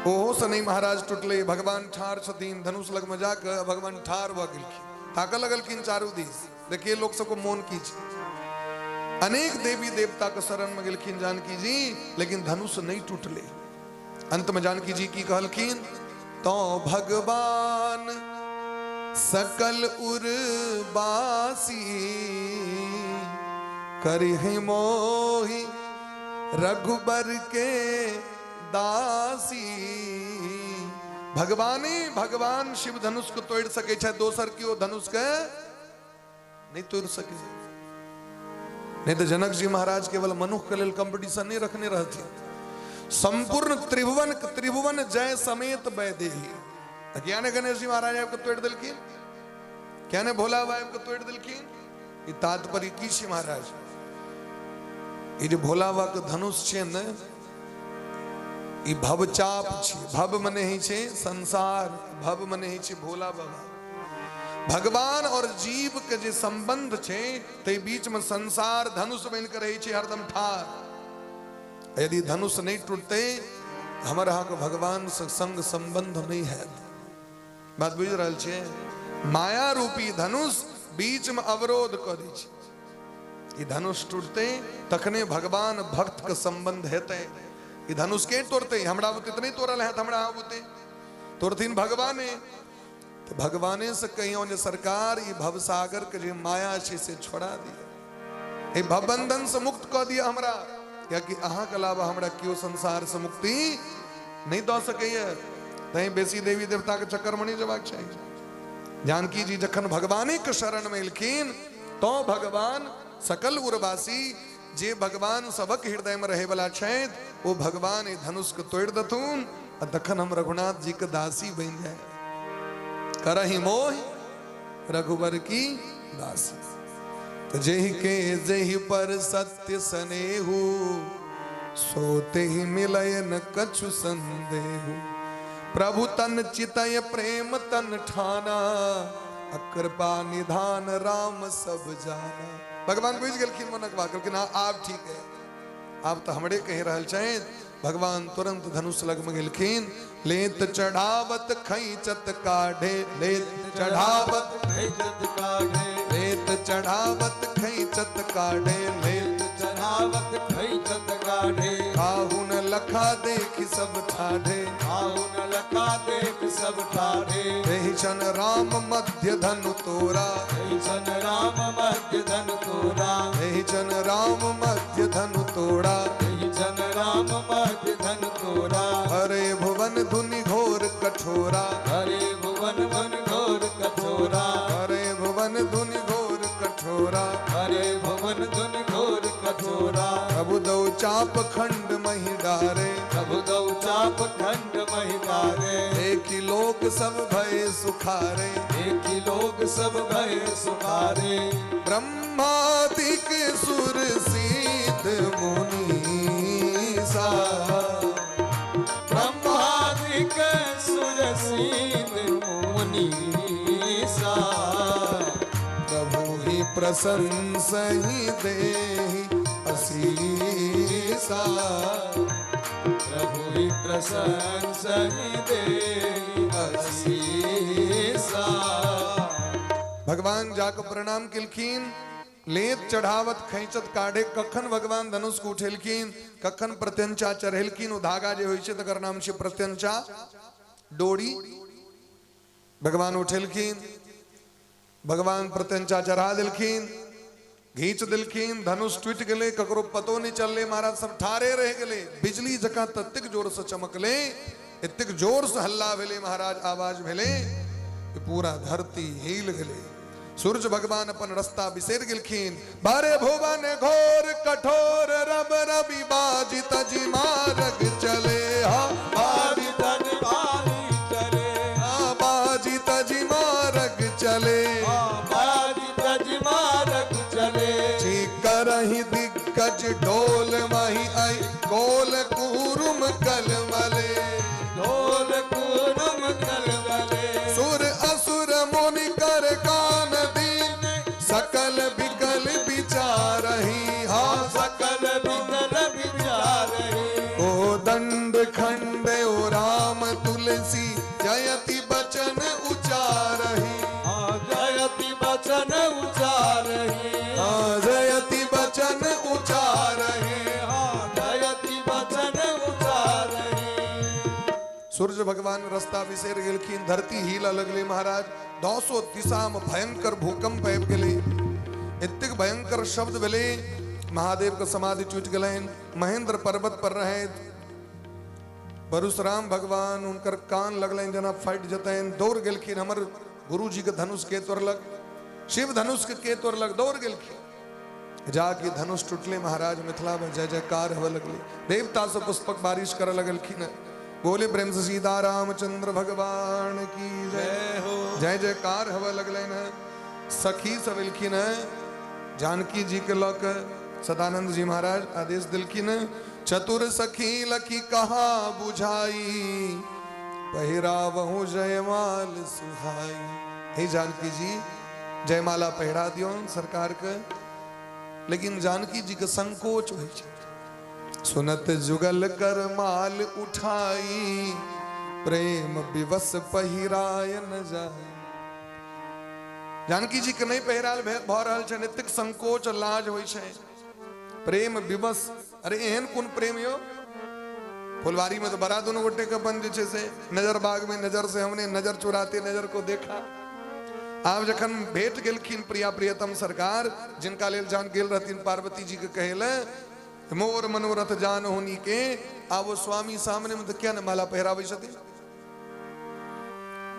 ओहो से नहीं महाराज टूटले। भगवान ठार छथिन धनुष लग में जाके, भगवान ठार भऽ गेलखिन, ताकऽ लगलखिन चारू दिस, देखिए लोक सबके मोन की छै। अनेक देवी देवता के शरण में गेलखिन जानकी जी, लेकिन धनुष नहीं टूटले। अंत में जानकी जी की कहलखिन तो भगवान सकल उर्बासी, करिहि मोहि रघुबर के दासी। भगवानी भगवान शिव धनुष को तोड़ सके छै, दोसर केओ धनुष के नहीं तोड़ सके। नहीं तो जनक जी महाराज केवल मनुख के लेल कंपटीशन नहीं रखने रहथिन, संपूर्ण त्रिभुवन त्रिभुवन जय समेत वैदेही। किया ने गणेश जी महाराज आबि के तोड़ देलखिन, किया ने भोला बाबा आबि के तोड़ देलखिन? ई तात्पर्य की छै महाराज? ई जे भोला बाबा के धनुष छै ने, ई भवचाप छी। भव मने होइ छै संसार, भव मने होइ छै भोला बाबा। भगवान और जीव के जे संबंध छै ताहि बीच में संसार धनुष बनि के रहै छै हरदम ठार। यदि धनुष नहि टूटतै हमर अहाँके भगवान से संग संबंध नहि हैत। बात बुझि रहल छियै? माया रूपी धनुष बीच में अवरोध कऽ दै छै। ई धनुष टूटतै तखने भगवान भक्त के संबंध हेतै। ई धनुष के तोड़तै? हमरा बुते तऽ नहि तोड़ल हैत, हमरा अहाँ बुते तोड़थिन भगवाने। तऽ भगवाने से कहियौ जे सरकार ई भवसागर के जे माया छै से छोड़ा दिअ, एहि भवबंधन से मुक्त कऽ दिअ हमरा, कियाकि अहाँके अलावा हमरा केओ संसार से मुक्ति नहि दऽ सकैए। तैं बेसी देवी देवता के चक्कर में नहि जेबाक चाही। जानकी जी जखन भगवाने के शरण में एलखिन तो भगवान सकल उर्वासी जे भगवान सबक हृदय में रहे वाला छथि ओ भगवान एहि धनुष के तोड़ि देथुन आ तखन हम रघुनाथ जी के दासी बनि जाय। करही मोह रघुबर की दासी। तो जेहि के जेहि पर सत्य सनेहु सोते ही मिलय न कछु संदेहु। प्रभु तन चितय प्रेम तन ठाना कृपा निधान राम सब जाना। भगवान बुझि गेलखिन मनक बात, कहलखिन हाँ आब ठीक है, आब तऽ हमरे कहि रहल छथि। भगवान तुरंत धनुष लग में गेलखिन। लेत चढ़ावत खैचत काढ़े, लेत चढ़ावत खैचत काढ़े, लेत चढ़ावत खैचत काढ़े, लेत चढ़ावत खैचत काढ़े। काहुन लखा देखि सब ठाढ़े, काहुन लखा देख सब ठाढ़े। एहि क्षण राम मध्य धनु तोरा, एहि क्षण राम मध्य धनु तोरा, एहि क्षण राम मध्य धनु तोड़ा, एहि क्षण राम मध्य धनु तोरा। हरे भुवन धुनि घोर कठोरा, हरे भुवन धुनि घोर कठोरा, हरे भुवन धुनि घोर कठोरा, हरे भुवन धुनि घोर कठोरा। प्रभु दौ चाप खंड मही डारे, प्रभु दौ चाप खंड मही डारे। एक लोक सब भय सुखारे, एक लोक सब भय सुखारे। ब्रह्मादिक सुर सिद्ध मुनीसा, ब्रह्मादिक सुर सिद्ध मुनीसा। प्रभु ही प्रशंसहि देहि असीसा, प्रभु ही प्रशंसहि देहि असीसा। भगवान जाके प्रणाम केलखिन। लेत चढ़ावत खैचत काढ़े, कखन भगवान धनुष के उठेलखिन, कखन प्रत्यंचा चढ़ेलखिन। ओ धागा जे होइ छै तकर नाम छै प्रत्यंचा डोरी। भगवान उठेलखिन, भगवान प्रत्यंचा चढ़ा देलखिन, घींच देलखिन, धनुष टूटि गेलै, ककरो पतो नहि चललै, महाराज सब ठाढ़े रहि गेलै। बिजली जकाँ ततेक जोर से चमकलै, एतेक जोर से हल्ला भेलै महाराज, आवाज भेलै कि पूरा धरती हिल गेलै। सूर्य भगवान अपन रास्ता बिसरि गेलखिन। बारे भुवन घोर कठोर रब रवि बाजी तजी मारग चले, हा बाजी तजी मारग चले, हा बाजी तजी मारग चले, हा बाजी तजी मारग चले। जी करही दिग्गज ढोल मही आई गोल कुरुम कलमले, ढोल कुरुम कलमले। सुर असुर मुनि कर कान दीन सकल बिकल विचारही, हा सकल बिकल विचारही। ओ दंड खंड ओ राम तुलसी जयति बचन उचारही, हा जयति बचन उचारही, हा जयति बचन उचारही, हा जयति बचन उचारही। सूर्य भगवान रास्ता बिसरि गेलखिन, धरती हिलऽ लगलै महाराज। दसो दिशा में भयंकर भूकंप आबि गेलै, एतेक भयंकर शब्द भेलै, महादेव के समाधि टूटि गेलनि। महेंद्र पर्वत पर रहैत परशुराम भगवान, हुनकर कान लगलनि जेना फाटि जेतनि, दौड़ गेलखिन। हमर गुरुजी के धनुष के तोड़लक, शिव धनुष के तोड़लक, दौड़ गेलखिन। जाके धनुष टूटले महाराज, मिथिला में जय जयकार होवे लगले, देवता सब पुष्पक बारिश करे लगलखिन। बोले प्रेम से सीतारामचंद्र भगवान की जय हो, जय जयकार होवे लगलनि हैं। सखी सब एलखिन हैं जानकी जी के लऽ के सदानंद जी महाराज आदेश दिलखिन हैं। चतुर सखी लखी कहा बुझाई, पहिरावहु जयमाल सुहाई। हे जानकी जी, जयमाला पहिरा दियौन सरकार के। लेकिन जानकी जी के संकोच होइ छै। सुनत जुगल कर माल उठाई, प्रेम विवश पहिराय न जाय। जानकी जी के नहि पहिरायल भऽ रहल छनि, एतेक संकोच लाज होइ छै, प्रेम विवश। अरे एहन कोन प्रेम यो? फुलवारी में तो बड़ा दोनों गोटे के अपन जे छै से नजर बाग में नजर से हमने नजर चुराते नजर को देखा। आब जखन भेट गेलखिन प्रिया प्रियतम सरकार, जिनका लेल जान गेल रहथिन पार्वती जी के कहै लए, मोर मनोरथ जान होनी के, आब ओ स्वामी सामने में तऽ किया ने माला पहिराबै छथिन?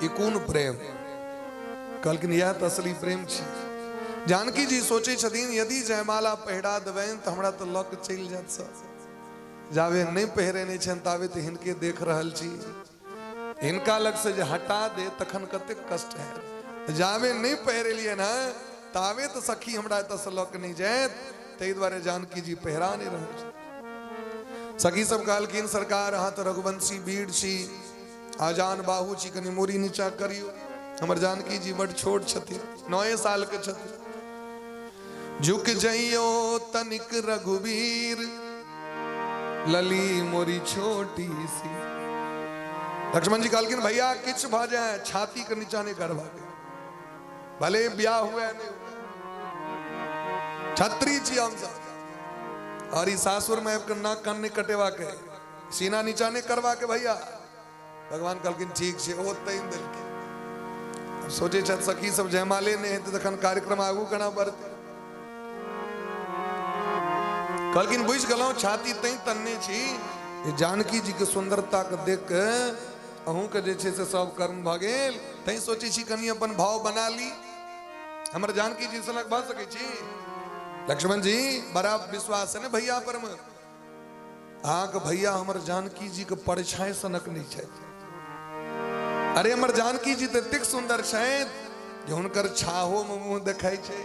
ई कोन प्रेम? कहलखिन इएह तऽ असली प्रेम छी। जानकी जी सोचै छथिन यदि जयमाला पहिरा देबनि तऽ हमरा तऽ लऽ कऽ चलि जायत सब। जाबे नहि पहिरेने छनि ताबे तऽ हिनके देख रहल छी, हिनका लग से जे हटा दे तखन कतेक कष्ट हैत। जाबे नहि पहिरेलियनि हँ ताबे तऽ सखी हमरा एतऽसँ लऽ कऽ नहि जायत, ताहि दुआरे जानकी जी पहिरा नहि रहल छथि। सखी सब कहलखिन सरकार अहाँ तऽ रघुवंशी वीर छी, आजान बाहु छी, कनि मूड़ी नीचा करियौ, हमर जानकी जी बड छोट छथिन, 9 साल के छथिन। झुक जइयो तनिक रघुवीर, लली मोरी छोटी सी। लक्ष्मण जी कहलखिन भैया किछु भऽ जाए छाती के नीचा नहि करबा के, भले ब्याह हुए नहीं हुए, छत्री छी हम सब, और ई सासुर में आबि कऽ नाक कान नहि कटेबा के, सीना नीचा नहि करबा के भैया। भगवान कहलखिन ठीक छै, ओ तैन देलखिन। आब सोचै छथि सखी सब जयमाले नहि हेतै तखन कार्यक्रम आगू केना बढ़तै। कहलखिन बुझि गेलहुँ छाती तैं तनने छी जे जानकी जी के सुंदरता के देख के अहूँके जे छै से सब कर्म भऽ गेल, तैं सोचै छी कनि अपन भाव बना ली, हमर जानकी जी सनक भऽ सकै छी। लक्ष्मण जी बड़ा विश्वास है ने भैया पर में, अहाँके भैया हमर जानकी जी के परछाई सनक नहि छथि। अरे हमर जानकी जी तऽ एतेक सुन्दर छथि जे हुनकर छाहो में मुँह देखाइ छै।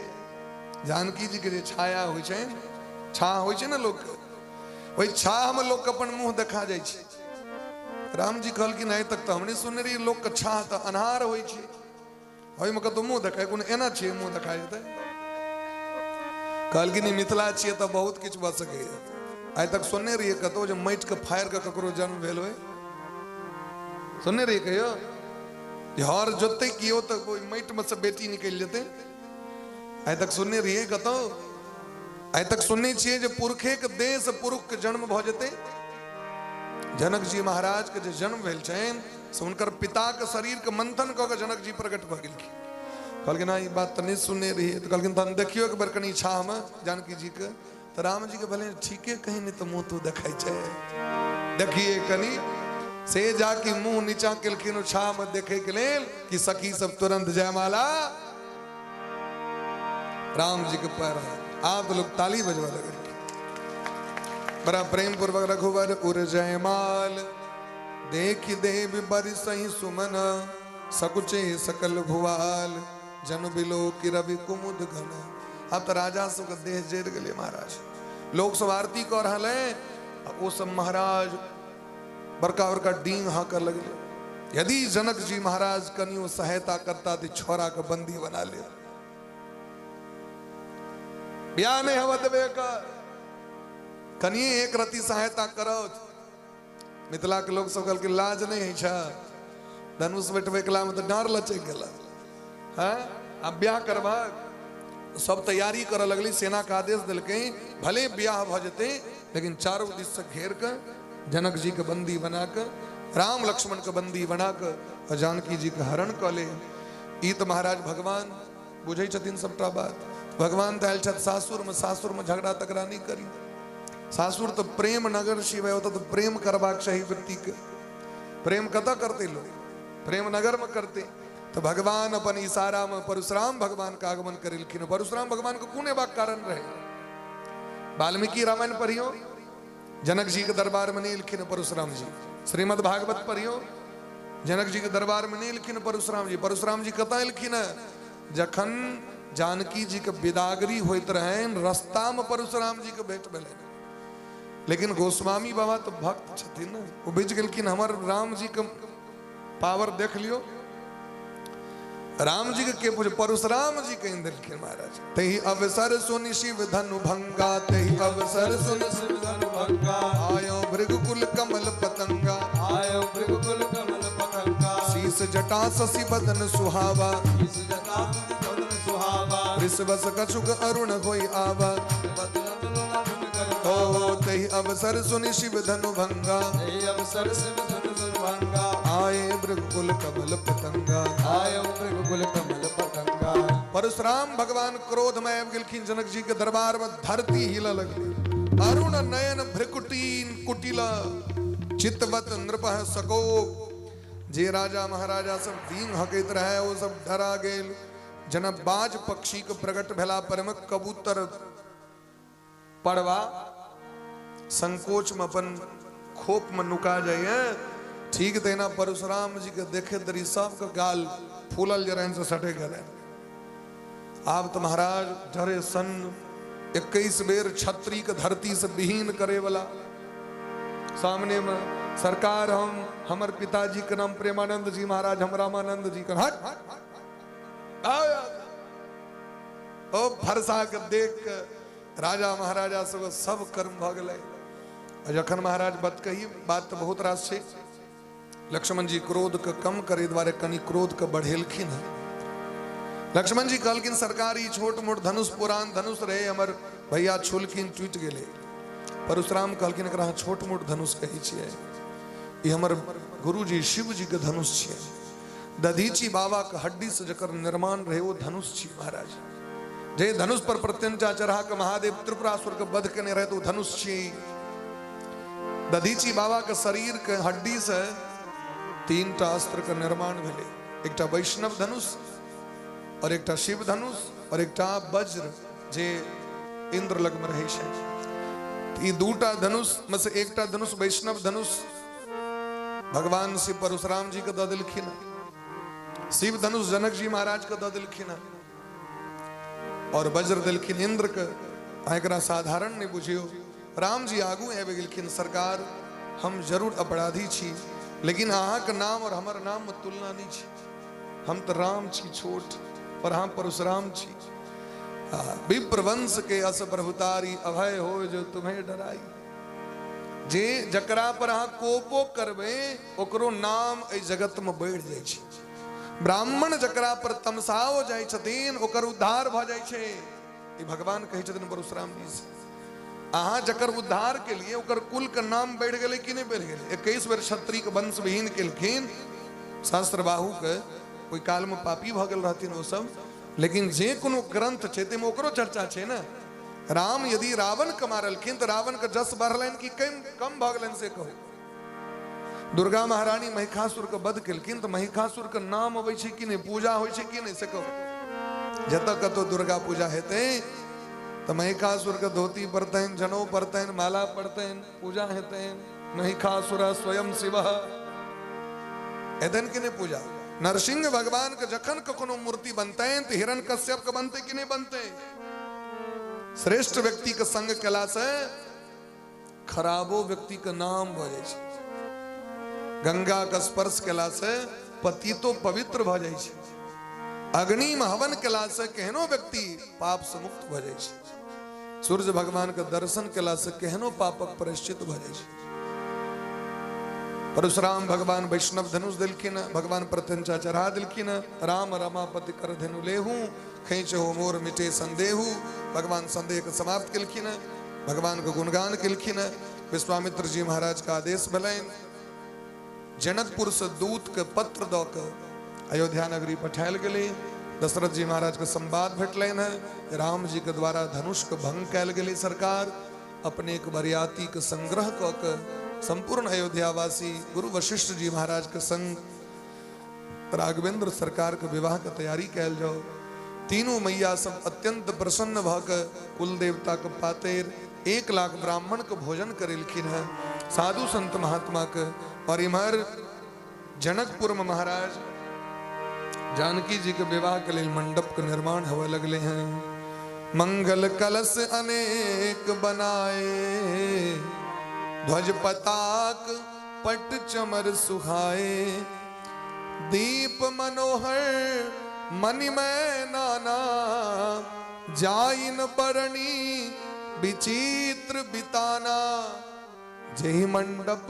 जानकी जी के जे छाया होइ छै, छाह होइ छै ने लोक, ओहि छाह में लोक अपन मुँह देखा जाइ छै। राम जी कहलखिन आइ तक तऽ हम नहि सुनने रहियै लोक के छाह तऽ अन्हार होइ छै, ओहिमे कतौ मुँह देखाय, कोनो एना छियै मुँह देखा जेतै। कहलखिन ई मिथिला छियै तऽ बहुत किछु भऽ सकैए। आइ तक सुनने रहियै कतौ जे माटिके फाड़ि कऽ ककरो जन्म भेल होइ? सुनने रहियै कहियो जे हर जोतै कियो तऽ ओहि माटिमे से बेटी निकलि जेतै? आइ तक सुनने रहियै कतौ? आइ तक सुनने छियै जे पुरखेके देह से पुरुषके जन्म भऽ जेतै? जनक जी महाराज के जे जन्म भेल छनि से हुनकर पिताके शरीरके मंथन कऽ के जनक जी प्रकट भऽ गेलखिन। कहलखिन हँ ई बात तऽ नहि सुनने रहियै। तऽ कहलखिन तहन देखियौ एक बेर कनि छाहमे जानकी जीके। तऽ राम जीके भेलनि ठीके कहीं नहि तऽ मुँह तू देखाइ छै, देखिए कनि। से जाके मुँह नीचा केलखिन ओ छाहमे देखैके लेल कि सखी सब तुरंत जयमाला राम जी के पैर। आब तो लोग ताली बजवा लगे बड़ा प्रेम पूर्वक। रघुवर उर जयमाल देख देव बरसहि सुमन, सकुचे सकल भुआल, जन बिलो कि रवि कुमुद घन। अब तो राजा सबके देह जरि गेलै महाराज। लोग सब आरती कऽ रहल है, ओ सब महाराज बड़का बड़का डींग हाँकऽ लगले। यदि जनक जी महाराज कनियो सहायता करता तो छोरा के बंदी बना ले, ब्याह नहीं हवा देबे कर, कनिए एक रति सहायता करो। मिथिला के लोग सब कहलखिन लाज नहीं है छा, धनुष बैठबे कला में तो डांर लचक गेल हाँ, अब ब्याह करबा। सब तैयारी करऽ लगली, सेना के आदेश देलकै भले ब्याह भऽ जेतै लेकिन चारू दिस से घेर के जनक जी के बंदी बना के, राम लक्ष्मण के बंदी बना के और जानकी जी के हरण कऽ ले। ई तऽ महाराज भगवान बुझै छथिन सबटा बात। भगवान तऽ आयल छथि सासुर में, सासुर में झगड़ा तगड़ा नहीं करी। सासुर तऽ प्रेम नगर शिव है, ओतऽ तऽ प्रेम करबाक चाही व्यक्ति के। प्रेम कतऽ करतै लोग? प्रेम नगर में करतै। तऽ भगवान अपन इशारा में परशुराम भगवान के आगमन करेलखिन। परशुराम भगवान के कोन एबाक कारण रहे? वाल्मीकि रामायण पढ़ियो, जनक जी के दरबार में नहीं एलखिन परशुराम जी। श्रीमद् भागवत पढ़ियो, जनक जी के दरबार में नहीं एलखिन परशुराम जी। परशुराम जी कतऽ एलखिन? जखन जानकी जी के विदागरी होइत रहनि, रास्ता में परशुराम जी के भेंट भेलनि। लेकिन गोस्वामी बाबा तऽ भक्त छथिन ने, ओ बुझि गेलखिन हमर राम जी के पावर देख लियो। राम जी के के पूछ परशुराम जी कहि देलखिन महाराज। तही अवसर सुनि शिव धनु भंगा, तही अवसर सुनि शिव धनु भंगा, आयो भृगुकुल कमल पतंगा, आयो भृगुकुल कमल पतंगा, शीस जटा शशि बदन सुहावा, शीस जटा शशि बदन सुहावा, वृषभस कछुक अरुण होई आवा, ओ तही अवसर सुनि शिव धनु भंगा, तही अवसर शिव धनु भंगा, आए भृगुकुल कमल पतंगा, आए भृगुकुल कमल पतंगा। परशुराम भगवान क्रोध में आबि गेलखिन जनक जी के दरबार में, धरती हिलऽ लगलै। अरुण नयन भ्रिकुटीन कुटिल चितवत नृपह सको, जे राजा महाराजा सब दीन हकैत रहे ओ सब डरा गेल। जेना बाज पक्षी के प्रकट भेला पर में कबूतर पड़वा संकोच में अपन खोप में नुका जाइए, ठीक तहिना परशुराम जी के देखे दरी सबके गाल फूलल जे रहनि से सटे गेल। आब तो महाराज डरे सन 21 बेर छत्री के धरती से विहीन करे वाला सामने में सरकार, हम हमर पिताजी के नाम प्रेमानंद जी महाराज, हम रामानंद जी के, हट ओ फरसा के देख के राजा महाराजा सब सब कर्म भऽ गेलै। आ जखन महाराज बात कही, बात तऽ बहुत रास छै। लक्ष्मण जी क्रोध के कम करे दुआरे कनि क्रोध के बढ़ेलखिन हँ। लक्ष्मण जी कहलखिन सरकार ई छोट मोट धनुष पुरान धनुष रहे, हमर भैया छुलखिन टूटि गेलै। परशुराम कहलखिन एकरा अहाँ छोट मोट धनुष कहै छियै, ई हमर गुरुजी शिव जी के धनुष छियै, दधीची बाबा के हड्डी से जकर निर्माण रहे ओ धनुष छी महाराज। जे धनुष पर प्रत्यंचा चढ़ा के महादेव त्रिपुरासुर के वध केने रहे तो धनुष छी। दधीची बाबा के शरीर के हड्डी से 3 टा अस्त्र के निर्माण भेलै, एकटा वैष्णव धनुष और एकटा शिव धनुष और एकटा वज्र जे इंद्र लग में रहै छै। ई 2टा धनुष में से एकटा धनुष वैष्णव धनुष भगवान शिव परशुराम जी के दऽ देलखिन, शिव धनुष जनक जी महाराज के दऽ देलखिन और वज्र देलखिन इंद्र के। अहाँ एकरा साधारण नहीं बुझियो। राम जी आगू आबि गेलखिन, सरकार हम जरूर अपराधी छी, लेकिन अहाँके नाम और हमर नाम में तुलना नहीं छी, हम तो राम छी छोट और अहाँ परशुराम छी। विप्रवंश के अस प्रभुतारी अभय हो जो तुम्हें डराई। जे जकरा पर अहाँ कोपो करबै ओकरो नाम एहि जगत में बढ़ि जाइ छै। ब्राह्मण जकरा पर तमसाओ जाइ छथिन ओकर उद्धार भऽ जाइ छै। ई भगवान कहै छथिन परशुराम जी से, अहाँ जकर उद्धार के लिए ओकर कुल के नाम बढ़ि गेलै कि नहि बढ़ि गेलै। 21 बेर क्षत्रिय के वंश विहीन केलखिन सहस्त्र बाहु के, ओहि काल में पापी भऽ गेल रहथिन ओ सब, लेकिन जे कोनो ग्रंथ छै ताहिमे ओकरो चर्चा छै ने। राम यदि रावण के मारलखिन तऽ रावण के जस बढ़लनि कि कम भऽ गेलनि से कहू। दुर्गा महारानी महिषासुर के वध केलखिन तऽ महिषासुर के नाम अबै छै कि नहि, पूजा होइ छै कि नहि से कहू। जतऽ कतौ दुर्गा पूजा हेतै तऽ महिषासुर के धोती पड़तनि, जनउ पड़तनि, माला पड़तनि, पूजा हेतनि। महिषासुर स्वयं शिव हेतनि कि नहि पूजा। नरसिंह भगवान के जखन कखनो मूर्ति बनतनि तऽ हिरण कश्यप के बनतै कि नहि बनतै। श्रेष्ठ व्यक्ति के संग केला से खराबो व्यक्ति के नाम भऽ जाइ छै। गंगा के स्पर्श केला से पतितो पवित्र भऽ जाइ छै। अग्नि में हवन केला से केहनो व्यक्ति पाप से मुक्त भऽ जाइ छै। सूर्य भगवान के दर्शन केला से केहनो पापक प्रायश्चित भऽ जाइ छै। परशुराम भगवान वैष्णव धनुष देलखिन, भगवान प्रत्यंचा चढ़ा देलखिन। राम रमापति कर धनु लेहू, खेच हो मोर मिटे संदेहू। भगवान संदेह के समाप्त केलखिन, भगवान के गुणगान केलखिन। विश्वामित्र जी महाराज का आदेश भेलनि, जनकपुर से दूत के पत्र दऽ के अयोध्या नगरी पठायल गेलै। दशरथ जी महाराज के संवाद भेटलनि हैं, राम जी के द्वारा धनुष के भंग कयल गेलै। सरकार अपने एक बरियाती के संग्रह कऽ के संपूर्ण अयोध्यावासी गुरु वशिष्ठ जी महाराज के संग राघवेंद्र सरकार के विवाह के तैयारी कयल जाओ। तीनों मैया सब अत्यंत प्रसन्न भऽ के कुल देवता के पातेर 1 लाख ब्राह्मण के भोजन करेलखिन हैं, साधु संत महात्मा के। और इम्हर जनकपुर में महाराज जानकी जी के विवाह के लिए मंडप के निर्माण होवे लगले हैं। मंगल कलश अनेक बनाए, ध्वज पताक पट चमर सुहाए, दीप मनोहर मणिमय नाना, जाइन बरणी विचित्र बिताना। जेहि मंडप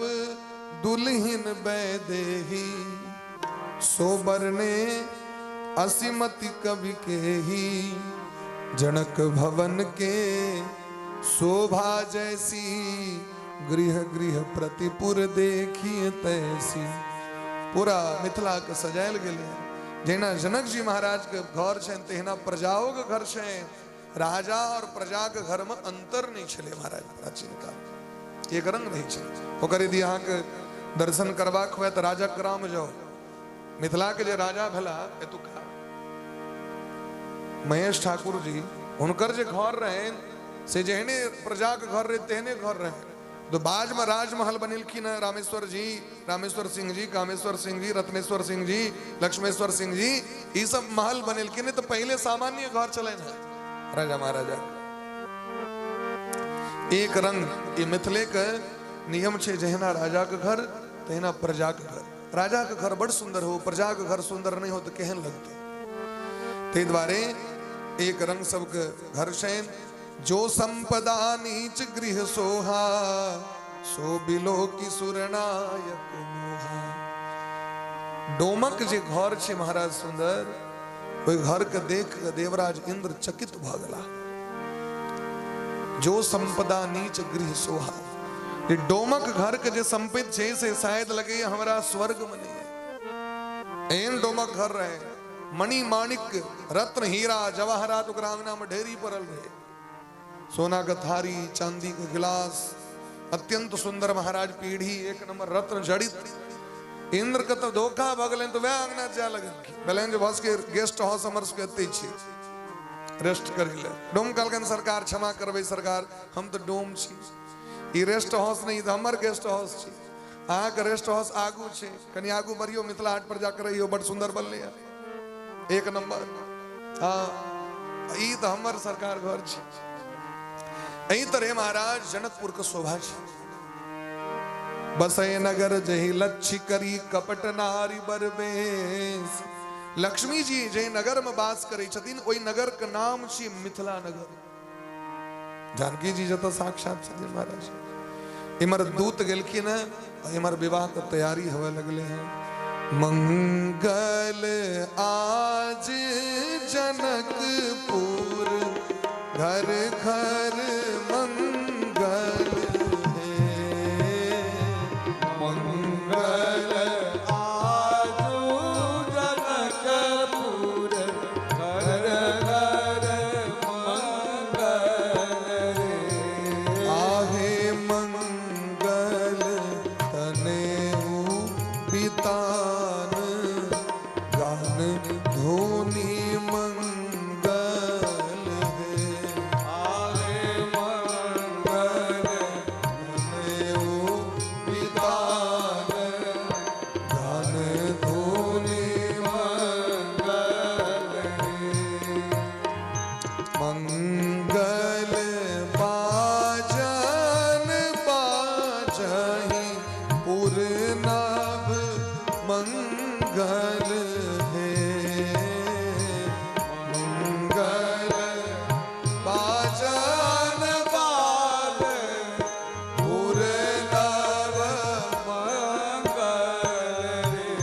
दुल्हिन बैदेही, सो बरने असीमति कवि केही। जनक भवन के शोभा जैसी, गृह गृह प्रतिपुर देखिए तैसी। पूरा मिथिला के सजायल गेलै। जहिना जनक जी महाराज के घर छनि तहिना प्रजाओ के घर छनि। राजा और प्रजा के घर में अंतर नहीं छलै महाराज प्राचीन काल, एक रंग रहै छै। ओकर यदि अहाँके दर्शन करबाक हुए तऽ राजा ग्राम जाउ। मिथिला के जे राजा भेला एतुका महेश ठाकुर जी, हुनकर जे घर रहनि से जेहने प्रजा के घर रहे तेहने घर रहे। तो बाद में राजमहल बनेलखिन हैं रामेश्वर जी, रामेश्वर सिंह जी, कामेश्वर सिंह जी, रत्नेश्वर सिंह जी, लक्ष्मेश्वर सिंह जी, ये सब महल बनेलखिन। तो पहले सामान्य घर चले है राजा महाराजा। एक रंग ये मिथिले के नियम छे, जहिना राजा के घर तहिना प्रजा के घर। राजा के घर बड़ सुंदर हो, प्रजा के घर सुंदर नहीं हो तो केहन लगते। ताहि दुआरे एक रंग सबके घर छनि। जो संपदा नीच गृह सोहा, सो बिलो की सुरनायक मोहा। डोमक जे घर छे महाराज सुंदर, ओहि घर के देख के देवराज इंद्र चकित भऽ गेला। जो संपदा नीच गृह सोहा, जे डोमक घर के जे संपत्ति छे से शायद लगे हमरा स्वर्ग में नहीं है। एहन डोमक घर रहे, मणि माणिक रत्न हीरा जवाहरात ओकरा अंगना में ढेरी पड़ल रहे। सोना के थारी, चांदी के गिलास, अत्यंत सुंदर महाराज पीढ़ी, एक नंबर रत्न जड़ित। इंद्र के तो धोखा भऽ गेलनि तऽ वएह अंगना जाय लगलखिन। भेलनि जे भऽ सकै गेस्ट हाउस हमर सबके एतै छै रेस्ट करै लए। डोम कहलकनि सरकार क्षमा करबै सरकार, हम तऽ डोम छी, ई रेस्ट हाउस नहि, ई तऽ हमर गेस्ट हाउस छी। अहाँके रेस्ट हाउस आगू छै, कनि आगू बढ़ियौ, मिथिला हाट पर जाके रहियौ, बड़ सुंदर बनलैया, एक नंबर। हाँ, ई तऽ हमर सरकार घर छी। एहि तरह महाराज जनकपुर के शोभा छै। बसै नगर जहि लक्ष्य करी कपट नारी बरबेस। लक्ष्मी जी जे नगर में वास करै छथिन ओहि नगर के नाम छी मिथिला नगर। जानकी जी जतऽ साक्षात छथिन महाराज। इमर दूत गेलखिन हैं, इमर विवाह के तैयारी होवे लगले हैं। मंगल आज जनकपुर, घर घर मंगल है। मंगल आज जनकपुर, घर घर मंगल रे। आहे मंगल तनेऊ बितान, गान धोनी मंगल है। आहे मंगल तनेऊ बितान, गान धोनी मंगल रे। मंगल बाजन बाजहि पूर्णभ मंगल है। मंगल बाजन बाज पूर्णभ मंगल रे।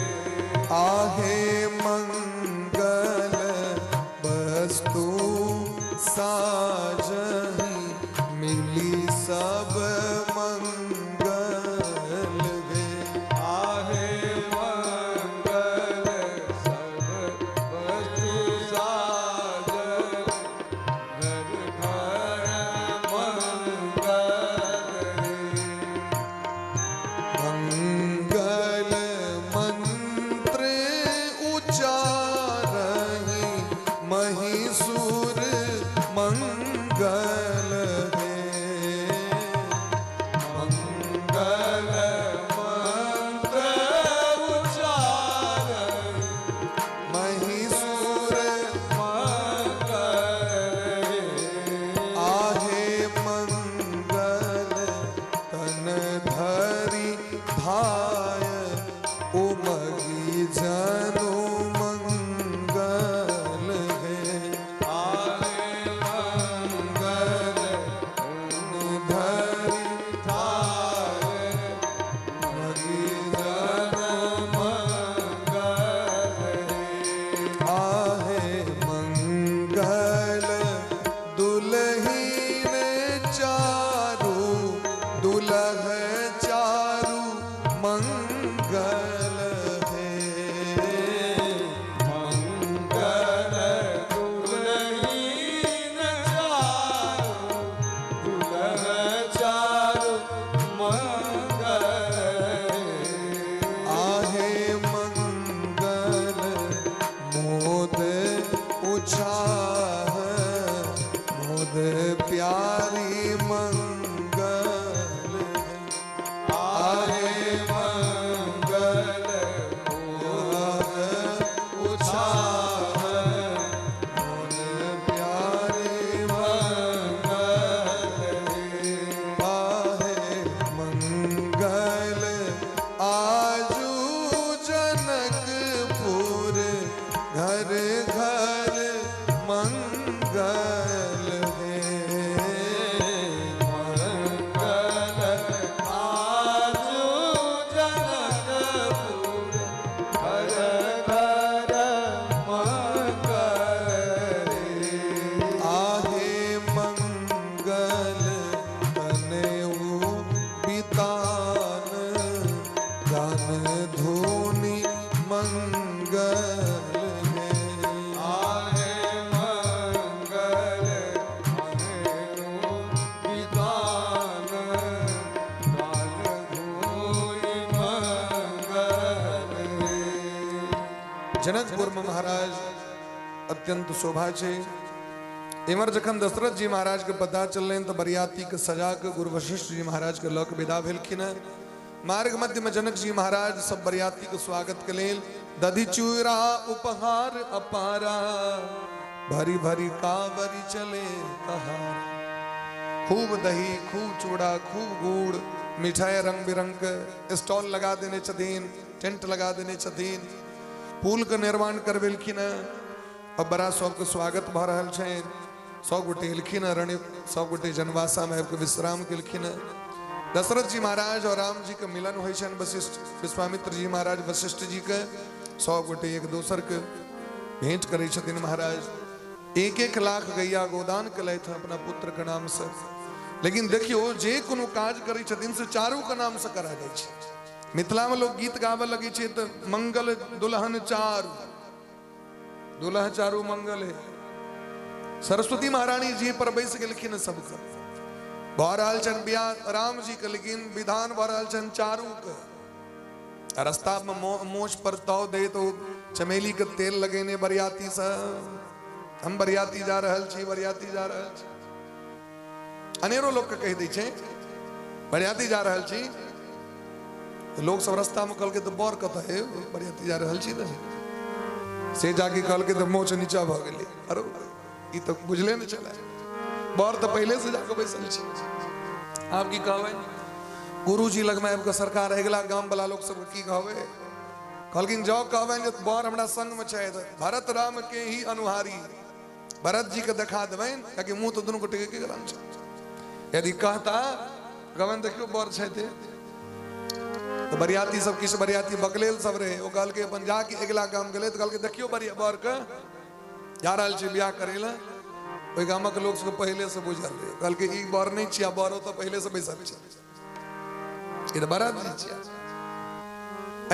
आहे मंगल वस्तु साजहि मिली सब मंगल है। आहे मंगल सब मंगल हे। आहे मंगल अनेनु विधान काल घोरी मंगल हे। जनकपुर में महाराज अत्यंत शोभा छै। इम्हर जखन दशरथ जी महाराज के पता चललनि तऽ बरियाती के सजा के गुरु वशिष्ठ जी महाराज के लऽ के विदा भेलखिन। मार्ग मध्य में जनक जी महाराज सब बरियाती के स्वागत के लेल दधि चूड़ा उपहार अपारा, भरी भरी कावरी चले कहार। खूब दही, खूब चूड़ा, खूब गुड़, मिठाई रंग बिरंग के स्टॉल लगा देने छथिन, टेंट लगा देने छथिन, पुल के निर्माण करबेलखिन। अब बड़ा सबके स्वागत भऽ रहल छनि। सब गोटे एलखिन रण, सब गोटे जनवासा में आबि के विश्राम केलखिन। दशरथ जी महाराज और राम जी के मिलन होइ छनि। वशिष्ठ विश्वामित्र जी महाराज वशिष्ठ जी के सब गोटे एक दोसर के भेंट करै छथिन। महाराज 1-1 लाख गैया गोदान केलथि अपना पुत्र के नाम से। लेकिन देखियो जे कोनो काज करै छथिन से चारू के नाम से करा जाइ छै। मिथिला में लोग गीत गाबऽ लगै छै तऽ मंगल दुल्हन चारू, दुल्हा चारू मंगल है। सरस्वती महारानी जी पर बैस गेलखिन सबके भऽ रहल छनि बियाह राम जी के, लेकिन विधान भऽ रहल छनि चारू के। रास्ता में मोछ पर ताव दे तो चमेली के तेल लगेने बरियाती सब, हम बरियाती जा रहल छी, बरियाती जा रहल छी। अनेरो लोग के कहि दै छै बरियाती जा रहल छी, तऽ लोग सब रास्ता में कहलकै तऽ बर कतऽ हे, बरियाती जा रहल छी ने। से जाके कहलकै तऽ मोछ नीचा भऽ गेलै। अरे ई तऽ बुझले नहि छलै, बर तऽ पहिले से जाके बैसल छै। आब की कहबै गुरुजी लगमे आबि कऽ सरकार अगिला गाम वाला लोग सबके की कहबै? कहलखिन जाओ कहबनि जे बर हमरा संग में छथि, भरत राम के ही अनुहारी, भरत जी के देखा देबनि, कियाकि मुँह तऽ दुनू गोटे के रंग छै। यदि कहता कहबनि देखियौ बर छथि, तऽ बरियाती सब किछु बरियाती बकलेल सब रहे, ओ कहलकै अपन जाके अगिला गाम गेलै तऽ कहलकै देखियौ बर के जा रहल छी बियाह करै लए। ओहि गामक लोक सबके पहिले से बुझल रहै, कहलकै ई बर नहि छियै, बर ओतऽ पहिले से बैसल छै, ई तऽ भरत जी छियै।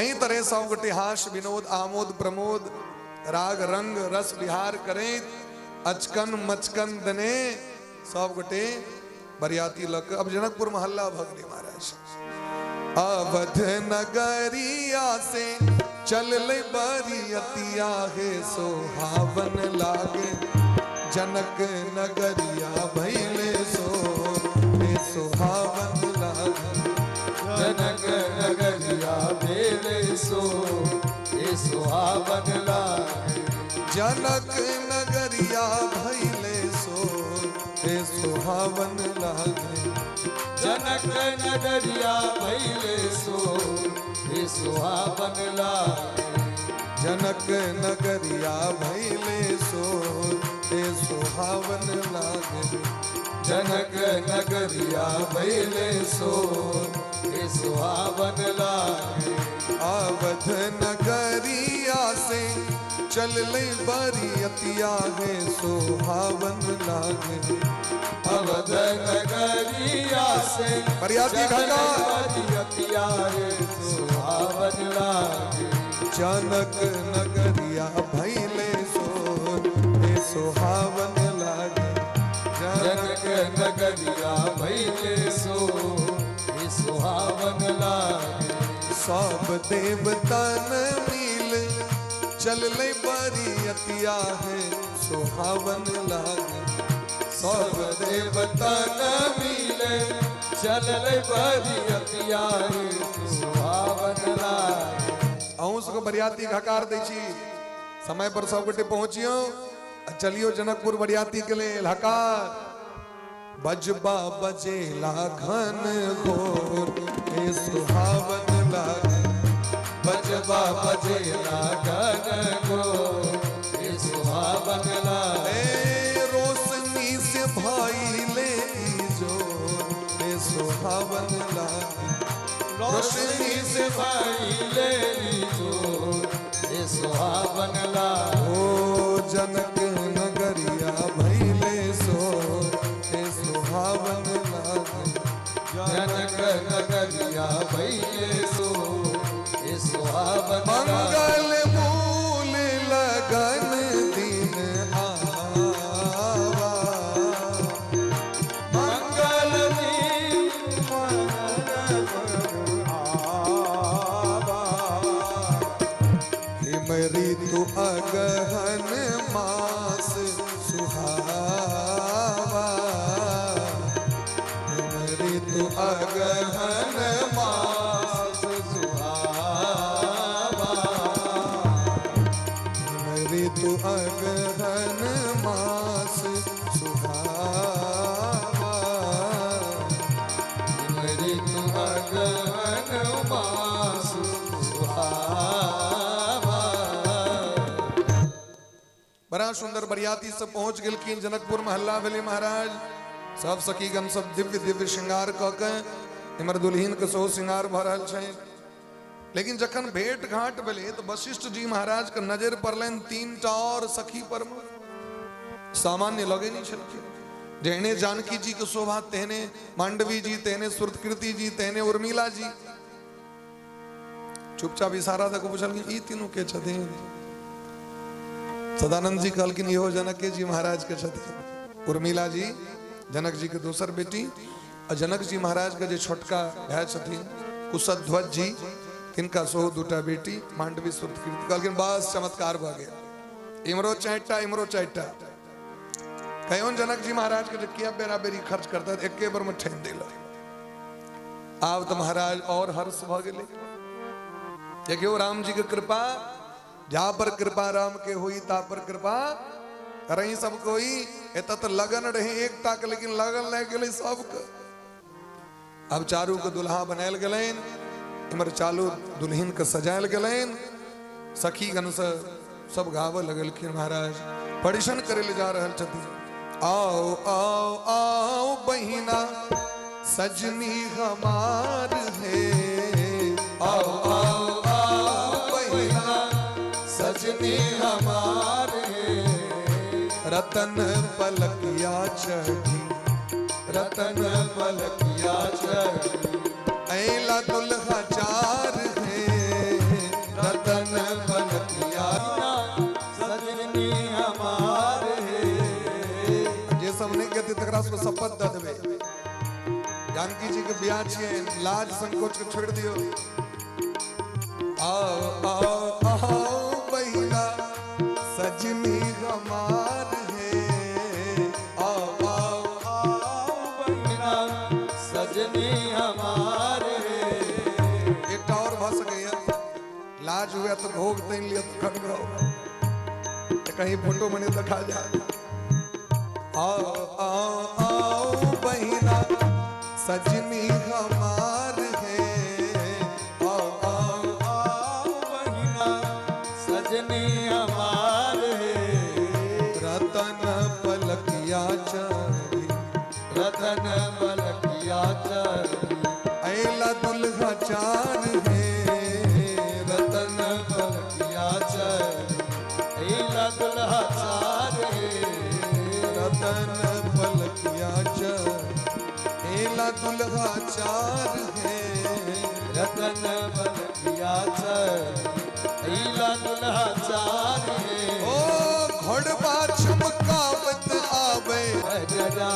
एहि तरह सब गोटे हास विनोद आमोद प्रमोद राग रंग रस विहार करैत अचकन मचकन देने सब गोटे बरियाती लऽ कऽ अब जनकपुर में हल्ला भऽ गेलै महाराज। अवध नगरिया से चलले बरियतिया हे सोहावन लागे, जनक नगरिया भैले सो हे सोहावन लागे, जनक नगरिया भैले सो हे सोहावन लागे, जनक नगरिया भैले सो हे सोहावन लागे, जनक नगरिया भैले सो हे सुहावन लागे, जनक नगरिया भैले सो हे सुहावन लागे, जनक नगरिया भैले सो हे सुहावन लागे। अवध नगरिया से चलले बरियतिया हे सोहावन लागे, अवध नगरिया से बरियाती घाटा बरियतिया हे सुहावन लागे, जनक नगरिया भैले सो हे सोहावन लागे, जनक नगरिया भैले सो हे सुहावन लागे। सब देवतन मिल चलले बरियतिया है सोहावन लागे, सब देवतन मिल चलले बरियतिया है सुहावन लागे। अहूँ सबके बरियाती हकार दै छी, समय पर सब गोटे पहुँचियौ आ चलियौ जनकपुर बरियाती के लेल हकार। बजबा बजेला घन घोर हे सुहावन लागे, बजबा बजेला घन घोर हे सुहावन लागे, रोशनी से भइले जोर हे सुहावन लागे, रोशनी से भइले जोर हे सुहावन लागे। ओ जनक नगरिया भइले सो हे सुहावन लागे, जनक नगरिया भइले सो हे सुहावन लागे। मंगल ऋतु अगहन मास सुहावा, हिम ऋतु अगहन मास सुहावा, हिम ऋतु अगहन मास सुहावा, हिम ऋतु अगहन मास सुहावा। बड़ा सुंदर बरियाती सब पहुंच गेलखिन जनकपुर में। हल्ला भेलै महाराज, सब सखीगण सब दिव्य दिव्य श्रृंगार कऽ के इमहर दुल्हिन के सेहो श्रृंगार भऽ रहल छै। लेकिन जखन भेंट घाट भेलै तऽ वशिष्ठ जी महाराज के नजर पड़लनि 3टा और सखी पर में। सामान्य लगे नहीं छलखिन। जेहने जानकी जी के शोभा तेहने मांडवी जी, तेहने श्रुतकीर्ति जी, तेहने उर्मिला जी। चुपचाप इशारा दऽ के पुछलखिन ई तीनू के छथिन? सदानंद जी कहलखिन इहो जनक जी महाराज के छथिन। उर्मिला जी जनक जी के दोसर बेटी, आ जनक जी महाराज के जे छोटका भाय छथिन कुशध्वज जी, तिनका सेहो 2टा बेटी मांडवी श्रुतकीर्ति। कहलखिन बस चमत्कार भऽ गेल, इम्हरो 4टा इम्हरो 4टा। कहियौन जनक जी महाराज के जे किया बेरा बेरी खर्च करता, एके बेर में ठेन देलक। आब तऽ महाराज और हर्ष भऽ गेलै। देखियौ राम जी के कृपा, जा पर कृपा राम के हुई ता पर कृपा करही सब कोई। एतऽ तऽ लगन रहे एकटा के, लेकिन लगन लागि गेलै सबके। अब चारू के दुल्हा बनायल गेलनि, इम्हर चालू दुल्हिन के सजायल गेलनि, सखीगण से सब गाबऽ लगलखिन। महाराज परिशन करे ले जा रहल छथिन। आओ आओ आओ बहिना सजनी हमार है, आओ आओ आओ बहिना सजनी हमार है, रतन पलकिया चढ़ी, रतन पलकिया चढ़ी, ऐला दुल्हा चार है, रतन पलकिया सजनी हमार है। जे सब नहीं कहते तकरा सबके शपथ दऽ देबै। जानकी जी के ब्याह छियै, लाज संकोच के छोड़ि दियौ। आओ आओ आओ बहिना सजनी हमार है, आओ आओ आओ बहिना सजनी हमार है। एकटा और भऽ सकैया, लाज हुए तऽ घोघ तानि लिअ तखन गाउ, तऽ कहीं फोटो मने देखा जाए। आओ आओ आओ बहिना सजनी हमार है, आओ आओ आओ बहिना सजनी हमार है, रतन पलकिया चढ़ी, रतन पलकिया चढ़ी, ऐला दुल्हा चार है, रतन पलकिया चढ़ी, ऐला दुल्हा चार है, रतन पलकिया चढ़ी, ऐला दुल्हा चार है, रतन पलकिया चढ़ी, ऐला दुल्हा चार है। ओ घोड़बा चमकावत आवे गजरा